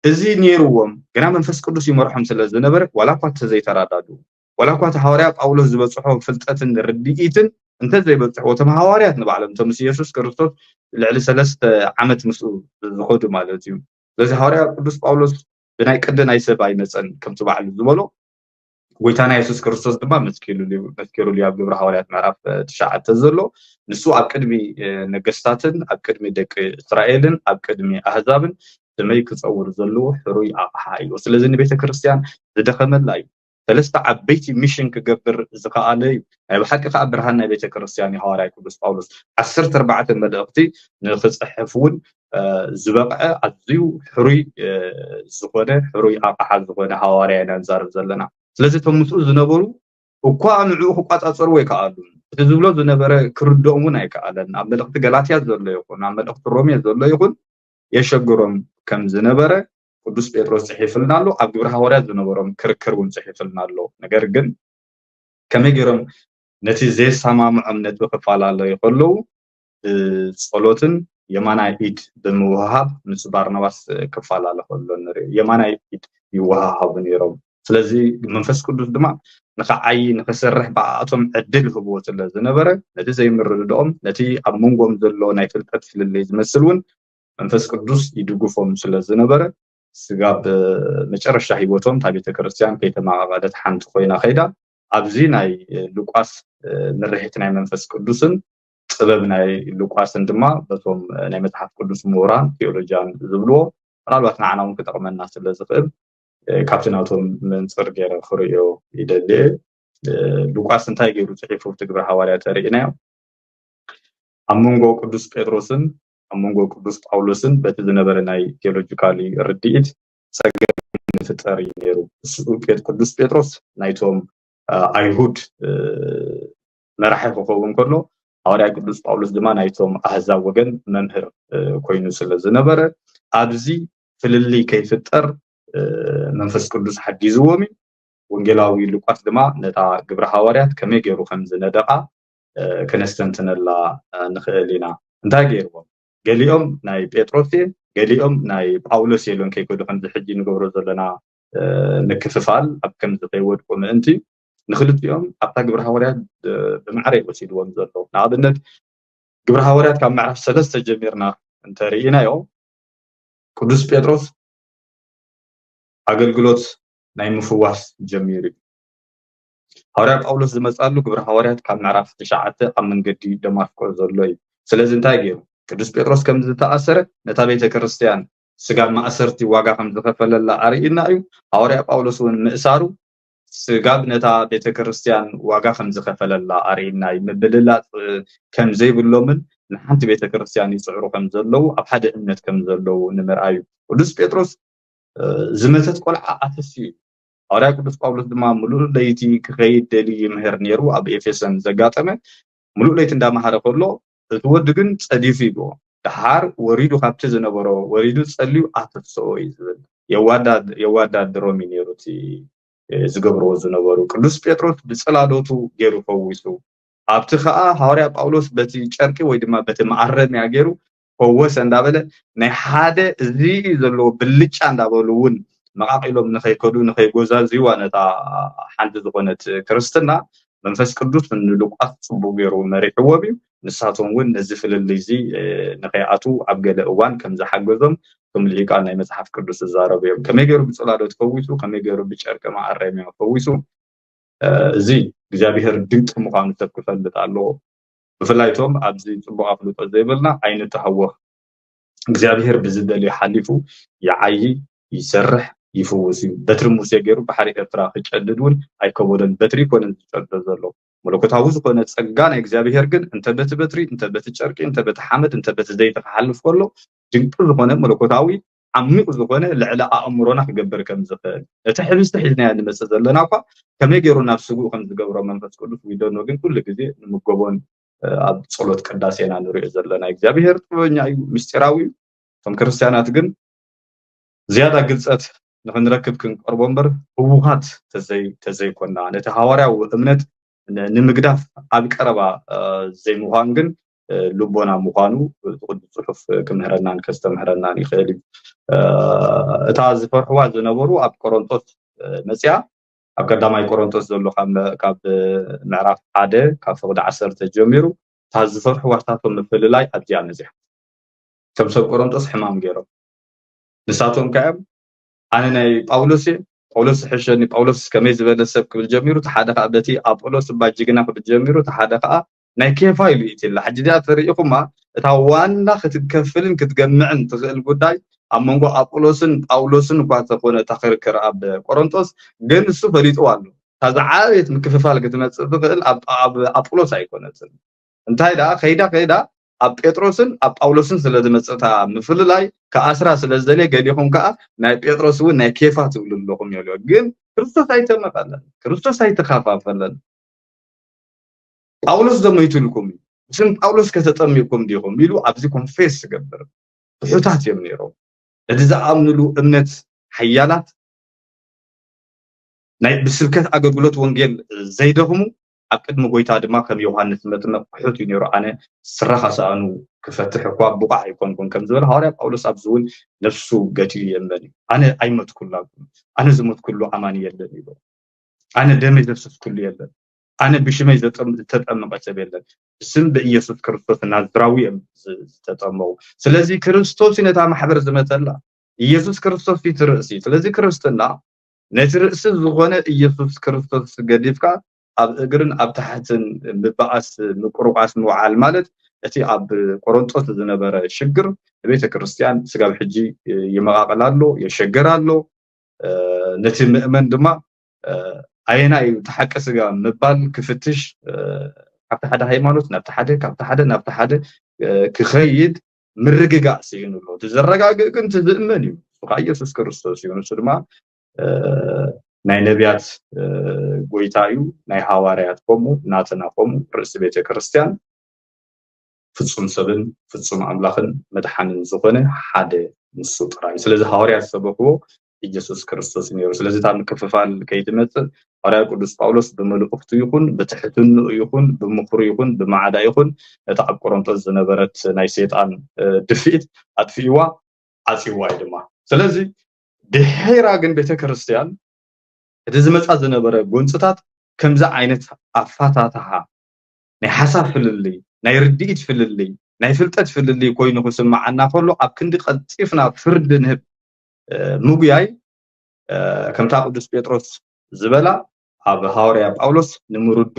እዚ ነይርዎም፣ ግና መንፈስ ቅዱስ ይመርሖም ስለ ዝነበረ ዋላ እኳ እንተዘይተራዳድኡ፣ ዋላ እኳ እቲ ሃዋርያ ጳውሎስ ዝበጽሖ ፍልጠትን ርድኢትን እንተዘይበጽሕዎ፣ እቶም ሃዋርያት ንባዕሎም እቶም ምስ የሱስ ክርስቶስ ልዕሊ ሰለስተ ዓመት ምስኡ ዝኸዱ ማለት እዩ። ስለዚ ሃዋርያ ቅዱስ ጳውሎስ ብናይ ቅዲ ናይ ሰብ ኣይመጸን ከምቲ ባዕሉ ዝበሎ፣ ጎይታና የሱስ ክርስቶስ ድማ መስኪሩሉ እዩ ኣብ ግብሪ ሃዋርያት ምዕራፍ ትሽዓተ ዘሎ። ንሱ ኣብ ቅድሚ ነገስታትን ኣብ ቅድሚ ደቂ እስራኤልን ኣብ ቅድሚ ኣህዛብን ስመይ ክፀውር ዘለዎ ሕሩይ ኣቕሓ እዩ። ስለዚ ንቤተ ክርስቲያን ዝደኸመላ እዩ። ሰለስተ ዓበይቲ ሚሽን ክገብር ዝኸኣለ እዩ። ናይ ብሓቂ ከዓ ብርሃን ናይ ቤተ ክርስቲያን እዩ። ሃዋርያ ቅዱስ ጳውሎስ ዓሰርተ ኣርባዕተ መልእኽቲ ንክፅሕፍ እውን ዝበቕዐ ኣዝዩ ሕሩይ ዝኾነ ሕሩይ ኣቕሓ ዝኾነ ሃዋርያ ኢና ንዛረብ ዘለና። ስለዚ እቶም ምስኡ ዝነበሩ እኳ ንዕኡ ክቋጻጸርዎ ኣይከኣሉን። እቲ ዝብሎ ዝነበረ ክርድኦም እውን ኣይከኣለን። ኣብ መልእኽቲ ገላትያ ዘሎ ይኹን ኣብ መልእኽቲ ሮሜ ዘሎ ይኹን የሸግሮም ከም ዝነበረ ቅዱስ ጴጥሮስ ጽሒፍልና ኣሎ። ኣብ ግብሪ ሃዋርያት ዝነበሮም ክርክር እውን ጽሒፍልና ኣሎ። ነገር ግን ከመይ ገይሮም ነቲ ዘየሰማምዖም ነጥቢ ክፈላለዩ ከለዉ ብጸሎትን የማናይ ኢድ ብምውሃብ ምስ ባርናባስ ክፈላለ ከሎ ንርኢ። የማናይ ኢድ ይወሃሃቡ ነይሮም። ስለዚ መንፈስ ቅዱስ ድማ ንኽዓይ ንኽሰርሕ ብኣኣቶም ዕድል ህብዎ ስለ ዝነበረ ነቲ ዘይምርድኦም ነቲ ኣብ መንጎም ዘሎ ናይ ፍልጠት ፍልልይ ዝመስል እውን መንፈስ ቅዱስ ይድግፎም ስለ ዝነበረ ስጋብ መጨረሻ ህይወቶም እታ ቤተ ክርስቲያን ከይተማቓቐለት ሓንቲ ኮይና ከይዳ ኣብዚ ናይ ሉቃስ ምርሒት ናይ መንፈስ ቅዱስን ጥበብ ናይ ሉቃስን ድማ በቶም ናይ መጽሓፍ ቅዱስ ምሁራን ቴዎሎጂያን ዝብልዎ ምናልባት ንዓና እውን ክጠቕመና ስለ ዝኽእል ካብቲ ናቶም መንፅር ገይረ ክርእዮ ይደሊ እየ። ሉቃስ እንታይ ገይሩ ፅሒፉ ኣብቲ ግብረ ሃዋርያ ተርእናዮ ኣብ መንጎ ቅዱስ ጴጥሮስን ኣብ መንጎ ቅዱስ ጳውሎስን በቲ ዝነበረ ናይ ቴዎሎጂካሊ ርድኢት ፀገም ይፍጠር እዩ ነይሩ። ቅዱስ ጴጥሮስ ናይቶም ኣይሁድ መራሒ ክኸውን ከሎ ሃዋርያ ቅዱስ ጳውሎስ ድማ ናይቶም ኣህዛብ ወገን መምህር ኮይኑ ስለ ዝነበረ ኣብዚ ፍልልይ ከይፍጠር መንፈስ ቅዱስ ሓጊዝዎም እዩ። ወንጌላዊ ሉቃስ ድማ ነታ ግብረ ሃዋርያት ከመይ ገይሩ ከም ዝነደቓ ከነስተንትነላ ንኽእል ኢና። እንታይ ገይርዎም? ገሊኦም ናይ ጴጥሮስ እየ፣ ገሊኦም ናይ ጳውሎስ እየ ኢሎም ከይከዱ ከምዚ ሕጂ ንገብሮ ዘለና ምክፍፋል ኣብ ከምዚ ከይወድቁ ምእንቲ ንክልቲኦም ኣብታ ግብረ ሃዋርያት ብማዕረ እዩ ወሲድዎም ዘሎ። ንኣብነት ግብረ ሃዋርያት ካብ ምዕራፍ ሰለስተ ጀሚርና እንተርኢናዮ፣ ቅዱስ ጴጥሮስ ኣገልግሎት ናይ ምፍዋስ ጀሚሩ እዩ። ሃዋርያ ጳውሎስ ዝመጻሉ ግብረ ሃዋርያት ካብ ምዕራፍ ትሽዓተ ኣብ መንገዲ ደማስቆ ዘሎ እዩ። ስለዚ እንታይ ገይሩ? ቅዱስ ጴጥሮስ ከም ዝተኣሰረ ነታ ቤተ ክርስቲያን ስጋብ ማእሰርቲ ዋጋ ከም ዝኸፈለላ ኣርእዩና እዩ። ሃዋርያ ጳውሎስ እውን ምእሳሩ ስጋብ ነታ ቤተ ክርስቲያን ዋጋ ከም ዝኸፈለላ ኣርእዩና እዩ። ምብልላጽ ከም ዘይብሎምን ንሓንቲ ቤተ ክርስቲያን ይጽዕሩ ከም ዘለዉ ኣብ ሓደ እምነት ከም ዘለዉ ንምርኣዩ ቅዱስ ጴጥሮስ ዝመተት ቆልዓ ኣተስዩ እዩ። ሃዋርያ ቅዱስ ጳውሎስ ድማ ምሉእ ለይቲ ክኸይድ ደልዩ ይምህር ነይሩ። ኣብ ኤፌሶን ዘጋጠመ ምሉእ ለይቲ እንዳመሃረ ከሎ እቲ ወዲ ግን ጸዲፉ ይብዎ። ደሓር ወሪዱ ካብቲ ዝነበሮ ወሪዱ ጸልዩ ኣተስኦ እዩ ዝብል። የዋዳድ የዋዳድሮም እዩ ነይሩ እቲ ዝገብርዎ ዝነበሩ። ቅዱስ ጴጥሮስ ብጽላሎቱ ገይሩ ፈዊሱ። ኣብቲ ከኣ ሃዋርያ ጳውሎስ በቲ ጨርቂ ወይ ድማ በቲ መኣረምያ ገይሩ ፈወሰ እንዳበለ ናይ ሓደ እዚ ዘለዎ ብልጫ እንዳበሉ እውን መቃቂሎም ንኸይከዱ ንኸይጎዛዝይዋ ነታ ሓንቲ ዝኾነት ክርስትና መንፈስ ቅዱስ ንሉቃስ ጽቡቅ ገይሩ መሪሕዎም እዩ። ንሳቶም እውን ነዚ ፍልልይ እዚ ንኸይኣትዉ ኣብ ገለ እዋን ከም ዝሓገዞም እቶም ልሂቃን ናይ መጽሓፍ ቅዱስ ዝዛረቡ እዮም። ከመይ ገይሩ ብጽላሎት ፈዊሱ፣ ከመይ ገይሩ ብጨርቂ መኣረምያ ፈዊሱ፣ እዚ እግዚኣብሔር ድንቂ ምዃኑ ሰብ ክፈልጥ ኣለዎ። ብፍላይ እቶም ኣብዚ ጽቡቕ ኣፍልጦ ዘይብልና ኣይንተሃወኽ። እግዚኣብሔር ብዝደልዮ ሓሊፉ ይዓዪ፣ ይሰርሕ፣ ይፍውስ እዩ። በትሪ ሙሴ ገይሩ ባሕሪ ኤርትራ ክጨድድ እውን ኣይከበዶን። በትሪ ኣይኮነን ዝጨድዶ ዘሎ። መለኮታዊ ዝኾነ ጸጋ ናይ እግዚኣብሔር ግን እንተ በቲ በትሪ፣ እንተ በቲ ጨርቂ፣ እንተ በቲ ሓመድ፣ እንተ በቲ ዘይቲ ክሓልፍ ከሎ ድንቂ ዝኾነ መለኮታዊ ዓሚቕ ዝኾነ ልዕሊ ኣእምሮና ክገብር ከም ዝኽእል ነቲ ሕብስቲ ሒዝናዮ ንመጽእ ዘለና እኳ ከመይ ገይሩ ናብ ስግኡ ከም ዝገብሮ መንፈስ ቅዱስ ዊደኖ ግን ኩሉ ግዜ ንምገቦን ኣብ ጸሎት ቅዳሴና ንሪኦ ዘለና እግዚኣብሔር ጥበበኛ እዩ፣ ምስጢራዊ እዩ። እቶም ክርስትያናት ግን ዝያዳ ግልጸት ንኽንረክብ ክንቀርቦ እምበር ህውኻት ተዘይኮና ነቲ ሃዋርያዊ እምነት ንምግዳፍ ኣብ ቀረባ ዘይምዃን ግን ልቦና ምዃኑ እቲ ቅዱስ ጽሑፍ ክምህረናን ከስተምህረናን ይኽእል እዩ። እታ ዝፈርሕዋ ዝነበሩ ኣብ ቆሮንቶስ መጽያ ኣብ ቀዳማይ ቆሮንቶስ ዘሎ ካብ ምዕራፍ ሓደ ካብ ፍቕዲ ዓሰርተ ጀሚሩ እታ ዝፈርሕዋ እሳቶም ምፍልላይ ኣብዚኣ መጽያ ከም ሰብ ቆሮንቶስ ሕማም ገይሮም ንሳቶም ከ እዮም ኣነ ናይ ጳውሎስ እየ ጳውሎስ ዝሕሸኒ ጳውሎስ ከመይ ዝበለ ሰብ ክብል ጀሚሩ እቲ ሓደ ከዓ በቲ ኣጶሎስ እባ ጅግና ክብል ጀሚሩ እቲ ሓደ ከዓ ናይ ኬፋ ኢሉ ኢትላ ሕጂ እዚኣ ተሪኢኹማ እታ ዋና ክትከፍልን ክትገምዕን ትኽእል ጉዳይ ኣብ መንጎ ኣጶሎስን ጳውሎስን እኳ ተኾነ እታ ክርክር ኣብ ቆሮንጦስ ግን እሱ ፈሊጥዋ ኣሎ እታ ዝዓበየት ምክፍፋል ክትመፅእ ትኽእል ኣብ ኣጶሎስ ኣይኮነትን እንታይ ደኣ ከይዳ ከይዳ ኣብ ጴጥሮስን ኣብ ጳውሎስን ስለ ዝመፅእታ ምፍልላይ ከኣስራ ስለ ዝደልየ ገሊኹም ከዓ ናይ ጴጥሮስ እውን ናይ ኬፋ ትብሉ ኣለኹም ይብልዮ ግን ክርስቶስ ኣይተመቐለን ክርስቶስ ኣይተኸፋፈለን ጳውሎስ ዘመይትልኩም እዩ ስም ጳውሎስ ከተጠሚቕኩም ዲኹም ኢሉ ኣብዚ ኮንፌስ ትገብር ትሑታት እዮም ነይሮም ነቲ ዝኣምንሉ እምነት ሓያላት ናይ ብስብከት ኣገልግሎት ወንጌል ዘይደኽሙ ኣብ ቅድሚ ጎይታ ድማ ከም ዮሃንስ መጥምቕ ክሑት እዩ ነይሩ ኣነ ስራኻ ሰኣኑ ክፈትሕ እኳ ብቑዕ ኣይኮንኩን ከም ዝበለ ሃዋርያ ጳውሎስ ኣብዚ እውን ነፍሱ ገቲኡ የመን እዩ ኣነ ኣይመትኩላኩም ኣነ ዝመትኩሉ ኣማኒ የለን ይብሎ ኣነ ደመይ ዘፍሰስኩሉ የለን ኣነ ብሽመይ ዝተጠመቐ ሰብ የለን ብስም ብኢየሱስ ክርስቶስ ናዝራዊ እዮም ዝተጠመቑ ስለዚ ክርስቶስ እዩ ነታ ማሕበር ዝመተላ ኢየሱስ ክርስቶስ እዩ እቲ ርእሲ ስለዚ ክርስትና ነቲ ርእሲ ዝኾነ ኢየሱስ ክርስቶስ ገዲፍካ ኣብ እግርን ኣብ ታሕትን ምበኣስ ምቁርቋስ ምውዓል ማለት እቲ ኣብ ቆሮንጦስ ዝነበረ ሽግር ቤተ ክርስቲያን ስጋብ ሕጂ ይመቃቀል ኣሎ የሸገር ኣሎ ነቲ ምእመን ድማ ኣየና እዩ እቲ ሓቂ ስጋ ምባል ክፍትሽ ካብቲ ሓደ ሃይማኖት ናብቲ ሓደ ካብቲ ሓደ ናብቲ ሓደ ክኸይድ ምርግጋእ ስኢኑ ኣሎ እቲ ዘረጋግእ ግን እቲ ዝእመን እዩ እሱ ከዓ ኢየሱስ ክርስቶስ እዩ ንሱ ድማ ናይ ነቢያት ጎይታ እዩ ናይ ሃዋርያት ከምኡ ናትና ከምኡ ርእሲ ቤተ ክርስቲያን ፍጹም ሰብን ፍጹም ኣምላኽን መድሓንን ዝኾነ ሓደ ንሱ ጥራይ ስለዚ ሃዋርያት ዝሰበክዎ ኢየሱስ ክርስቶስ ነይሩ ስለዚ እታ ምክፍፋል ከይትመፅእ ሃዋርያ ቅዱስ ጳውሎስ ብመልእኽቱ ይኹን ብትሕትንኡ ይኹን ብምኽሩ ይኹን ብማዕዳ ይኹን ነታ ኣብ ቆሮንቶስ ዝነበረት ናይ ሰይጣን ድፍኢት ኣጥፊእዋ ዓፂዋ እዩ ድማ ስለዚ ድሒራ ግን ቤተክርስትያን እቲ ዝመፃ ዝነበረ ጎንፅታት ከምዚ ዓይነት ኣፋታትሓ ናይ ሓሳብ ፍልልይ ናይ ርድኢት ፍልልይ፣ ናይ ፍልጠት ፍልልይ ኮይኑ ክስምዓና ከሎ፣ ኣብ ክንዲ ቀልጢፍና ፍርዲ ንህብ ምጉያይ፣ ከምታ ቅዱስ ጴጥሮስ ዝበላ፣ ኣብ ሃዋርያ ጳውሎስ ንምርድኡ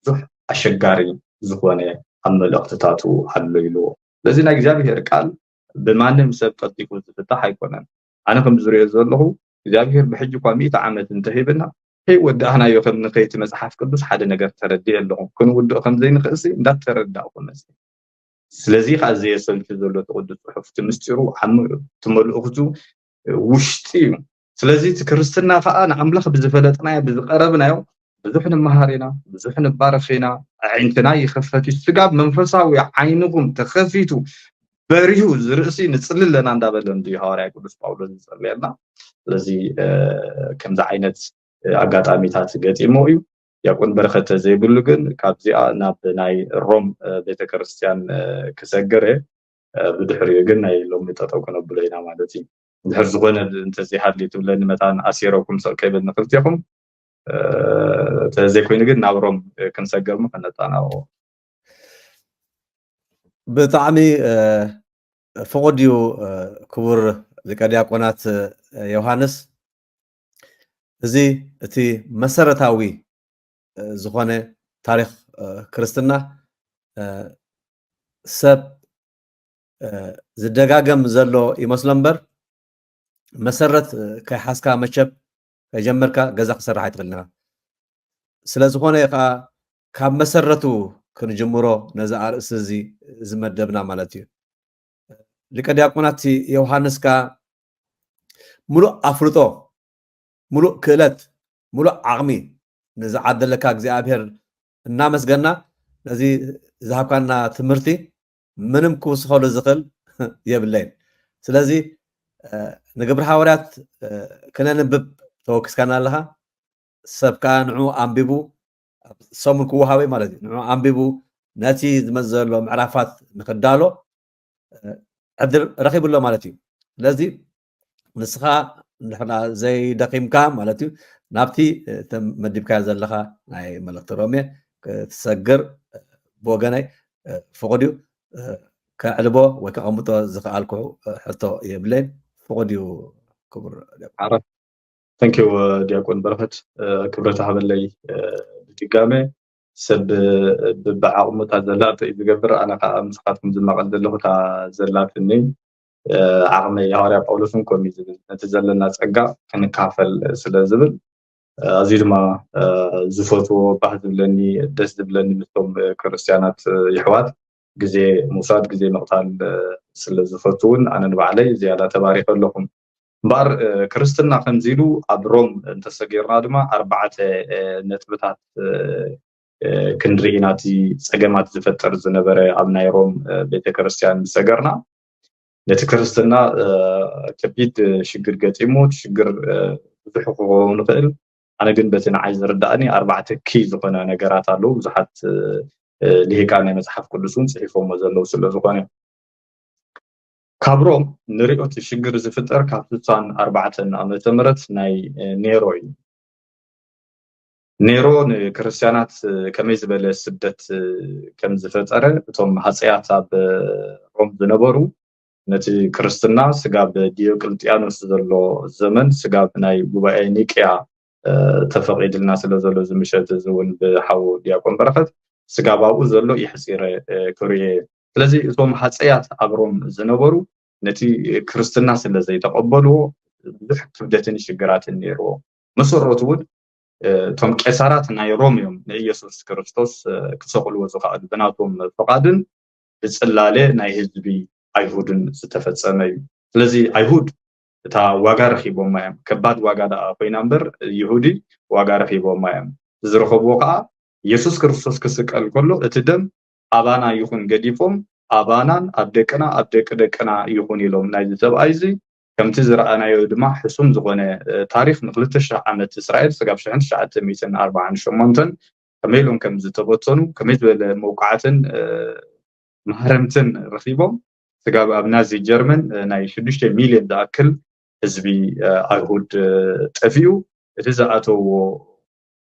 ብዙሕ ኣሸጋሪ ዝኾነ ኣብ መልእኽትታቱ ኣሎ ኢልዎ። ስለዚ ናይ እግዚኣብሔር ቃል ብማንም ሰብ ቀልጢፉ ዝፍታሕ ኣይኮነን። ኣነ ከም ዝሪኦ ዘለኹ እግዚኣብሔር ብሕጂ እኳ ሚእቲ ዓመት እንተሂብና፣ ከይወዳእናዮ ከም ንኸይቲ መጽሓፍ ቅዱስ ሓደ ነገር ተረዲኤ ኣለኹ። ክንውድኦ ከም ዘይንኽእልሲ እንዳተረዳእኩ መጽእ። ስለዚ ከዓ ዘየሰልቹ ዘሎ እቲ ቅዱስ ጽሑፍ፣ እቲ ምስጢሩ ዓሚቕ እዩ፣ እቲ መልእኽቱ ውሽጢ እዩ። ስለዚ እቲ ክርስትና ከዓ ንኣምላኽ ብዝፈለጥናዮ፣ ብዝቐረብናዮ ብዙሕ ንመሃር ኢና፣ ብዙሕ ንባረኽ ኢና። ኣዒንትና ይኸፈት እዩ። ስጋብ መንፈሳዊ ዓይንኹም ተኸፊቱ በሪሁ ዝርእሲ ንጽሊ ኣለና እንዳበለ እንድዩ ሃዋርያ ቅዱስ ጳውሎስ ዝጸልየልና። ስለዚ ከምዚ ዓይነት ኣጋጣሚታት ገጢሞ እዩ። ዲያቆን በረኸት ዘይብሉ ግን ካብዚኣ ናብ ናይ ሮም ቤተክርስትያን ክሰግር እየ። ብድሕሪኡ ግን ናይ ሎሚ ጠጠው ክነብሎ ኢና ማለት እዩ። እንድሕር ዝኾነ እንተዘይሃልዩ ትብለኒ መታን ኣሲረኩም ሰቕ ከይብል ንክልቴኹም ተዘይኮይኑ ግን ናብ ሮም ክንሰግር ሞ ከነጣናዎ። ብጣዕሚ ፍቑድ እዩ። ክቡር ሊቀ ዲያቆናት ዮሃንስ፣ እዚ እቲ መሰረታዊ ዝኾነ ታሪኽ ክርስትና ሰብ ዝደጋገም ዘሎ ይመስሎ እምበር፣ መሰረት ከይሓዝካ መቸብ ከይጀመርካ ገዛ ክሰርሕ ኣይትኽእልን ኢኻ። ስለ ዝኾነ ከዓ ካብ መሰረቱ ክንጅምሮ ነዚ ኣርእስቲ እዚ ዝመደብና ማለት እዩ። ሊቀ ዲያቆናት ዮሃንስ ከዓ ሙሉእ ኣፍልጦ፣ ሙሉእ ክእለት፣ ሙሉእ ዓቕሚ ንዝዓደለካ እግዚኣብሔር እናመስገና፣ ነዚ ዝሃብካና ትምህርቲ ምንም ክውስኸሉ ዝኽእል የብለይን። ስለዚ ንግብሪ ሃዋርያት ክነንብብ ተወኪስካና ኣለኻ። ሰብ ከዓ ንዑ ኣንቢቡ፣ ሰሙን ክወሃበ ማለት እዩ። ንዑ ኣንቢቡ ነቲ ዝመጽእ ዘሎ ምዕራፋት ንክዳሎ ዕድል ረኺቡ ኣሎ ማለት እዩ። ስለዚ ንስኻ ንሕና ዘይደኺምካ ማለት እዩ፣ ናብቲ መዲብካዮ ዘለኻ ናይ መልእኽቲ ሮሜ ክትሰግር ብወገነይ ፍቑድ እዩ። ከዕልቦ ወይ ከቐምጦ ዝኸኣልኩ ሕቶ የብለይን። ፍቑድ እዩ ክቡር። Thank you ዲያቆን በረኸት፣ ክብረት ሃበለይ። ብድጋሜ ሰብ ብብዓቕሙ እታ ዘላቶ እዩ ዝገብር። ኣነ ከዓ ምስኻትኩም ዝማቐል ዘለኹ እታ ዘላትኒ ዓቕመይ። የሃዋርያ ጳውሎስ እውን ከምኡ እዩ ዝብል፣ ነቲ ዘለና ጸጋ ክንካፈል ስለ ዝብል ኣዝዩ ድማ ዝፈትዎ፣ ባህ ዝብለኒ፣ ደስ ዝብለኒ ምስቶም ክርስትያናት ይሕዋት ግዜ ምውሳድ፣ ግዜ ምቕታል ስለ ዝፈቱ እውን ኣነ ንባዕለይ ዝያዳ ተባሪኸ ኣለኹ። እምበኣር ክርስትና ከምዚ ኢሉ ኣብ ሮም እንተሰጊርና ድማ ኣርባዕተ ነጥብታት ክንርኢ ኢና። እቲ ጸገማት ዝፈጥር ዝነበረ ኣብ ናይ ሮም ቤተክርስትያን ዝሰገርና፣ ነቲ ክርስትና ከቢድ ሽግር ገጢሙ፣ እቲ ሽግር ብዙሕ ክኸውን ይኽእል። ኣነ ግን በቲ ንዓይ ዝርዳእኒ ኣርባዕተ ኪ ዝኾነ ነገራት ኣለዉ። ብዙሓት ልሂቃን ናይ መጽሓፍ ቅዱስ እውን ጽሒፎሞ ዘለዉ ስለ ዝኾነ፣ ካብ ሮም ንሪኦ እቲ ሽግር ዝፍጠር ካብ ስሳን ኣርባዕተን ዓመተ ምህረት ናይ ኔሮ እዩ። ኔሮ ንክርስትያናት ከመይ ዝበለ ስደት ከም ዝፈጠረ፣ እቶም ሃፀያት ኣብ ሮም ዝነበሩ ነቲ ክርስትና ስጋብ ዲዮቅልጥያኖስ ዘሎ ዘመን፣ ስጋብ ናይ ጉባኤ ኒቅያ ተፈቒድልና ስለ ዘሎ፣ እዚ ምሸት እዚ እውን ብሓው ዲያቆን በረኸት ስጋብ ኣብኡ ዘሎ የሕፂረ ክርእየ። ስለዚ እቶም ሃፀያት ኣብ ሮም ዝነበሩ ነቲ ክርስትና ስለ ዘይተቐበልዎ ብዙሕ ክብደትን ሽግራትን ነይርዎ። መሰረቱ እውን እቶም ቄሳራት ናይ ሮም እዮም ንኢየሱስ ክርስቶስ ክሰቕልዎ ዝኸኣሉ፣ ብናቶም ፍቓድን ብጽላለ ናይ ህዝቢ ኣይሁድን ዝተፈጸመ እዩ። ስለዚ ኣይሁድ እታ ዋጋ ረኺቦማ እዮም። ከባድ ዋጋ ደኣ ኮይና እምበር ይሁዲ ዋጋ ረኺቦማ እዮም። ዝረኸብዎ ከዓ ኢየሱስ ክርስቶስ ክስቀል ከሎ እቲ ደም ኣባና ይኹን ገዲፎም ኣባናን ኣብ ደቅና ኣብ ደቂ ደቅና ይኹን ኢሎም ናይዚ ሰብኣይ እዚ ከምቲ ዝረኣናዮ ድማ ሕሱም ዝኾነ ታሪኽ ንክልተ ሽሕ ዓመት እስራኤል ስጋብ ሽሕን ትሽዓተ ሚእትን ኣርባዓን ሸሞንተን ከመይ ኢሎም ከም ዝተበተኑ ከመይ ዝበለ መውቃዕትን ማህረምትን ረኺቦም ስጋብ ኣብ ናዚ ጀርመን ናይ ሽዱሽተ ሚልዮን ዝኣክል ህዝቢ ኣይሁድ ጠፊኡ። እቲ ዝኣተዎ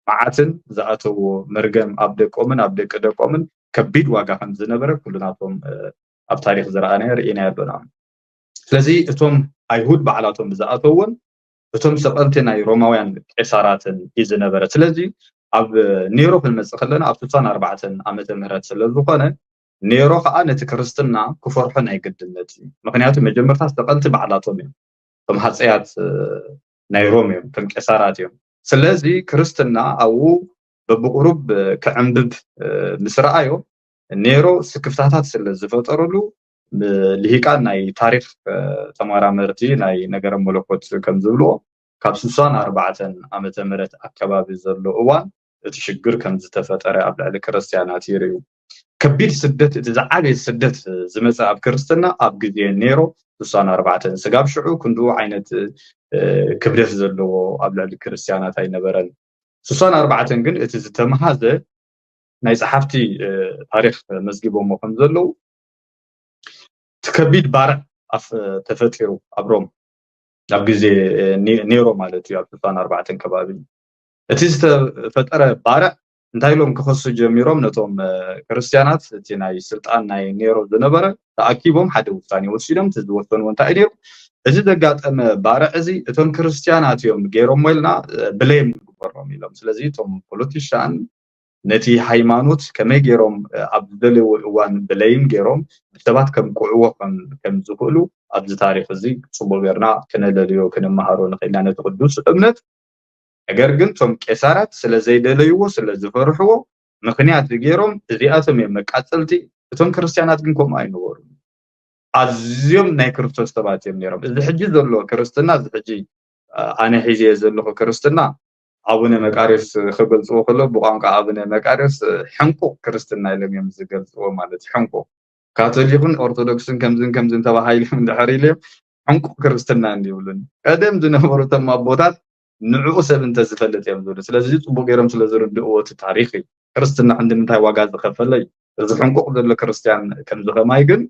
መዓትን ዝኣተዎ መርገም ኣብ ደቆምን ኣብ ደቂ ደቆምን ከቢድ ዋጋ ከም ዝነበረ ኩሉናቶም ኣብ ታሪክ ዝረኣናዮ ርኢና ኣለና። ስለዚ እቶም ኣይሁድ ባዕላቶም ዝኣተዎም እቶም ሰቐልቲ ናይ ሮማውያን ቄሳራትን እዩ ዝነበረ። ስለዚ ኣብ ኔሮ ክንመፅእ ከለና ኣብ ስሳን ኣርባዕተን ዓመተ ምህረት ስለ ዝኾነ ኔሮ ከዓ ነቲ ክርስትና ክፈርሖ ናይ ግድነት እዩ። ምክንያቱ መጀመርታ ሰቐልቲ ባዕላቶም እዮም፣ እቶም ሃፀያት ናይ ሮም እዮም፣ እቶም ቄሳራት እዮም። ስለዚ ክርስትና ኣብኡ በብቁሩብ ክዕንብብ ምስ ረኣዮ ኔሮ ስክፍታታት ስለ ዝፈጠሩሉ ልሂቃን ናይ ታሪክ ተመራመርቲ ናይ ነገረ መለኮት ከም ዝብልዎ ካብ ስሳን ኣርባዕተን ዓመተ ምህረት ኣከባቢ ዘሎ እዋን እቲ ሽግር ከም ዝተፈጠረ ኣብ ልዕሊ ክርስትያናት ይርእዩ። ከቢድ ስደት፣ እቲ ዝዓበየ ስደት ዝመፀ ኣብ ክርስትና ኣብ ግዜ ኔሮ ስሳን ኣርባዕተን ስጋብ ሽዑ ክንድኡ ዓይነት ክብደት ዘለዎ ኣብ ልዕሊ ክርስትያናት ኣይነበረን። ስሳን ኣርባዕተን ግን እቲ ዝተመሃዘ ናይ ፀሓፍቲ ታሪክ መዝጊቦሞ ከም ዘለዉ እቲ ከቢድ ባርዕ ኣፍ ተፈጢሩ ኣብ ሮም ኣብ ግዜ ኔሮ ማለት እዩ ኣብ ስሳን ኣርባዕተን ከባቢ እቲ ዝተፈጠረ ባርዕ እንታይ ኢሎም ክኸሱ ጀሚሮም ነቶም ክርስትያናት እቲ ናይ ስልጣን ናይ ኔሮ ዝነበረ ተኣኪቦም ሓደ ውሳኔ ወሲዶም እቲ ዝወሰንዎ እንታይ ነይሩ እዚ ዘጋጠመ ባርዕ እዚ እቶም ክርስትያናት እዮም ገይሮሞ ኢልና ብሌም ንግበሮም ኢሎም ስለዚ እቶም ፖለቲሻን ነቲ ሃይማኖት ከመይ ገይሮም ኣብ ዝደለይዎ እዋን ብለይም ገይሮም ብሰባት ከምቅዕዎ ከም ዝኽእሉ ኣብዚ ታሪክ እዚ ፅቡቅ ገርና ክነለልዮ ክንመሃሮ ንኽእልና ነቲ ቅዱስ እምነት ነገር ግን እቶም ቄሳራት ስለ ዘይደለይዎ ስለ ዝፈርሕዎ ምክንያት ገይሮም እዚኣቶም እዮም መቃፀልቲ እቶም ክርስትያናት ግን ከምኡ ኣይነበሩን ኣዝዮም ናይ ክርስቶስ ሰባት እዮም ነይሮም እዚ ሕጂ ዘሎ ክርስትና እዚ ሕጂ ኣነ ሒዘ ዘለኹ ክርስትና ኣቡነ መቃርዮስ ክገልፅዎ ከሎ ብቋንቋ ኣቡነ መቃርዮስ ሕንቁቕ ክርስትና ኢሎም እዮም ዝገልፅዎ ማለት ሕንቁቕ ካቶሊክን ኦርቶዶክስን ከምዝን ከምዝን ተባሃይሎም እንድሕር ኢሎም ሕንቁቕ ክርስትና እንዲብሉን ቀደም ዝነበሩ እቶም ኣቦታት ንዕኡ ሰብ እንተዝፈልጥ እዮም ዝብሉ ስለዚ ፅቡቅ ገይሮም ስለዝርድእዎ እቲ ታሪክ እዩ ክርስትና ክንዲ ምንታይ ዋጋ ዝኸፈለ እዩ እዚ ሕንቁቕ ዘሎ ክርስትያን ከምዚ ከማይ ግን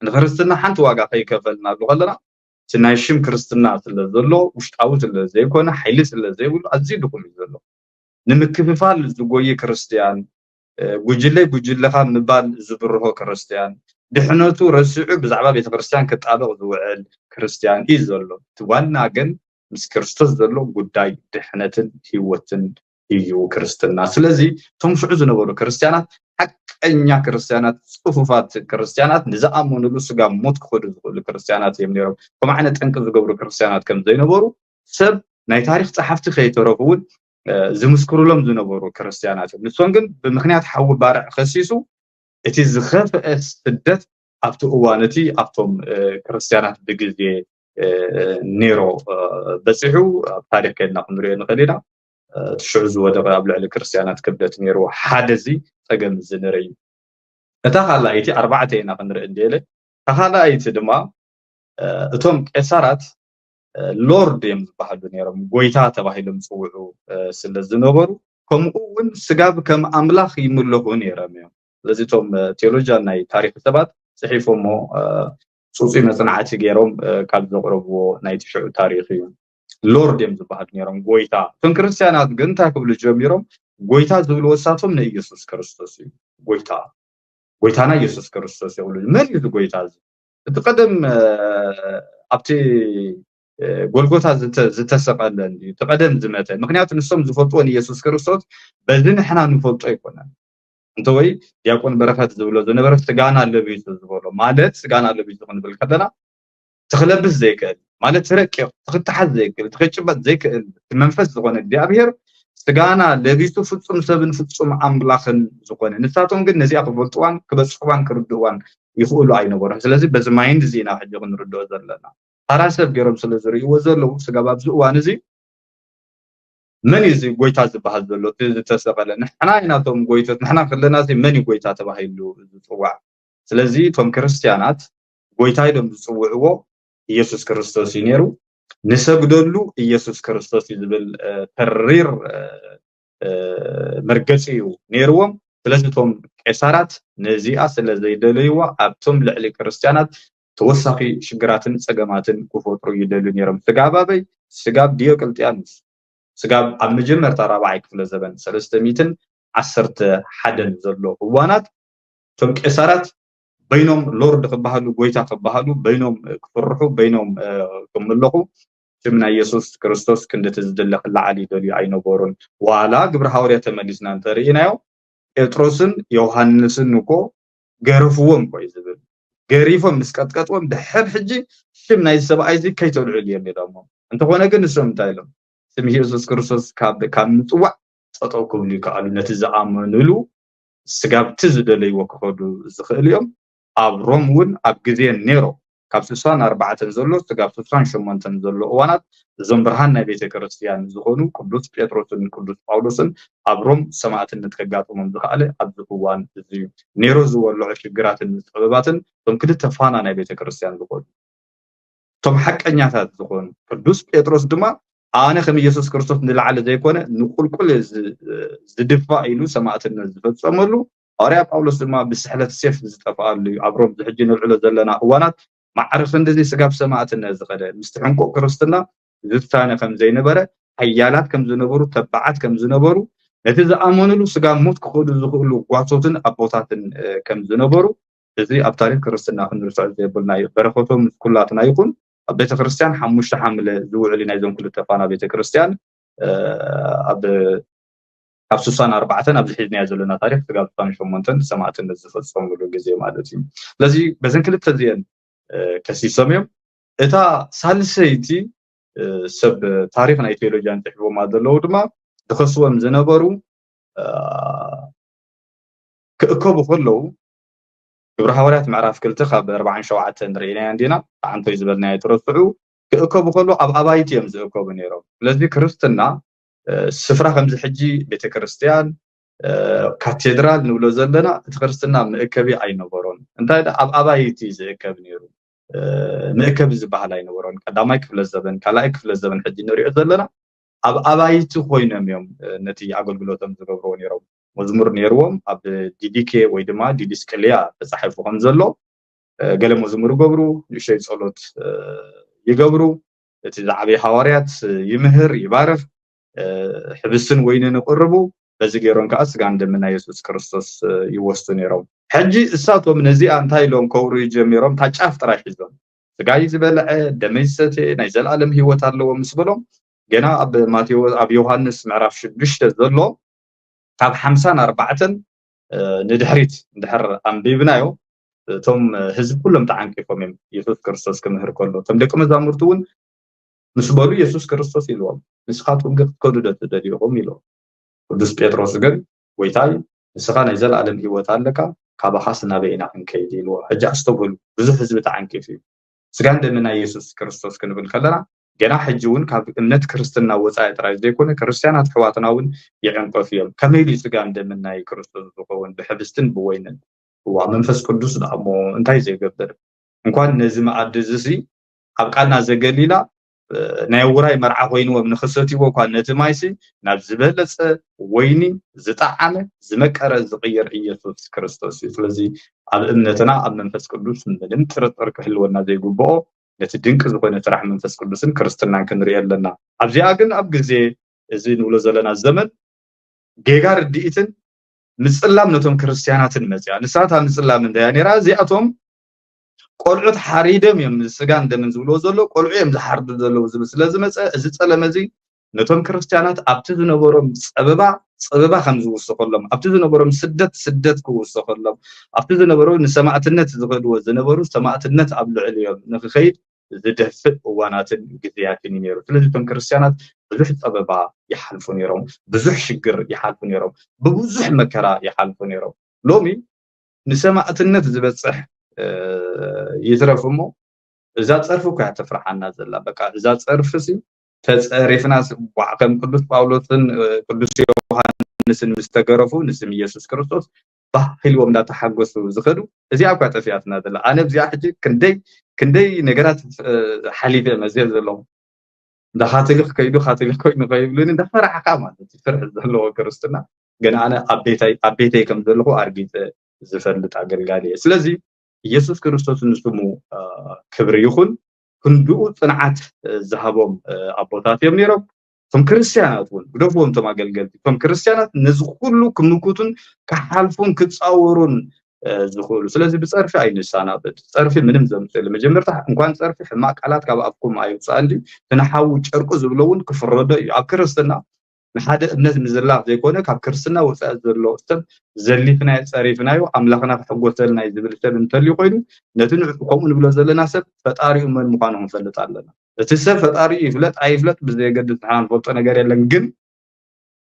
ንክርስትና ሓንቲ ዋጋ ከይከፈልናሉ ከለና እቲ ናይ ሽም ክርስትና ስለ ዘሎ ውሽጣዊ ስለ ዘይኮነ ሓይሊ ስለ ዘይብሉ ኣዝዩ ድኹም እዩ ዘሎ ንምክፍፋል ዝጎይ ክርስትያን ጉጅለይ ጉጅለኻ ምባል ዝብርሆ ክርስትያን ድሕነቱ ረሲዑ ብዛዕባ ቤተክርስትያን ክጣበቕ ዝውዕል ክርስትያን እዩ ዘሎ እቲ ዋና ግን ምስ ክርስቶስ ዘሎ ጉዳይ ድሕነትን ህይወትን እዩ ክርስትና ስለዚ እቶም ሽዑ ዝነበሩ ክርስትያናት ሓቀኛ ክርስትያናት ፅፉፋት ክርስትያናት ንዝኣመኑሉ ስጋ ሞት ክኸዱ ዝኽእሉ ክርስትያናት እዮም ነይሮም ከም ዓይነት ጠንቂ ዝገብሩ ክርስትያናት ከም ዘይነበሩ ሰብ ናይ ታሪክ ፀሓፍቲ ከይተረፉ እውን ዝምስክሩሎም ዝነበሩ ክርስትያናት እዮም ንሶም ግን ብምክንያት ሓዊ ባርዕ ከሲሱ እቲ ዝኸፍአ ስደት ኣብቲ እዋን እቲ ኣብቶም ክርስትያናት ብግዜ ኔሮ በፂሑ ኣብ ታሪክ ከድና ክንሪኦ ንኽእል ኢና እቲ ሽዑ ዝወደቀ ኣብ ልዕሊ ክርስትያናት ክብደት ነይርዎ ሓደ እዚ ፀገም እዚ ንርኢ እታ ካልኣይቲ ኣርባዕተ ኢና ክንርኢ እንደለ እታ ካልኣይቲ ድማ እቶም ቄሳራት ሎርድ እዮም ዝበሃሉ ነይሮም ጎይታ ተባሂሎም ዝፅውዑ ስለ ዝነበሩ ከምኡ እውን ስጋብ ከም ኣምላኽ ይምለኹ ነይሮም እዮም ስለዚ እቶም ቴዎሎጂያን ናይ ታሪክ ሰባት ፅሒፎሞ ፅፁይ መፅናዕቲ ገይሮም ካብ ዘቕረብዎ ናይ ትሽዑ ታሪክ እዩ ሎርድ እዮም ዝበሃሉ ነይሮም ጎይታ እቶም ክርስትያናት ግን እንታይ ክብሉ ጀሚሮም ጎይታ ዝብልዎ እሳቶም ንኢየሱስ ክርስቶስ እዩ ጎይታ ጎይታና ኢየሱስ ክርስቶስ ይብሉ መን እዩ ጎይታ እዚ እቲ ቀደም ኣብቲ ጎልጎታ ዝተሰቀለ እቲ ቀደም ዝመተ ምክንያቱ ንሶም ዝፈልጥዎ ንኢየሱስ ክርስቶስ በዚ ንሕና ንፈልጦ ኣይኮነን እንተወይ ዲያቆን በረከት ዝብሎ ዝነበረ ስጋና ለቢሱ ዝበሎ ማለት ስጋና ለቢሱ ክንብል ከለና ትክለብስ ዘይክእል ማለት ትረቂቕ ትክተሓዝ ዘይክእል ትክጭበጥ ዘይክእል መንፈስ ዝኾነ እግዚኣብሄር ስጋና ለቢሱ ፍፁም ሰብን ፍፁም ኣምላኽን ዝኾነ ንሳቶም ግን ነዚኣ ክፈልጥዋን ክበፅሕዋን ክርድእዋን ይኽእሉ ኣይነበሩን ስለዚ በዚ ማይንድ እዚ ኢና ሕጂ ክንርድኦ ዘለና ታራ ሰብ ገይሮም ስለ ዝርእይዎ ዘለዉ ስጋብ ኣብዚ እዋን እዚ መን እዩ እዚ ጎይታ ዝበሃል ዘሎ እቲ ዝተሰቐለ ንሕና ኢናቶም ጎይቶት ንሕና ከለና እዚ መን እዩ ጎይታ ተባሂሉ ዝፅዋዕ ስለዚ እቶም ክርስትያናት ጎይታ ኢሎም ዝፅውዕዎ ኢየሱስ ክርስቶስ እዩ ነይሩ ንሰግደሉ ኢየሱስ ክርስቶስ እዩ ዝብል ተሪር መርገፂ እዩ ነይርዎም ስለዚ እቶም ቄሳራት ነዚኣ ስለ ዘይደለይዋ ኣብቶም ልዕሊ ክርስትያናት ተወሳኺ ሽግራትን ፀገማትን ክፈጥሩ ይደልዩ ነይሮም ስጋብ ኣበይ ስጋብ ዲዮቅልጥያኖስ ስጋብ ኣብ መጀመርታ ራብዓይ ክፍለ ዘበን ሰለስተ ሚትን ዓሰርተ ሓደን ዘሎ እዋናት እቶም ቄሳራት በይኖም ሎርድ ክበሃሉ፣ ጎይታ ክበሃሉ፣ በይኖም ክፍርሑ፣ በይኖም ክምለኹ፣ ሽም ናይ የሱስ ክርስቶስ ክንድቲ ዝድለ ክለዓል ይደልዩ ኣይነበሩን። ዋላ ግብሪ ሃዋርያ ተመሊስና እንተርኢናዮ፣ ጴጥሮስን ዮሃንስን እኮ ገረፍዎም እኮ እዩ ዝብል። ገሪፎም ምስ ቀጥቀጥዎም ድሕር ሕጂ ሽም ናይ ሰብኣይ እዚ ከይተልዕሉ እዮም ኢሎሞ። እንተኾነ ግን ንሶም እንታይ ኢሎም? ስም የሱስ ክርስቶስ ካብ ካብ ምጽዋዕ ጠጠው ክብሉ ይከኣሉ። ነቲ ዝኣመኑሉ ስጋብቲ ዝደለይዎ ክኸዱ ዝኽእል እዮም። ኣብ ሮም እውን ኣብ ግዜ ኔሮ ካብ ስሳን ኣርባዕተን ዘሎ ስጋብ ስሳን ሸሞንተን ዘሎ እዋናት እዞም ብርሃን ናይ ቤተ ክርስቲያን ዝኾኑ ቅዱስ ጴጥሮስን ቅዱስ ጳውሎስን ኣብ ሮም ሰማዕትነት ከጋጥሞም ዝኸኣለ ኣብዚ እዋን እዚ እዩ። ኔሮ ዝወልዖ ሽግራትን ጸበባትን እቶም ክልተ ፋና ናይ ቤተ ክርስቲያን ዝኾኑ እቶም ሓቀኛታት ዝኾኑ ቅዱስ ጴጥሮስ ድማ ኣነ ከም ኢየሱስ ክርስቶስ ንላዕሊ ዘይኮነ ንቁልቁል ዝድፋእ ኢሉ ሰማዕትነት ዝፈጸመሉ፣ ሃዋርያ ጳውሎስ ድማ ብስሕለት ሴፍ ዝጠፍኣሉ እዩ። ኣብ ሮም ዝሕጂ ንልዕሎ ዘለና እዋናት ማዕረ ክንድዚ ስጋብ ሰማዕትነት ዝኸደ ምስቲ ሕንቁቕ ክርስትና ዝሳነ ከም ዘይነበረ፣ ሓያላት ከም ዝነበሩ፣ ተባዓት ከም ዝነበሩ፣ ነቲ ዝኣመኑሉ ስጋብ ሞት ክኸዱ ዝኽእሉ ጓሶትን ኣቦታትን ከም ዝነበሩ እዚ ኣብ ታሪክ ክርስትና ክንርስዖ ዘይብልና እዩ። በረከቶም ምስ ኩላትና ይኹን። ኣብ ቤተክርስትያን ሓሙሽተ ሓምለ ዝውዕል እዩ ናይዞም ክልተ ፋና ቤተክርስትያን ኣብ ካብ ስሳን ኣርባዕተን ኣብዚ ሒዝናዮ ዘለና ታሪክ ስጋብ ስሳን ሸሞንተን ሰማዕትነት ዝፈፀምሉ ግዜ ማለት እዩ። ስለዚ በዘን ክልተ እዚአን ከሲሶም እዮም። እታ ሳልሰይቲ ሰብ ታሪክ ናይ ቴዎሎጂያን ፅሒፎማ ዘለዉ ድማ ዝኸስዎም ዝነበሩ ክእከቡ ከለዉ ግብረ ሃዋርያት ምዕራፍ ክልተ ካብ ኣርባዓን ሸውዓተን ርኢናዮ እንዲና ተዓንቶይ ዝበልናዮ ትረስዑ ክእከቡ ከለዉ ኣብ ኣባይቲ እዮም ዝእከቡ ነይሮም። ስለዚ ክርስትና ስፍራ ከምዚ ሕጂ ቤተክርስትያን ካቴድራል ንብሎ ዘለና እቲ ክርስትና መእከቢ ኣይነበሮን። እንታይ ደኣ ኣብ ኣባይቲ ዝእከብ ነይሩ። መእከቢ ዝበሃል ኣይነበሮን። ቀዳማይ ክፍለ ዘበን፣ ካልኣይ ክፍለ ዘበን ሕጂ ንሪኦ ዘለና ኣብ ኣባይቲ ኮይኖም እዮም ነቲ ኣገልግሎቶም ዝገብርዎ ነይሮም። መዝሙር ነይርዎም ኣብ ዲዲኬ ወይ ድማ ዲዲስቅልያ ተፃሒፉ ከም ዘሎ ገለ መዝሙር ይገብሩ፣ ንእሽተይ ጸሎት ይገብሩ፣ እቲ ዝዓበየ ሃዋርያት ይምህር ይባርኽ፣ ሕብስትን ወይንን ይቕርቡ፣ በዚ ገይሮም ከዓ ስጋን ደምን ናይ የሱስ ክርስቶስ ይወስዱ ነይሮም። ሕጂ እሳቶም ነዚኣ እንታይ ኢሎም ከውርዩ ጀሚሮም? እታ ጫፍ ጥራይ ሒዞም ስጋይ ዝበልዐ ደመይ ዝሰትየ ናይ ዘለኣለም ህይወት ኣለዎ ምስ በሎም ገና ኣብ ማቴዎስ ኣብ ዮሃንስ ምዕራፍ ሽዱሽተ ዘሎ ካብ ሓምሳን ኣርባዕተን ንድሕሪት እንድሕር ኣንቢብናዮ እቶም ህዝቢ ኩሎም ተዓንቂፎም እዮም። የሱስ ክርስቶስ ክምህር ከሎ እቶም ደቂ መዛሙርቱ እውን ምስ በሉ የሱስ ክርስቶስ ኢልዎም ንስኻትኩም ግን ክትከዱ ዶ ትደልዩ ኢኹም ኢልዎም። ቅዱስ ጴጥሮስ ግን ጎይታይ ንስኻ ናይ ዘለኣለም ህይወት ኣለካ ካባኻስ ናበይ ኢና ክንከይድ ኢልዎ። ሕጂ ኣስተውህሉ ብዙሕ ህዝቢ ተዓንቂፉ እዩ። ስጋን ደምን ናይ የሱስ ክርስቶስ ክንብል ከለና ገና ሕጂ እውን ካብ እምነት ክርስትና ወፃኢ ጥራይ ዘይኮነ ክርስትያናት ኣሕዋትና እውን ይዕንቀፉ እዮም። ከመይ ኢሉ ስጋን ደምን ናይ ክርስቶስ ዝኸውን ብሕብስትን ብወይንን? እዋ መንፈስ ቅዱስ ደኣ እሞ እንታይ ዘይገብር? እንኳን ነዚ መኣዲ እዚ ሲ ኣብ ቃና ዘገሊላ ናይ ውራይ መርዓ ኮይንዎም ንኽሰትይዎ እኳ ነቲ ማይሲ ናብ ዝበለጸ ወይኒ ዝጠዓመ ዝመቀረ ዝቕይር ኢየሱስ ክርስቶስ እዩ። ስለዚ ኣብ እምነትና ኣብ መንፈስ ቅዱስ ምንም ጥርጥር ክህልወና ዘይግብኦ ነቲ ድንቂ ዝኾነ ስራሕ መንፈስ ቅዱስን ክርስትናን ክንርኢ ኣለና። ኣብዚኣ ግን ኣብ ግዜ እዚ ንብሎ ዘለና ዘመን ጌጋ ርድኢትን ምጽላም ነቶም ክርስትያናትን መጽያ። ንሳ እታ ምጽላም እንታይ እያ ነይራ? እዚኣቶም ቆልዑት ሓሪዶም እዮም ስጋን ደምን ዝብልዎ ዘሎ ቆልዑ እዮም ዝሓርዱ ዘለዉ ዝብል ስለ ዝመጸ እዚ ጸለመ እዚ ነቶም ክርስትያናት ኣብቲ ዝነበሮም ጸበባ ጸበባ ከም ዝውሰኸሎም ኣብቲ ዝነበሮም ስደት ስደት ክውሰኸሎም ኣብቲ ዝነበሩ ንሰማእትነት ዝኸድዎ ዝነበሩ ሰማእትነት ኣብ ልዕሊኦም ንክኸይድ ዝደፍእ እዋናትን ግዜያትን እዩ ነይሩ። ስለዚ እቶም ክርስትያናት ብዙሕ ጸበባ ይሓልፉ ነይሮም፣ ብዙሕ ሽግር ይሓልፉ ነይሮም፣ ብብዙሕ መከራ ይሓልፉ ነይሮም። ሎሚ ንሰማእትነት ዝበጽሕ ይትረፍ እሞ እዛ ጸርፊ እኮ እያ ተፍርሓና ዘላ። በቃ እዛ ጸርፊ ሲ ተጸሪፍና ስ- ዋ- ከም ቅዱስ ጳውሎስን ቅዱስ ዮሃንስን ምስ ተገረፉ ንስም ኢየሱስ ክርስቶስ ባህ ኢልዎም እንዳተሓጎሱ ዝኸዱ እዚኣ እኳ ጠፊኣትና ዘላ። ኣነ እዚኣ ሕጂ ክንደይ ክንደይ ነገራት ሓሊፈ መዝየ ዘለኹ እንዳ ካቶሊክ ከይዱ ካቶሊክ ኮይኑ ከይብሉኒ እንዳፈራሕካ ማለት እዩ። ፍርሒ ዘለዎ ክርስትና ግን ኣነ ኣብ ቤተይ ኣብ ቤተይ ከም ዘለኹ ኣርጊፀ ዝፈልጥ ኣገልጋሊ እየ። ስለዚ ኢየሱስ ክርስቶስ ንስሙ ክብሪ ይኹን። ክንድኡ ፅንዓት ዝሃቦም ኣቦታት እዮም ነይሮም። እቶም ክርስትያናት እውን ግደፍዎም፣ እቶም ኣገልገልቲ፣ እቶም ክርስትያናት ነዚ ኩሉ ክምክቱን ክሓልፉን ክፃወሩን ዝኽእሉ። ስለዚ ብፀርፊ ኣይንሰናበት። ፀርፊ ምንም ዘምፅእ የለ። መጀመርታ እንኳን ፀርፊ፣ ሕማቅ ቃላት ካብ ኣፍኩም ኣይውፃእ እንዲ፣ እቲ ንሓዉ ጨርቁ ዝብሎ እውን ክፍረዶ እዩ። ኣብ ክርስትና ንሓደ እምነት ምዝላፍ ዘይኮነ፣ ካብ ክርስትና ወፃኢ ዘሎ ሰብ ዘሊፍናዮ፣ ፀሪፍናዮ፣ ኣምላኽና ክሕጎሰልና እዩ ዝብል ሰብ እንተልዩ ኮይኑ፣ ነቲ ንዕ-፣ ከምኡ ንብሎ ዘለና ሰብ ፈጣሪኡ መን ምዃኑ ክንፈልጥ ኣለና። እቲ ሰብ ፈጣሪኡ ይፍለጥ ኣይፍለጥ ብዘየገድስ፣ ንሕና ንፈልጦ ነገር የለን። ግን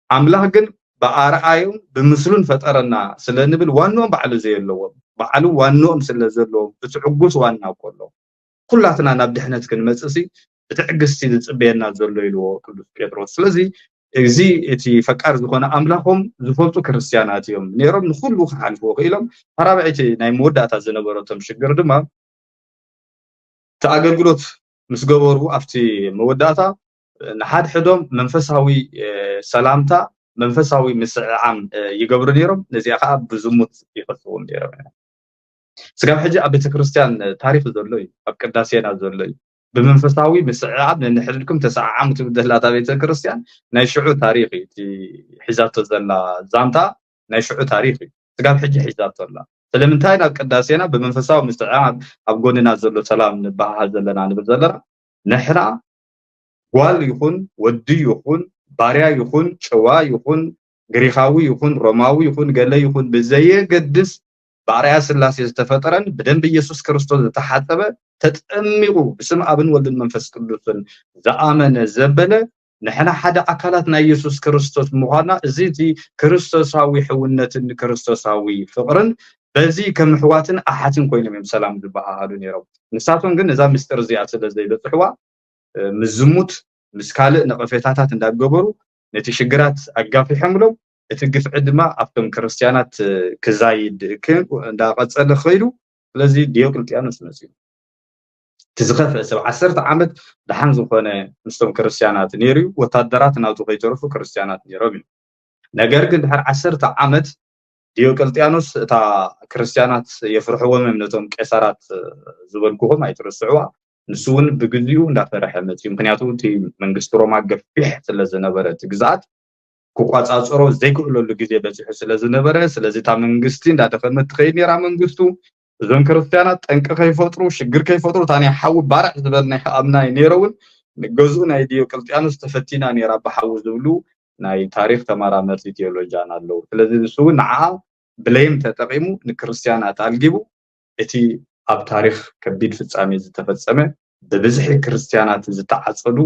ኣምላኽ ግን ብኣርኣዮም ብምስሉን ፈጠረና ስለ ንብል፣ ዋንኦም ባዕሉ ዘየለዎም፣ ባዕሉ ዋንኦም ስለ ዘለዎም፣ እቲ ዕጉስ ዋና እኮ ኣሎ። ኩላትና ናብ ድሕነት ክንመጽእሲ ብትዕግስቲ ዝጽበየና ዘሎ ኢልዎ ቅዱስ ጴጥሮስ። ስለዚ እዚ እቲ ፈቃር ዝኾነ ኣምላኾም ዝፈልጡ ክርስትያናት እዮም ነይሮም፣ ንኹሉ ክሓልፍዎ ክኢሎም። ተራብዒቲ ናይ መወዳእታ ዝነበረቶም ሽግር ድማ እቲ ኣገልግሎት ምስ ገበሩ ኣብቲ መወዳእታ ንሓድሕዶም መንፈሳዊ፣ እ፣ ሰላምታ፣ መንፈሳዊ ምስዕዓም፣ እ፣ ይገብሩ ነይሮም። ነዚኣ ከዓ ብዝሙት ይኸስዎም ነይሮም እዮም። ስጋብ ሕጂ ኣብ ቤተክርስትያን ታሪኽ ዘሎ እዩ፣ ኣብ ቅዳሴና ዘሎ እዩ። ብመንፈሳዊ ምስዕዓም ነንሕድድኩም ተሰዓዓሙ ትብል ዘላ እታ ቤተክርስትያን ናይ ሽዑ ታሪኽ እዩ። እቲ ሒዛቶ ዘላ ዛንታ ናይ ሽዑ ታሪኽ እዩ። ስጋብ ሕጂ ሒዛቶ ኣላ። ስለምንታይ ናብ ቅዳሴና ብመንፈሳዊ ምስዕዓም ኣብ ጎንና ዘሎ ሰላም ንበሃሃል ዘለና ንብል ዘለና? ንሕና ጓል ይኹን ወዲ ይኹን ባርያ ይኹን ጨዋ ይኹን ግሪኻዊ ይኹን ሮማዊ ይኹን ገለ ይኹን ብዘየገድስ ብኣርኣያ ስላሴ ዝተፈጠረን ብደም ኢየሱስ ክርስቶስ ዝተሓጸበ፣ ተጠሚቑ ብስም ኣብን ወልድን መንፈስ ቅዱስን ዝኣመነ ዘበለ፣ ንሕና ሓደ ኣካላት ናይ ኢየሱስ ክርስቶስ ምዃንና፣ እዚ እቲ ክርስቶሳዊ ሕውነትን ክርስቶሳዊ ፍቕርን፣ በዚ ከም ኣሕዋትን ኣሓትን ኮይኖም እዮም ሰላም ዝበሃሃሉ ነይሮም። ንሳቶም ግን ነዛ ምስጢር እዚኣ ስለ ዘይበጽሕዋ፣ እ፣ ምስ ዝሙት፣ ምስ ካልእ ነቐፌታታት እንዳገበሩ ነቲ ሽግራት ኣጋፊሖምሎም፣ እቲ ግፍዒ ድማ ኣብቶም ክርስትያናት፣ እ፣ ክዛይድ ክ-፣ እንዳቐጸለ ኸይዱ። ስለዚ ዲዮቅልጥያኖስ መጺኡ። እቲ ዝኸፍአ ሰብ ዓሰርተ ዓመት ደሓን ዝኾነ ምስቶም ክርስትያናት ነይሩ እዩ። ወታደራት ናቱ ከይተረፉ ክርስትያናት ነይሮም እዩ። ነገር ግን ድሕሪ ዓሰርተ ዓመት ዲዮቅልጥያኖስ እታ ክርስትያናት የፍርሕዎም እዮም ነቶም ቄሳራት ዝበልኩኹም ኣይትርስዕዋ። ንሱ እውን ብግዚኡ እንዳፈረሐ መፂኡ። ምክንያቱ እቲ መንግስቲ ሮማ ገፊሕ ስለ ዝነበረ እቲ ግዝኣት ክቋፃፀሮ ዘይክእለሉ ግዜ በፂሑ ስለ ዝነበረ፣ ስለዚ እታ መንግስቲ እንዳደኸመት ትኸይድ ነይራ መንግስቱ። እዞም ክርስትያናት ጠንቂ ከይፈጥሩ፣ ሽግር ከይፈጥሩ፣ እታ ናይ ሓዊ ባርዕ ዝበልናይ ኣምናይ ነይረ እውን ንገዝኡ ናይ ዲዮቅልጥያኖስ ተፈቲና ነይራ ብሓዊ ዝብሉ ናይ ታሪኽ ተመራመርቲ ቴዎሎጂያን ኣለዉ። ስለዚ ንሱ እውን ንዓ ብለይም ተጠቒሙ ንክርስትያናት ኣልጊቡ እቲ ኣብ ታሪኽ ከቢድ ፍጻሜ ዝተፈጸመ ብብዝሒ ክርስትያናት ዝተዓጸዱ፣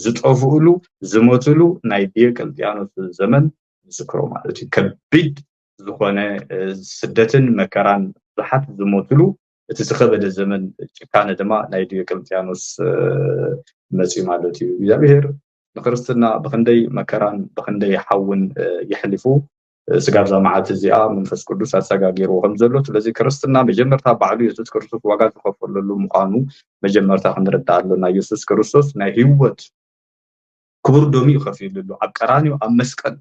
ዝጠፍኡሉ፣ ዝሞትሉ ናይ ዲዮቅልጥያኖስ ዘመን ዝዝክሮ ማለት እዩ። ከቢድ ዝኾነ፣ እ፣ ስደትን መከራን ብዙሓት ዝሞትሉ እቲ ዝኸበደ ዘመን ጭካነ ድማ ናይ ዲዮቅልጥያኖስ፣ እ፣ መፅዩ ማለት እዩ። እግዚኣብሔር ንክርስትና ብክንደይ መከራን ብክንደይ ሓውን፣ እ፣ የሕሊፉ፣ እ፣ ስጋብ እዛ መዓልቲ እዚኣ መንፈስ ቅዱስ ኣሰጋጊርዎ ከም ዘሎ። ስለዚ ክርስትና መጀመርታ ባዕሉ የሱስ ክርስቶስ ዋጋ ዝኸፈለሉ ምዃኑ መጀመርታ ክንርዳእ ኣለና። የሱስ ክርስቶስ ናይ ህይወት ክቡር ደሙ እዩ ከፊሉሉ ኣብ ቀራንዮ ኣብ መስቀል።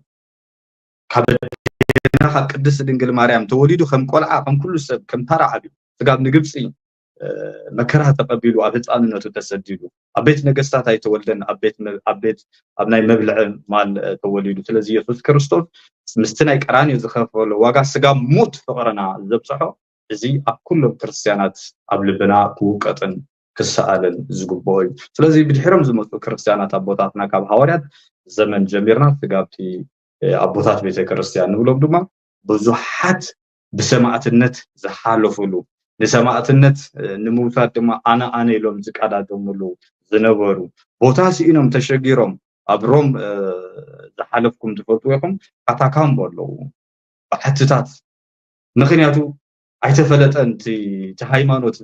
ካብ ኣዴና ካብ ቅድስት ድንግል ማርያም ተወሊዱ ከም ቆልዓ፣ ከም ኩሉ ሰብ፣ ከም ታራ ዓብዩ ስጋብ ንግብፂ፣ እ፣ መከራ ተቐቢሉ ኣብ ህፃንነቱ ተሰዲዱ ኣብ ቤት ነገስታት ኣይተወልደን፣ ኣብ ቤት መ-፣ ኣብ ቤት፣ ኣብ ናይ መብልዒ ማል፣ እ፣ ተወሊዱ። ስለዚ የሱስ ክርስቶስ ምስቲ ናይ ቀራንዮ ዝኸፈሎ ዋጋ ስጋብ ሞት ፍቕርና ዘብፅሖ፣ እዚ ኣብ ኩሎም ክርስትያናት ኣብ ልብና ክውቀጥን ክሰኣልን ዝግብኦ እዩ። ስለዚ ብድሕሮም ዝመፁ ክርስትያናት ኣቦታትና ካብ ሃዋርያት ዘመን ጀሚርና ስጋብቲ፣ እ፣ ኣቦታት ቤተ ክርስትያን ንብሎም ድማ ብዙሓት ብሰማዕትነት ዝሓለፉሉ፣ ንሰማዕትነት፣ እ፣ ንምውሳድ ድማ ኣነ ኣነ ኢሎም ዝቀዳደሙሉ ዝነበሩ፣ ቦታ ስኢኖም ተሸጊሮም ኣብ ሮም፣ እ፣ ዝሓለፍኩም ትፈልጡ ኢኹም። ካታካምቦ ኣለዉ፣ በዓትታት። ምኽንያቱ ኣይተፈለጠን፣ እቲ፣ እቲ ሃይማኖት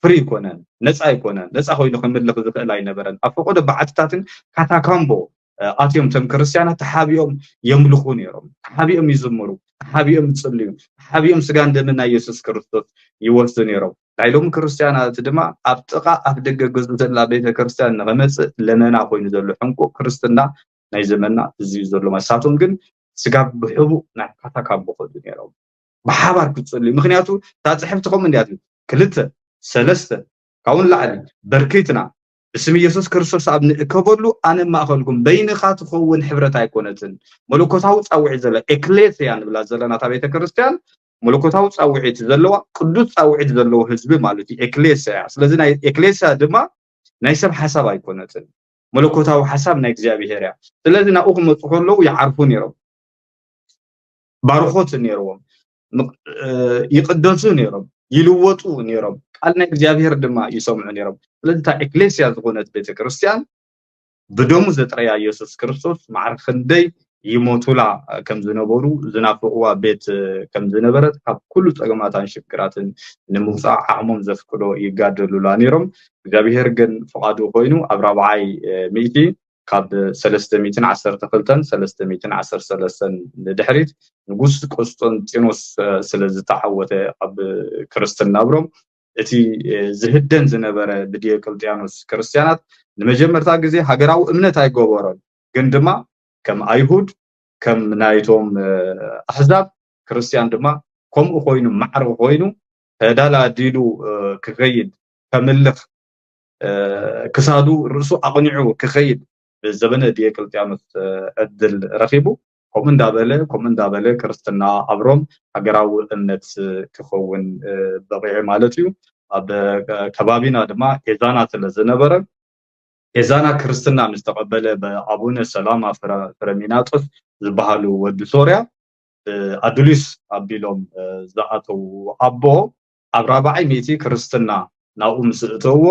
ፍሪ ኣይኮነን፣ ነፃ ኣይኮነን፣ ነፃ ኮይኑ ክምልኽ ዝኽእል ኣይነበረን። ኣብ ፈቐዶ በዓትታትን ካታካምቦ፣ እ፣ ኣትዮም እቶም ክርስትያናት ተሓቢኦም የምልኹ ነይሮም፣ ተሓቢኦም ይዝምሩ፣ ተሓቢኦም ይጽልዩ፣ ተሓቢኦም ስጋን ደምን ናይ የሱስ ክርስቶስ ይወስዱ ነይሮም። ናይ ሎሚ ክርስትያናት ድማ ኣብ ጥቓ ኣፍ ደገ ገዝኡ ዘላ ቤተ ክርስትያን ንኸመጽእ ለመና ኮይኑ ዘሎ ሕንቁቕ ክርስትና ናይ ዘመንና እዚ እዩ ዘሎ። ንሳቶም ግን ስጋብ ብሕቡእ ናብ ካታካምቦ ከዱ ነይሮም። ብሓባር ክጽልዩ። ምኽንያቱ እታ ጽሕፍቲ ከምኡ እንዲያ ትብል። ክልተ፣ ሰለስተ፣ ካብኡ ንላዕሊ በርክትና ብስም ኢየሱስ ክርስቶስ ኣብ ንእከበሉ ኣነ ማእኸልኩም በይንኻ ትኸውን ሕብረት ኣይኮነትን። መለኮታዊ ጻውዒት ዘለ ኤክሌስያ ንብላ ዘለና እታ ቤተ ክርስቲያን መለኮታዊ ጻውዒት ዘለዋ ቅዱስ ጻውዒት ዘለዎ ህዝቢ ማለት እዩ ኤክሌስያ እያ። ስለዚ ናይ ኤክሌስያ ድማ ናይ ሰብ ሓሳብ ኣይኮነትን። መለኮታዊ ሓሳብ ናይ እግዚኣብሔር እያ። ስለዚ ናብኡ ክመፁ ከለዉ ይዓርፉ ነይሮም። ባርኾት ነይርዎም። ይቅደሱ ነይሮም፣ ይልወጡ ነይሮም። ቃል ናይ እግዚኣብሔር ድማ ይሰምዑ ነይሮም። ስለዚ እታ ኤክሌስያ ዝኾነት ቤተክርስትያን ብደሙ ዘጥረያ ኢየሱስ ክርስቶስ ማዕረ ክንደይ ይሞቱላ ከም ዝነበሩ ዝናፍቕዋ ቤት ከም ዝነበረት ካብ ኩሉ ጸገማታን ሽግራትን ንምውፃእ ዓቕሞም ዘፍቅዶ ይጋደሉላ ነይሮም። እግዚኣብሔር ግን ፍቓዱ ኮይኑ ኣብ ራብዓይ ሚእቲ ካብ ሰለስተ ሚእትን ዓሰርተ ክልተን ሰለስተ ሚእትን ዓሰርተ ሰለስተን ንድሕሪት ንጉስ ቆስጠንጢኖስ ስለ ዝተዓወተ ኣብ ክርስትና ኣብሮም እቲ ዝህደን ዝነበረ ብዲዮቅልጥያኖስ ክርስትያናት ንመጀመርታ ግዜ ሃገራዊ እምነት ኣይገበሮን። ግን ድማ ከም ኣይሁድ ከም ናይቶም ኣህዛብ ክርስትያን ድማ ከምኡ ኮይኑ ማዕረ ኮይኑ ተዳላዲሉ ክኸይድ ከምልኽ ክሳዱ ርእሱ ኣቕኒዑ ክኸይድ ብዘበነ ዲዮቅልጥያኖስ ዕድል ረኺቡ። ከምኡ እንዳበለ ከምኡ እንዳበለ ክርስትና ኣብ ሮም ሃገራዊ እምነት ክኸውን በቂዑ ማለት እዩ። ኣብ ከባቢና ድማ ኤዛና ስለ ዝነበረ ኤዛና ክርስትና ምስ ተቐበለ ብኣቡነ ሰላማ ፍረሚናጦስ ዝበሃሉ ወዲ ሶርያ ኣዱሊስ ኣቢሎም ዝኣተዉ ኣቦ ኣብ ራብዓይ ሚእቲ ክርስትና ናብኡ ምስ እተውዎ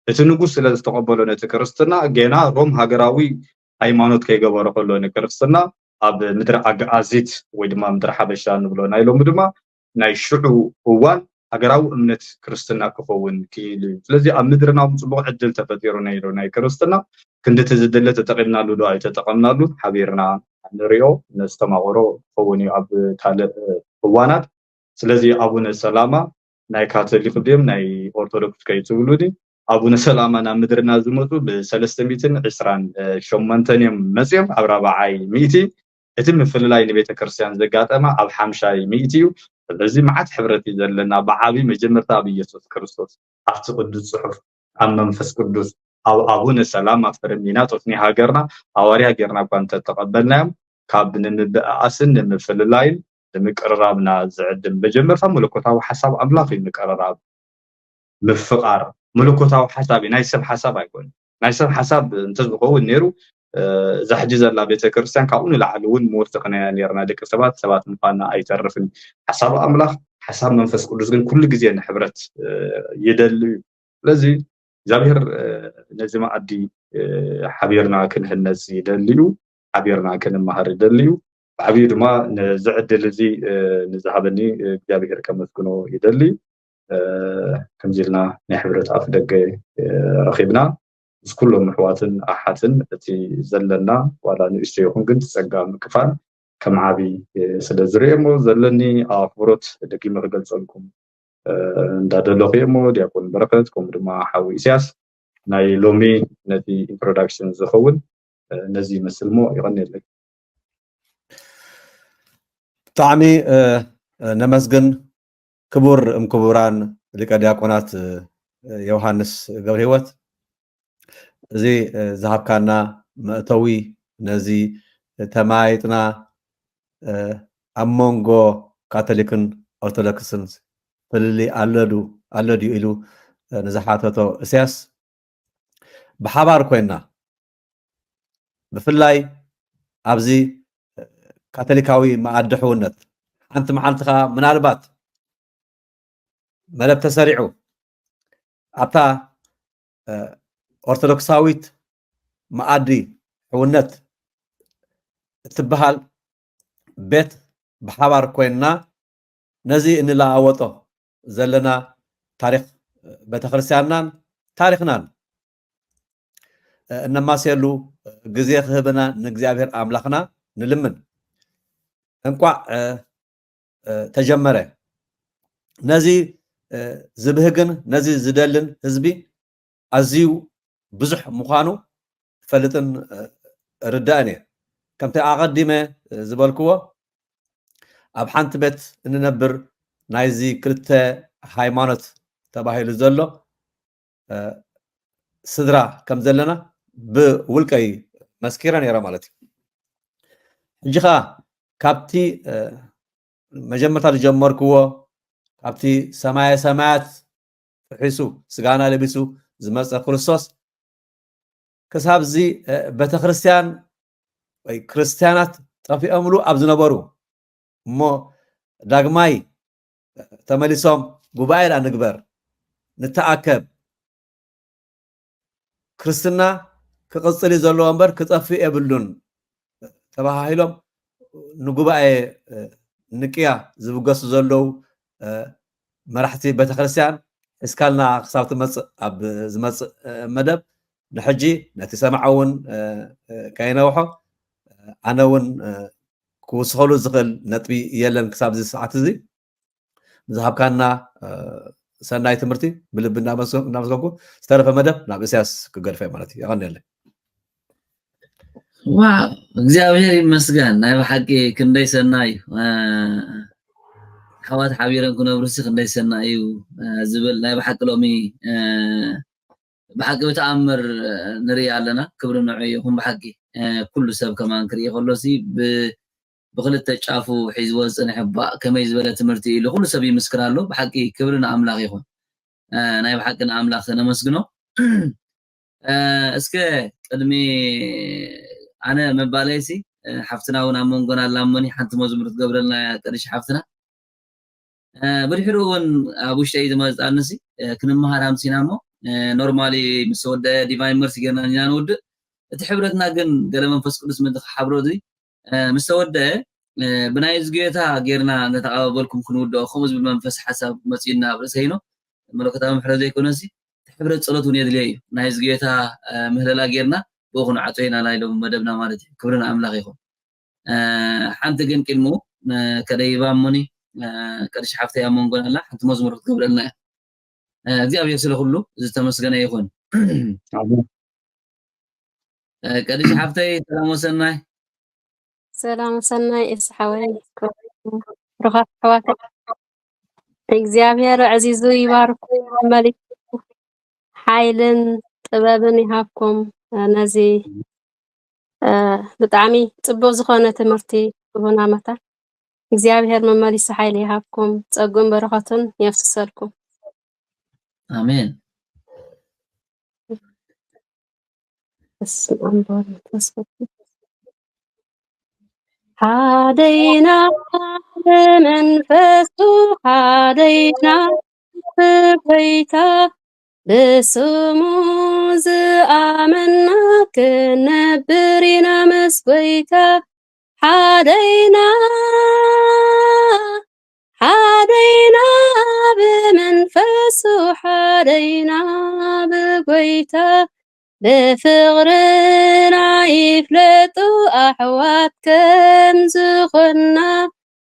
እቲ ንጉስ ስለ ዝተቐበሎ ነቲ ክርስትና ገና ሮም ሃገራዊ ሃይማኖት ከይገበሮ ከሎ ንክርስትና ኣብ ምድሪ ኣግኣዚት ወይ ድማ ምድሪ ሓበሻ ንብሎ ናይ ሎሚ ድማ ናይ ሽዑ እዋን ሃገራዊ እምነት ክርስትና ክኸውን ክኢሉ እዩ። ስለዚ ኣብ ምድርና እውን ፅቡቕ ዕድል ተፈጢሩ ነይሩ ናይ ክርስትና። ክንድቲ ዝድለ ተጠቒምናሉ ዶ ኣይተጠቐምናሉን ሓቢርና ንሪኦ ነስተማቕሮ ክኸውን እዩ ኣብ ካልእ እዋናት። ስለዚ ኣቡነ ሰላማ ናይ ካቶሊክ ድዮም ናይ ኦርቶዶክስ ከይትብሉኒ ኣቡነ ሰላማ ናብ ምድርና ዝመፁ ብሰለስተ ሚእትን ዕስራን ሸሞንተን እዮም መፅዮም ኣብ ራብዓይ ሚእቲ እቲ ምፍልላይ ንቤተ ክርስቲያን ዘጋጠመ ኣብ ሓምሻይ ሚእቲ እዩ። ስለዚ መዓት ሕብረት እዩ ዘለና ብዓቢ መጀመርታ ኣብ ኢየሱስ ክርስቶስ ኣብቲ ቅዱስ ጽሑፍ ኣብ መንፈስ ቅዱስ ኣብ ኣቡነ ሰላማ ፍረሚናጦስ ናይ ሃገርና ሃዋርያ ጌርና እኳ እንተተቐበልናዮም ካብ ንምብእኣስን ንምፍልላይን ንምቅርራብና ዝዕድም መጀመርታ መለኮታዊ ሓሳብ ኣምላኽ እዩ ምቅርራብ ምፍቓር መለኮታዊ ሓሳብ እዩ ናይ ሰብ ሓሳብ ኣይኮን ናይ ሰብ ሓሳብ እንተዝኸውን ነይሩ እዛ ሕጂ ዘላ ቤተክርስትያን ካብኡ ንላዕሊ እውን ምወሰኽናያ ነርና ደቂ ሰባት ሰባት ምዃንና ኣይተርፍን ሓሳብ ኣምላኽ ሓሳብ መንፈስ ቅዱስ ግን ኩሉ ግዜ ንሕብረት ይደሊ እዩ ስለዚ እግዚኣብሔር ነዚ መኣዲ ሓቢርና ክንህነፅ ይደሊ እዩ ሓቢርና ክንመሃር ይደሊ እዩ ብዓብዩ ድማ ነዚ ዕድል እዚ ንዝሃበኒ እግዚኣብሔር ከመስግኖ ይደሊ ከምዚ ኢልና ናይ ሕብረት ኣፍ ደገ ረኺብና ምስ ኩሎም ኣሕዋትን ኣሓትን እቲ ዘለና ዋላ ንእሽቶ ይኹን ግን ጸጋ ምክፋል ከም ዓቢ ስለ ዝርኤ እሞ ዘለኒ ኣኽብሮት ደጊመ ክገልጸልኩም እንዳደለኹ እየ እሞ ዲያቆን በረኸት ከምኡ ድማ ሓዊ ኢሳያስ ናይ ሎሚ ነቲ ኢንትሮዳክሽን ዝኸውን ነዚ ይመስል እሞ ይቐንየለይ። ብጣዕሚ ነመስግን ክቡር እም ክቡራን ሊቀ ዲያቆናት ዮሃንስ ገብረ ህይወት እዚ ዝሃብካና መእተዊ ነዚ ተማይጥና ኣብ መንጎ ካቶሊክን ኦርቶዶክስን ፍልልይ ኣሎ ድዩ ኢሉ ንዝሓተቶ እስያስ ብሓባር ኮይና ብፍላይ ኣብዚ ካቶሊካዊ መኣዲ ሕውነት ሓንቲ መዓልቲ ከዓ ምናልባት መደብ ተሰሪዑ ኣብታ ኦርቶዶክሳዊት መኣዲ ሕውነት እትበሃል ቤት ብሓባር ኮይንና ነዚ እንለዋወጦ ዘለና ታሪክ ቤተክርስትያንናን ታሪክናን እነማስየሉ ግዜ ክህበና ንእግዚኣብሔር ኣምላኽና ንልምን። እንቋዕ ተጀመረ። ነዚ ዝብህግን ነዚ ዝደልን ህዝቢ ኣዝዩ ብዙሕ ምዃኑ እፈልጥን እርዳእን እየ። ከምቲ ኣቐዲመ ዝበልክዎ ኣብ ሓንቲ ቤት እንነብር ናይዚ ክልተ ሃይማኖት ተባሂሉ ዘሎ ስድራ ከም ዘለና ብውልቀይ መስኪረ ነይረ ማለት እዩ። ሕጂ ኸዓ ካብቲ መጀመርታ ዝጀመርክዎ፣ ካብቲ ሰማየ ሰማያት ጥሒሱ ስጋና ለቢሱ ዝመፀ ክርስቶስ ክሳብ እዚ ቤተክርስትያን ወይ ክርስትያናት ጠፊኦምሉ ኣብ ዝነበሩ እሞ ዳግማይ ተመሊሶም ጉባኤ ዳ ንግበር፣ ንተኣከብ፣ ክርስትና ክቕፅል እዩ ዘለዎ እምበር ክጠፍእ የብሉን ተባሃሂሎም ንጉባኤ ንቅያ ዝብገሱ ዘለዉ መራሕቲ ቤተክርስትያን እስካልና ክሳብ ትመፅእ ኣብ ዝመፅእ መደብ ንሕጂ ነቲ ሰማዒ እውን ከይነውሖ ኣነ እውን ክውስኸሉ ዝኽእል ነጥቢ የለን ክሳብ እዚ ሰዓት እዚ። ንዝሃብካና ሰናይ ትምህርቲ ብልቢ እናመስገንኩ ዝተረፈ መደብ ናብ እስያስ ክገድፈ ማለት እዩ። የቐንየለይ። ዋ እግዚኣብሔር ይመስገን። ናይ ብሓቂ ክንደይ ሰናይ እዩ። ኣሕዋት ሓቢረን ክነብርሲ ክንደይ ሰናይ እዩ ዝብል ናይ ብሓቂ ሎሚ ብሓቂ ብተኣምር ንርኢ ኣለና። ክብሪ ንዑ ይኹን። ብሓቂ ኩሉ ሰብ ከማን ክርኢ ከሎሲ ብክልተ ጫፉ ሒዝዎ ዝፅንሐ ባእ ከመይ ዝበለ ትምህርቲ ኢሉ ኩሉ ሰብ ይምስክር ኣሎ። ብሓቂ ክብሪ ንኣምላኽ ይኹን። ናይ ብሓቂ ንኣምላኽ ነመስግኖ። እስከ ቅድሚ ኣነ ምባለይሲ ሓፍትና እውን ኣብ መንጎና ኣላ እሞኒ ሓንቲ መዝሙር ትገብረልና እያ ቀድሽ ሓፍትና። ብድሕሪኡ እውን ኣብ ውሽጠይ ዝመፅኣንሲ ክንመሃር ኣምሲና እሞ ኖርማሊ ምስ ተወደአ ዲቫይን መርሲ ጌርና ኢና ንውድእ። እቲ ሕብረትና ግን ገለ መንፈስ ቅዱስ ምእንቲ ክሓብሮ እዚ ምስ ተወደአ ብናይ እዚ ጌታ ጌርና እናተቐባበልኩም ክንውድኦ ከምኡ ዝብል መንፈስ ሓሳብ መፂኡና ኣብ ርእሰይ ነው። መለኮታዊ ምሕረት ዘይኮነሲ እቲ ሕብረት ጸሎት እውን የድልዮ እዩ። ናይ እዚ ጌታ ምህለላ ጌርና ብኡ ክንዓጾ ኢና ናይ ሎሚ መደብና ማለት እዩ። ክብሪ ንኣምላኽ ይኹን። ሓንቲ ግን ቅድሙ ከደይባ እሞኒ ቀድሽ ሓፍተይ ኣብ መንጎና ኣላ ሓንቲ መዝሙር ክትገብረልና እያ። እግዚኣብሔር ስለ ኩሉ ዝተመስገነ ይኹን። ቀድሽ ሓፍተይ ሰላም ወሰናይ። ሰላም ወሰናይ እስ ሓወይ ብሩኻት ኣሕዋተይ እግዚኣብሔር ኣዕዚዙ ይባርኩም መሊሱ ሓይልን ጥበብን ይሃብኩም ነዚ ብጣዕሚ ፅቡቅ ዝኾነ ትምህርቲ ክቡና መታ እግዚኣብሔር መመሊሱ ሓይሊ ይሃብኩም ፀጉን በረኸቱን የፍስሰልኩም ኣሜን በስመ ኣብ ወወልድ ወመንፈስ ቅዱስ ሓደይና ብመንፈሱ ሓደይና ብጎይታ ብስሙ ዝኣመና ክነብር ኢና ምስ ጎይታ ሓደይና ሓደይና ብመንፈሱ ሓደይና ብጎይታ ብፍቕርና ይፍለጡ ኣሕዋት ከም ዝኾንና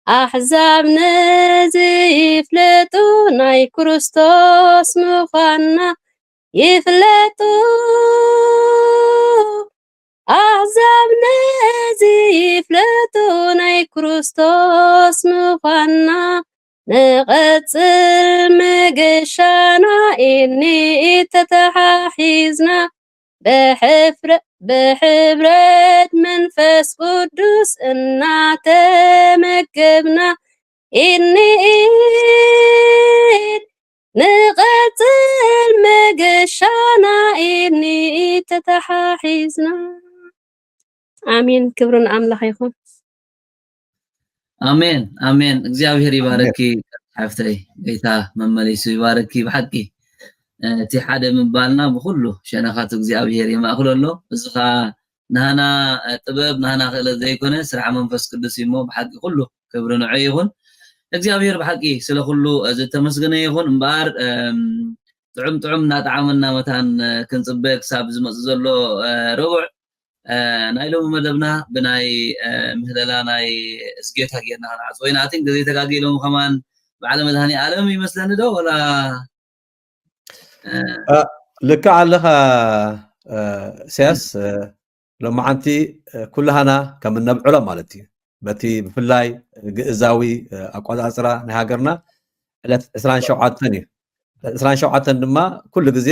ኣሕዛብ ነዚ ይፍለጡ ናይ ክርስቶስ ምዃንና ይፍለጡ ኣሕዛብ ነዚ ይፍለጡ ናይ ክርስቶስ ምዃንና ንቐጽል መገሻና ኢኒ ተተሓሒዝና ብሕፍረ- ብሕብረት መንፈስ ቅዱስ እናተመገብና ኢኒ ኢድ ንቐጽል መገሻና ኢኒ ኢድ ተተሓሒዝና ኣሜን ክብሪ ንኣምላኽ ይኹን ኣሜን ኣሜን እግዚኣብሔር ይባረኪ ሓፍተይ ጌታ መመሊሱ ይባረኪ ብሓቂ እቲ ሓደ ምባልና ብኩሉ ሸነኻቱ እግዚኣብሔር ይማእክሎ ኣሎ እዚ ከዓ ናህና ጥበብ ናህና ክእለት ዘይኮነ ስራሕ መንፈስ ቅዱስ እዩ እሞ ብሓቂ ኩሉ ክብሪ ንዑ ይኹን እግዚኣብሔር ብሓቂ ስለ ኩሉ ዝተመስገነ ይኹን እምበኣር ጥዑም ጥዑም እናጣዓመና መታን ክንፅበ ክሳብ ዝመፅ ዘሎ ረቡዕ ናይ ሎሚ መደብና ብናይ ምህለላ ናይ እዝጌታ ጌርና ክንዓፅዎ ኢና ኣቲን ግዜ ተጋጊ ሎሚ ከማን በዓለ መድሃኒ ኣለም ይመስለኒ ዶ ወላ ልክዕ ኣለኻ ኢሳያስ ሎማዓንቲ ኩላሃና ከም እነብዕሎ ማለት እዩ በቲ ብፍላይ ግእዛዊ ኣቆፃፅራ ናይ ሃገርና ዕለት ዕስራን ሸውዓተን እዩ ዕስራን ሸውዓተን ድማ ኩሉ ግዜ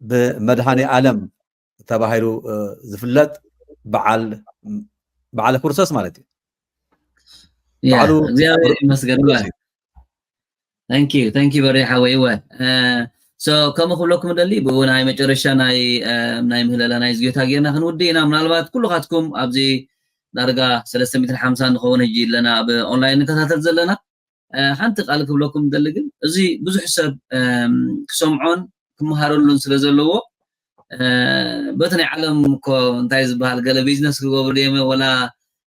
ብመድሃኔ ኣለም ተባሂሉ ዝፍለጥ በዓል በዓለ ክርስቶስ ማለት እዩ። ያ በዓሉ እግዚኣብሔር ይመስገን። Thank you thank you በሬ ሓወይ። እወ so ከምኡ ክብለኩም ደሊ ብኡ ናይ መጨረሻ ናይ ናይ ምህለላ ናይ ዝጌታ ጌርና ክንውድእ ኢና። ምናልባት ኩልኻትኩም ኣብዚ ዳርጋ ሰለስተ ሚእትን ሓምሳን ንኸውን ሕጂ ኣለና ኣብ ኦንላይን ንከታተል ዘለና። ሓንቲ ቃል ክብለኩም ደሊ ግን እዚ ብዙሕ ሰብ ክሰምዖን ክመሃረሉን ስለ ዘለዎ በቲ ናይ ዓለም እኮ እንታይ ዝበሃል ገለ ቢዝነስ ክገብሩ ድዮም ወላ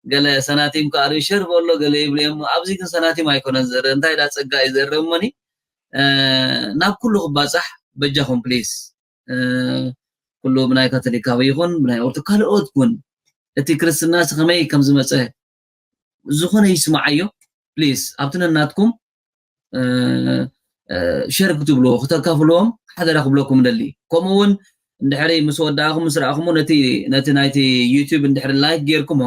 ገለ ሰናቲም ክኣርዩ ሸር በሎ ገለ ይብሉ እዮም። ኣብዚ ግን ሰናቲም ኣይኮነን ዝእረ እንታይ ዳ ጸጋ እዩ ዝእረ እሞኒ ናብ ኩሉ ክባጻሕ በጃኹም ፕሊስ ኩሉ ብናይ ካቶሊካዊ ይኹን ብናይ ኦርቶ ካልኦት እውን እቲ ክርስትና ከመይ ከም ዝመፀ ዝኾነ ይስማዓዮ ፕሊስ ኣብቲ ነናትኩም ሸር ክትብልዎ ክተካፍልዎም ሓደራ ክብለኩም ደሊ። ከምኡ እውን እንድሕሪ ምስ ወዳእኹም ምስ ረኣኹም ነቲ ነቲ ናይቲ ዩቲዩብ እንድሕሪ ላይክ ጌርኩሞ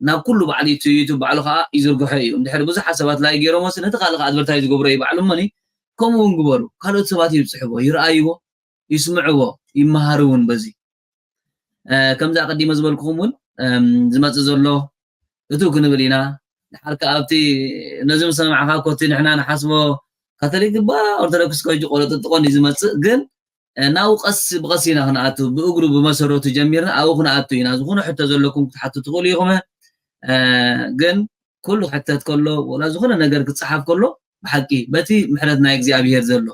ናብ ኩሉ በዓል ዩቲዩብ በዓሉ ከዓ ይዝርግሖ እዩ። እንድሕሪ ብዙሓት ሰባት ላይክ ጌሮሞስ ነቲ ካልእ ከዓ ኣድቨርታይዝ ዝገብሮ እዩ ባዕሉ እሞኒ ከምኡ እውን ግበሩ። ካልኦት ሰባት ይብፅሕዎ ይረኣይዎ ይስምዕዎ ይመሃሩ እውን በዚ ከምዚ ኣቀዲመ ዝበልኩኹም እውን ዝመፅእ ዘሎ እቱ ክንብል ኢና። ድሓር ከዓ ኣብቲ ነዚ ምሰማዕካ ኮቲ ንሕና ንሓስቦ ካቶሊክ እባ ኦርቶዶክስ ከጅ ቆሎ ጥጥቆን እዩ ዝመፅእ ግን ናብኡ ቀስ ብቐስ ኢና ክንኣቱ ብእግሩ ብመሰረቱ ጀሚርና ኣብኡ ክንኣቱ ኢና። ዝኾነ ሕቶ ዘለኩም ክትሓቱ ትኽእሉ ኢኹም። ግን ኩሉ ክሕተት ከሎ ወላ ዝኾነ ነገር ክፀሓፍ ከሎ ብሓቂ በቲ ምሕረት ናይ እግዚኣብሄር ዘሎ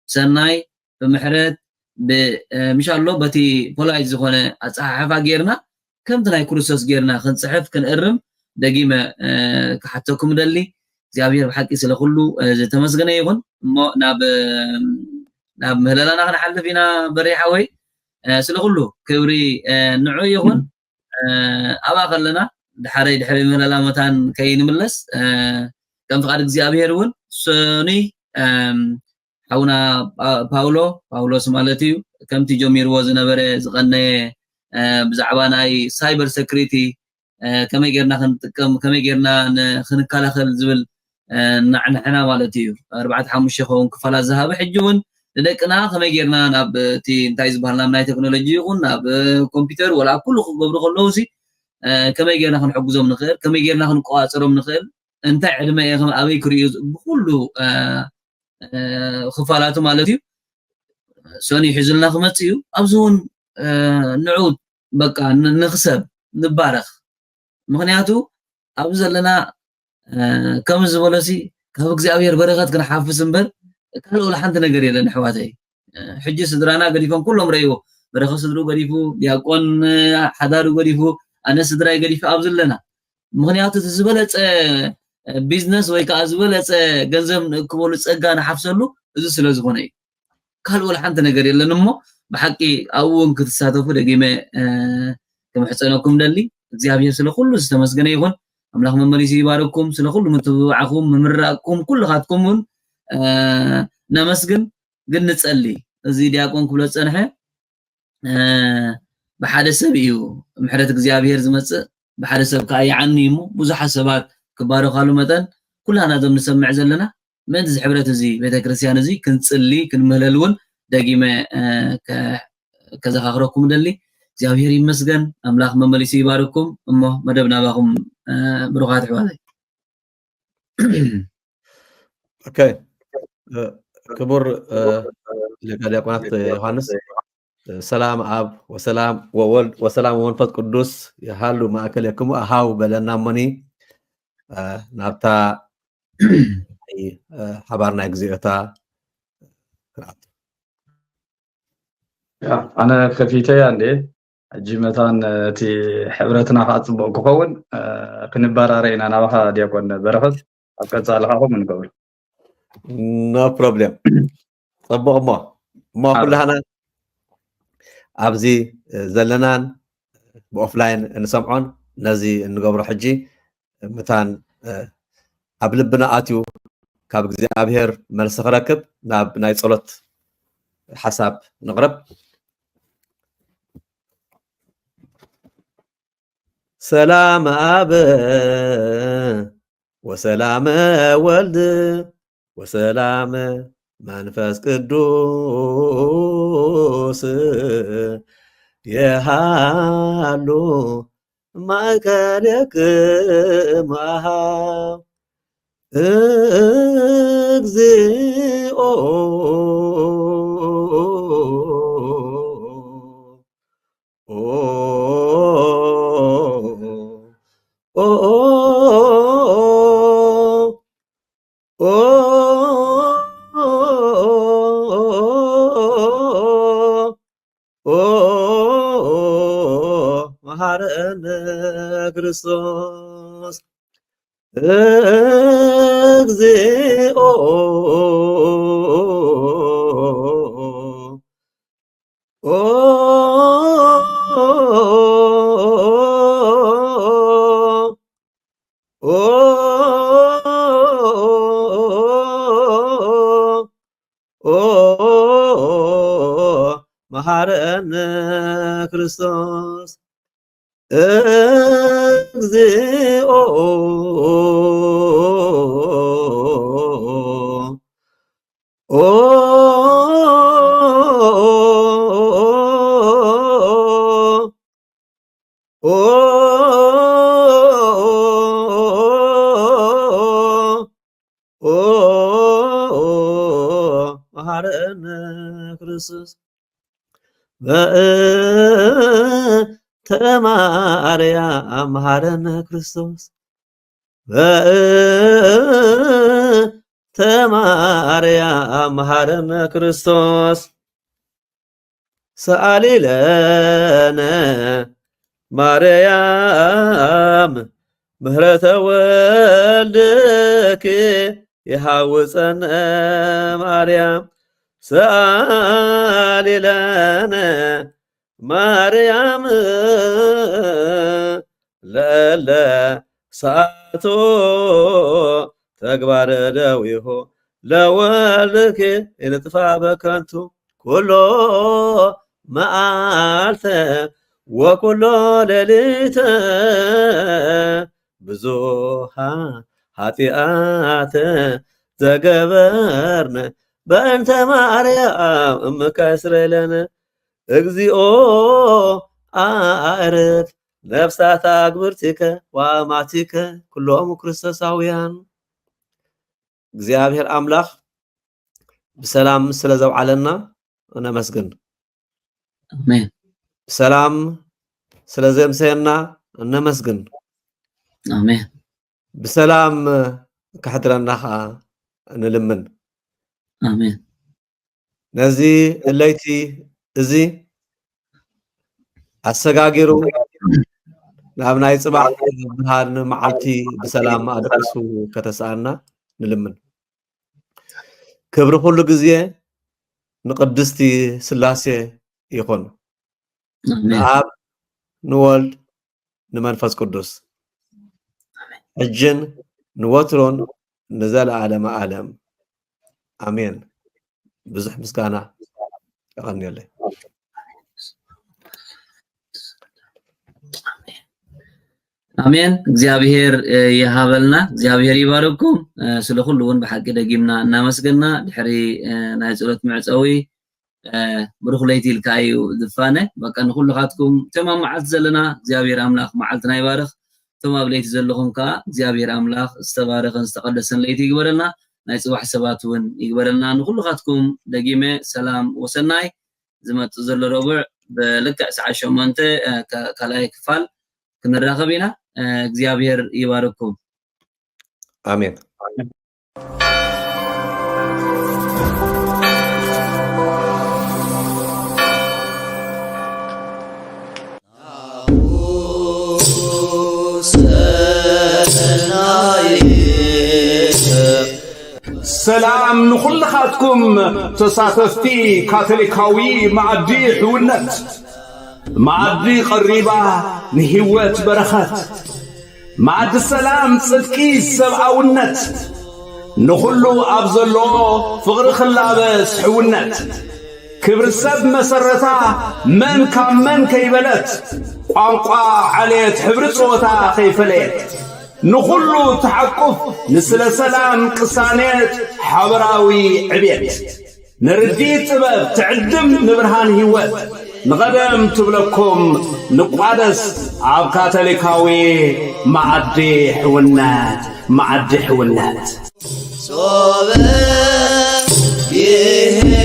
ብሰናይ ብምሕረት ምሻሎ በቲ ፖላይት ዝኾነ ኣፀሓሕፋ ጌርና ከምቲ ናይ ክርስቶስ ጌርና ክንፅሕፍ ክንእርም ደጊመ ክሓተኩም ደሊ። እግዚኣብሔር ብሓቂ ስለ ኩሉ ዝተመስገነ ይኹን። እሞ ናብ ናብ ምህለላና ክንሓልፍ ኢና በሬ ሓወይ። ስለ ኩሉ ክብሪ ንዑ ይኹን። ኣብኣ ከለና ድሓረይ ድሕሪ ምህለላ መታን ከይንምለስ ከም ፍቓድ እግዚኣብሔር እውን ሰኑይ ሓውና ፓውሎ ፓውሎስ ማለት እዩ ከምቲ ጀሚርዎ ዝነበረ ዝቐነየ ብዛዕባ ናይ ሳይበር ሰክሪቲ ከመይ ጌርና ክንጥቀም ከመይ ጌርና ክንከላኸል ዝብል ናዕንሕና ማለት እዩ። ኣርባዕተ ሓሙሽተ ኸውን ክፋላት ዝሃበ ሕጂ እውን ንደቅና ከመይ ጌርና ናብ እቲ እንታይ ዝበሃል ናብ ናይ ቴክኖሎጂ ይኹን ናብ ኮምፒውተር ወላ ኩሉ ክገብሩ ከለዉ ሲ ከመይ ጌርና ክንሕግዞም ንኽእል ከመይ ጌርና ክንቆፃፀሮም ንኽእል እንታይ ዕድመ እየ ከም ኣበይ ክርእዩ ብኩሉ ክፋላቱ ማለት እዩ ሰኒ ሒዙልና ክመፅእ እዩ። ኣብዚ እውን ንዑ በቃ ንክሰብ ንባረኽ። ምክንያቱ ኣብዚ ዘለና ከም ዝበሎሲ ካብ እግዚኣብሔር በረከት ክንሓፍስ እምበር ካልእ ሓንቲ ነገር የለን ኣሕዋተይ። ሕጂ ስድራና ገዲፎም ኩሎም ረእይዎ በረከት ስድሩ ገዲፉ ዲያቆን ሓዳሩ ገዲፉ ኣነ ስድራይ ገዲፉ ኣብዚ ኣለና። ምክንያቱ እቲ ዝበለፀ ቢዝነስ ወይ ከዓ ዝበለፀ ገንዘብ ንእክበሉ ፀጋ ንሓፍሰሉ እዚ ስለ ዝኾነ እዩ። ካልእ ሓንቲ ነገር የለን እሞ ብሓቂ ኣብኡ እውን ክትሳተፉ ደጊመ ክምሕፀነኩም ደሊ። እግዚኣብሔር ስለ ኩሉ ዝተመስገነ ይኹን። ኣምላኽ መመሊሱ ይባርኩም። ስለ ኩሉ ምትብባዕኩም ምምራቅኩም ኩልኻትኩም እውን ነመስግን። ግን ንፀሊ እዚ ዲያቆን ክብሎ ዝፀንሐ ብሓደ ሰብ እዩ ምሕረት እግዚኣብሔር ዝመፅእ ብሓደ ሰብ ከዓ ይዓኒ እሞ ብዙሓት ሰባት ክባረኻሉ መጠን ኩላና ዞም ንሰምዕ ዘለና ምእንቲ እዚ ሕብረት እዚ ቤተክርስትያን እዚ ክንፅሊ ክንምህለል እውን ደጊመ ከዘኻኽረኩም ደሊ። እግዚኣብሔር ይመስገን። ኣምላኽ መመሊሱ ይባርኩም። እሞ መደብ ናባኹም ብሩኻት ኣሕዋተይ። ኦኬ ክቡር ሊቀ ዲያቆናት ዮሃንስ ሰላም ኣብ ወሰላም ወወልድ ወሰላም ወመንፈስ ቅዱስ ይሃሉ ማእከሌክሙ ኣሃው በለና እሞኒ ናብታ ሓባር ናይ እግዚኣብሔር ክንኣቱ። ኣነ ከፊተያ እንዴ ሕጂ መታን እቲ ሕብረትና ከዓ ፅቡቅ ክኸውን ክንበራረ ኢና ናባካ ዲያቆን በረኸት ኣብ ቀፃሊ ከዓ ከምኡ ንገብር። No problem። ፅቡቅ እሞ እሞ ኩላህና ኣብዚ ዘለናን ብኦፍላይን እንሰምዖን ነዚ እንገብሮ ሕጂ ምታን ኣብ ልብና ኣትዩ ካብ እግዚኣብሔር መልሲ ክረክብ ናብ ናይ ጸሎት ሓሳብ ንቕረብ። ሰላም ኣብ ወሰላም ወልድ ወሰላም መንፈስ ቅዱስ የሃሉ ማእከሌክም አሃ። እግዚኦ ኦ ኦ ኦ ኦ ኦ መሐረነ ክርስቶስ። እግዚኦ ኦ ኦ ኦ መሐረነ ክርስቶስ። እግዚኦ ኦ ኦ ኦ መሐረነ ክርስቶስ። በእንተ ማርያም መሐረነ ክርስቶስ። በእንተ ማርያም መሐረነ ክርስቶስ። ሰአሊ ለነ ማርያም ምህረተ ወልድኪ ይሃውፀነ ማርያም። ሰአሊ ለነ ማርያም ለለ ሰዓቱ ተግባረ ደዊሁ ለወልድኪ ይንጥፋ በከንቱ። ኩሎ መዓልተ ወኩሎ ሌሊተ ብዙሃ ኃጢአተ ዘገበርነ በእንተ ማርያም እምከ ስረይለነ። እግዚኦ አዕርፍ ነፍሳት አግብርቲከ ወአማቲከ ኩሎም ክርስቶሳውያን። እግዚኣብሔር ኣምላኽ ብሰላም ስለ ዘውዓለና እነመስግን። ኣሜን። ብሰላም ስለ ዘምሰየና እነመስግን። ኣሜን። ብሰላም ከሕድረና ከዓ ንልምን። ኣሜን። ነዚ ለይቲ እዚ ኣሰጋጊሩ ናብ ናይ ጽባሕ ዝበሃል መዓልቲ ብሰላም ኣድቂሱ ከተስኣና ንልምን። ክብሪ ኩሉ ግዜ ንቅድስቲ ስላሴ ይኹን። ኣሜን። ንኣብ ንወልድ ንመንፈስ ቅዱስ ሕጅን ንወትሮን ንዘለዓለመ ዓለም ኣሜን። ብዙሕ ምስጋና የቐንየለይ። ኣሜን። እግዚኣብሔር እ፣ ይሃበልና፣ እግዚኣብሔር ይባርኩም። እ፣ ስለ ኩሉ እውን ብሓቂ ደጊምና እናመስገና ድሕሪ እ፣ ናይ ጸሎት መዕጸዊ እ፣ ብሩኽ ለይቲ ኢልካ እዩ ዝፋነ። በቃ ንኩልኻትኩም እቶም ኣብ መዓልቲ ዘለና እግዚኣብሔር ኣምላኽ መዓልትና ይባርኽ። እቶም ኣብ ለይቲ ዘለኹም ከዓ እግዚኣብሔር ኣምላኽ ዝተባረኸን ዝተቐደሰን ለይቲ ይግበረልና። ናይ ጽባሕ ሰባት እውን ይግበረልና። ንኩልኻትኩም ደጊመ ሰላም ወሰናይ። ዝመጽእ ዘሎ ረቡዕ ብልክዕ ሰዓት ሸሞንተ እ፣ ካ- ካልኣይ ክፋል ክንራኸብ ኢና። እ፣ እግዚኣብሔር ይባርኩም። ኣሜን። ሰላም ንኹልኻትኩም ተሳተፍቲ ካቶሊካዊ መኣዲ ሕውነት። መኣዲ ቀሪባ ንህይወት በረኸት። መኣዲ ሰላም፣ ጽድቂ፣ ሰብኣውነት። ንኹሉ ኣብ ዘሎ ፍቕሪ ክላበስ ሕውነት። ክብሪ ሰብ መሰረታ መን ካብ መን ከይበለት። ቋንቋ ዓሌት ሕብሪ ጾታ ከይፈለየት። ንኹሉ ትሓቁፍ፣ ንስለ ሰላም ቅሳኔት፣ ሓበራዊ ዕቤት፣ ንርዲ ጥበብ ትዕድም፣ ንብርሃን ህይወት ንቐደም ትብለኩም፣ ንቋደስ ኣብ ካቶሊካዊ መኣዲ ሕውነት፣ መኣዲ ሕውነት። ሶበ ይሄልዎ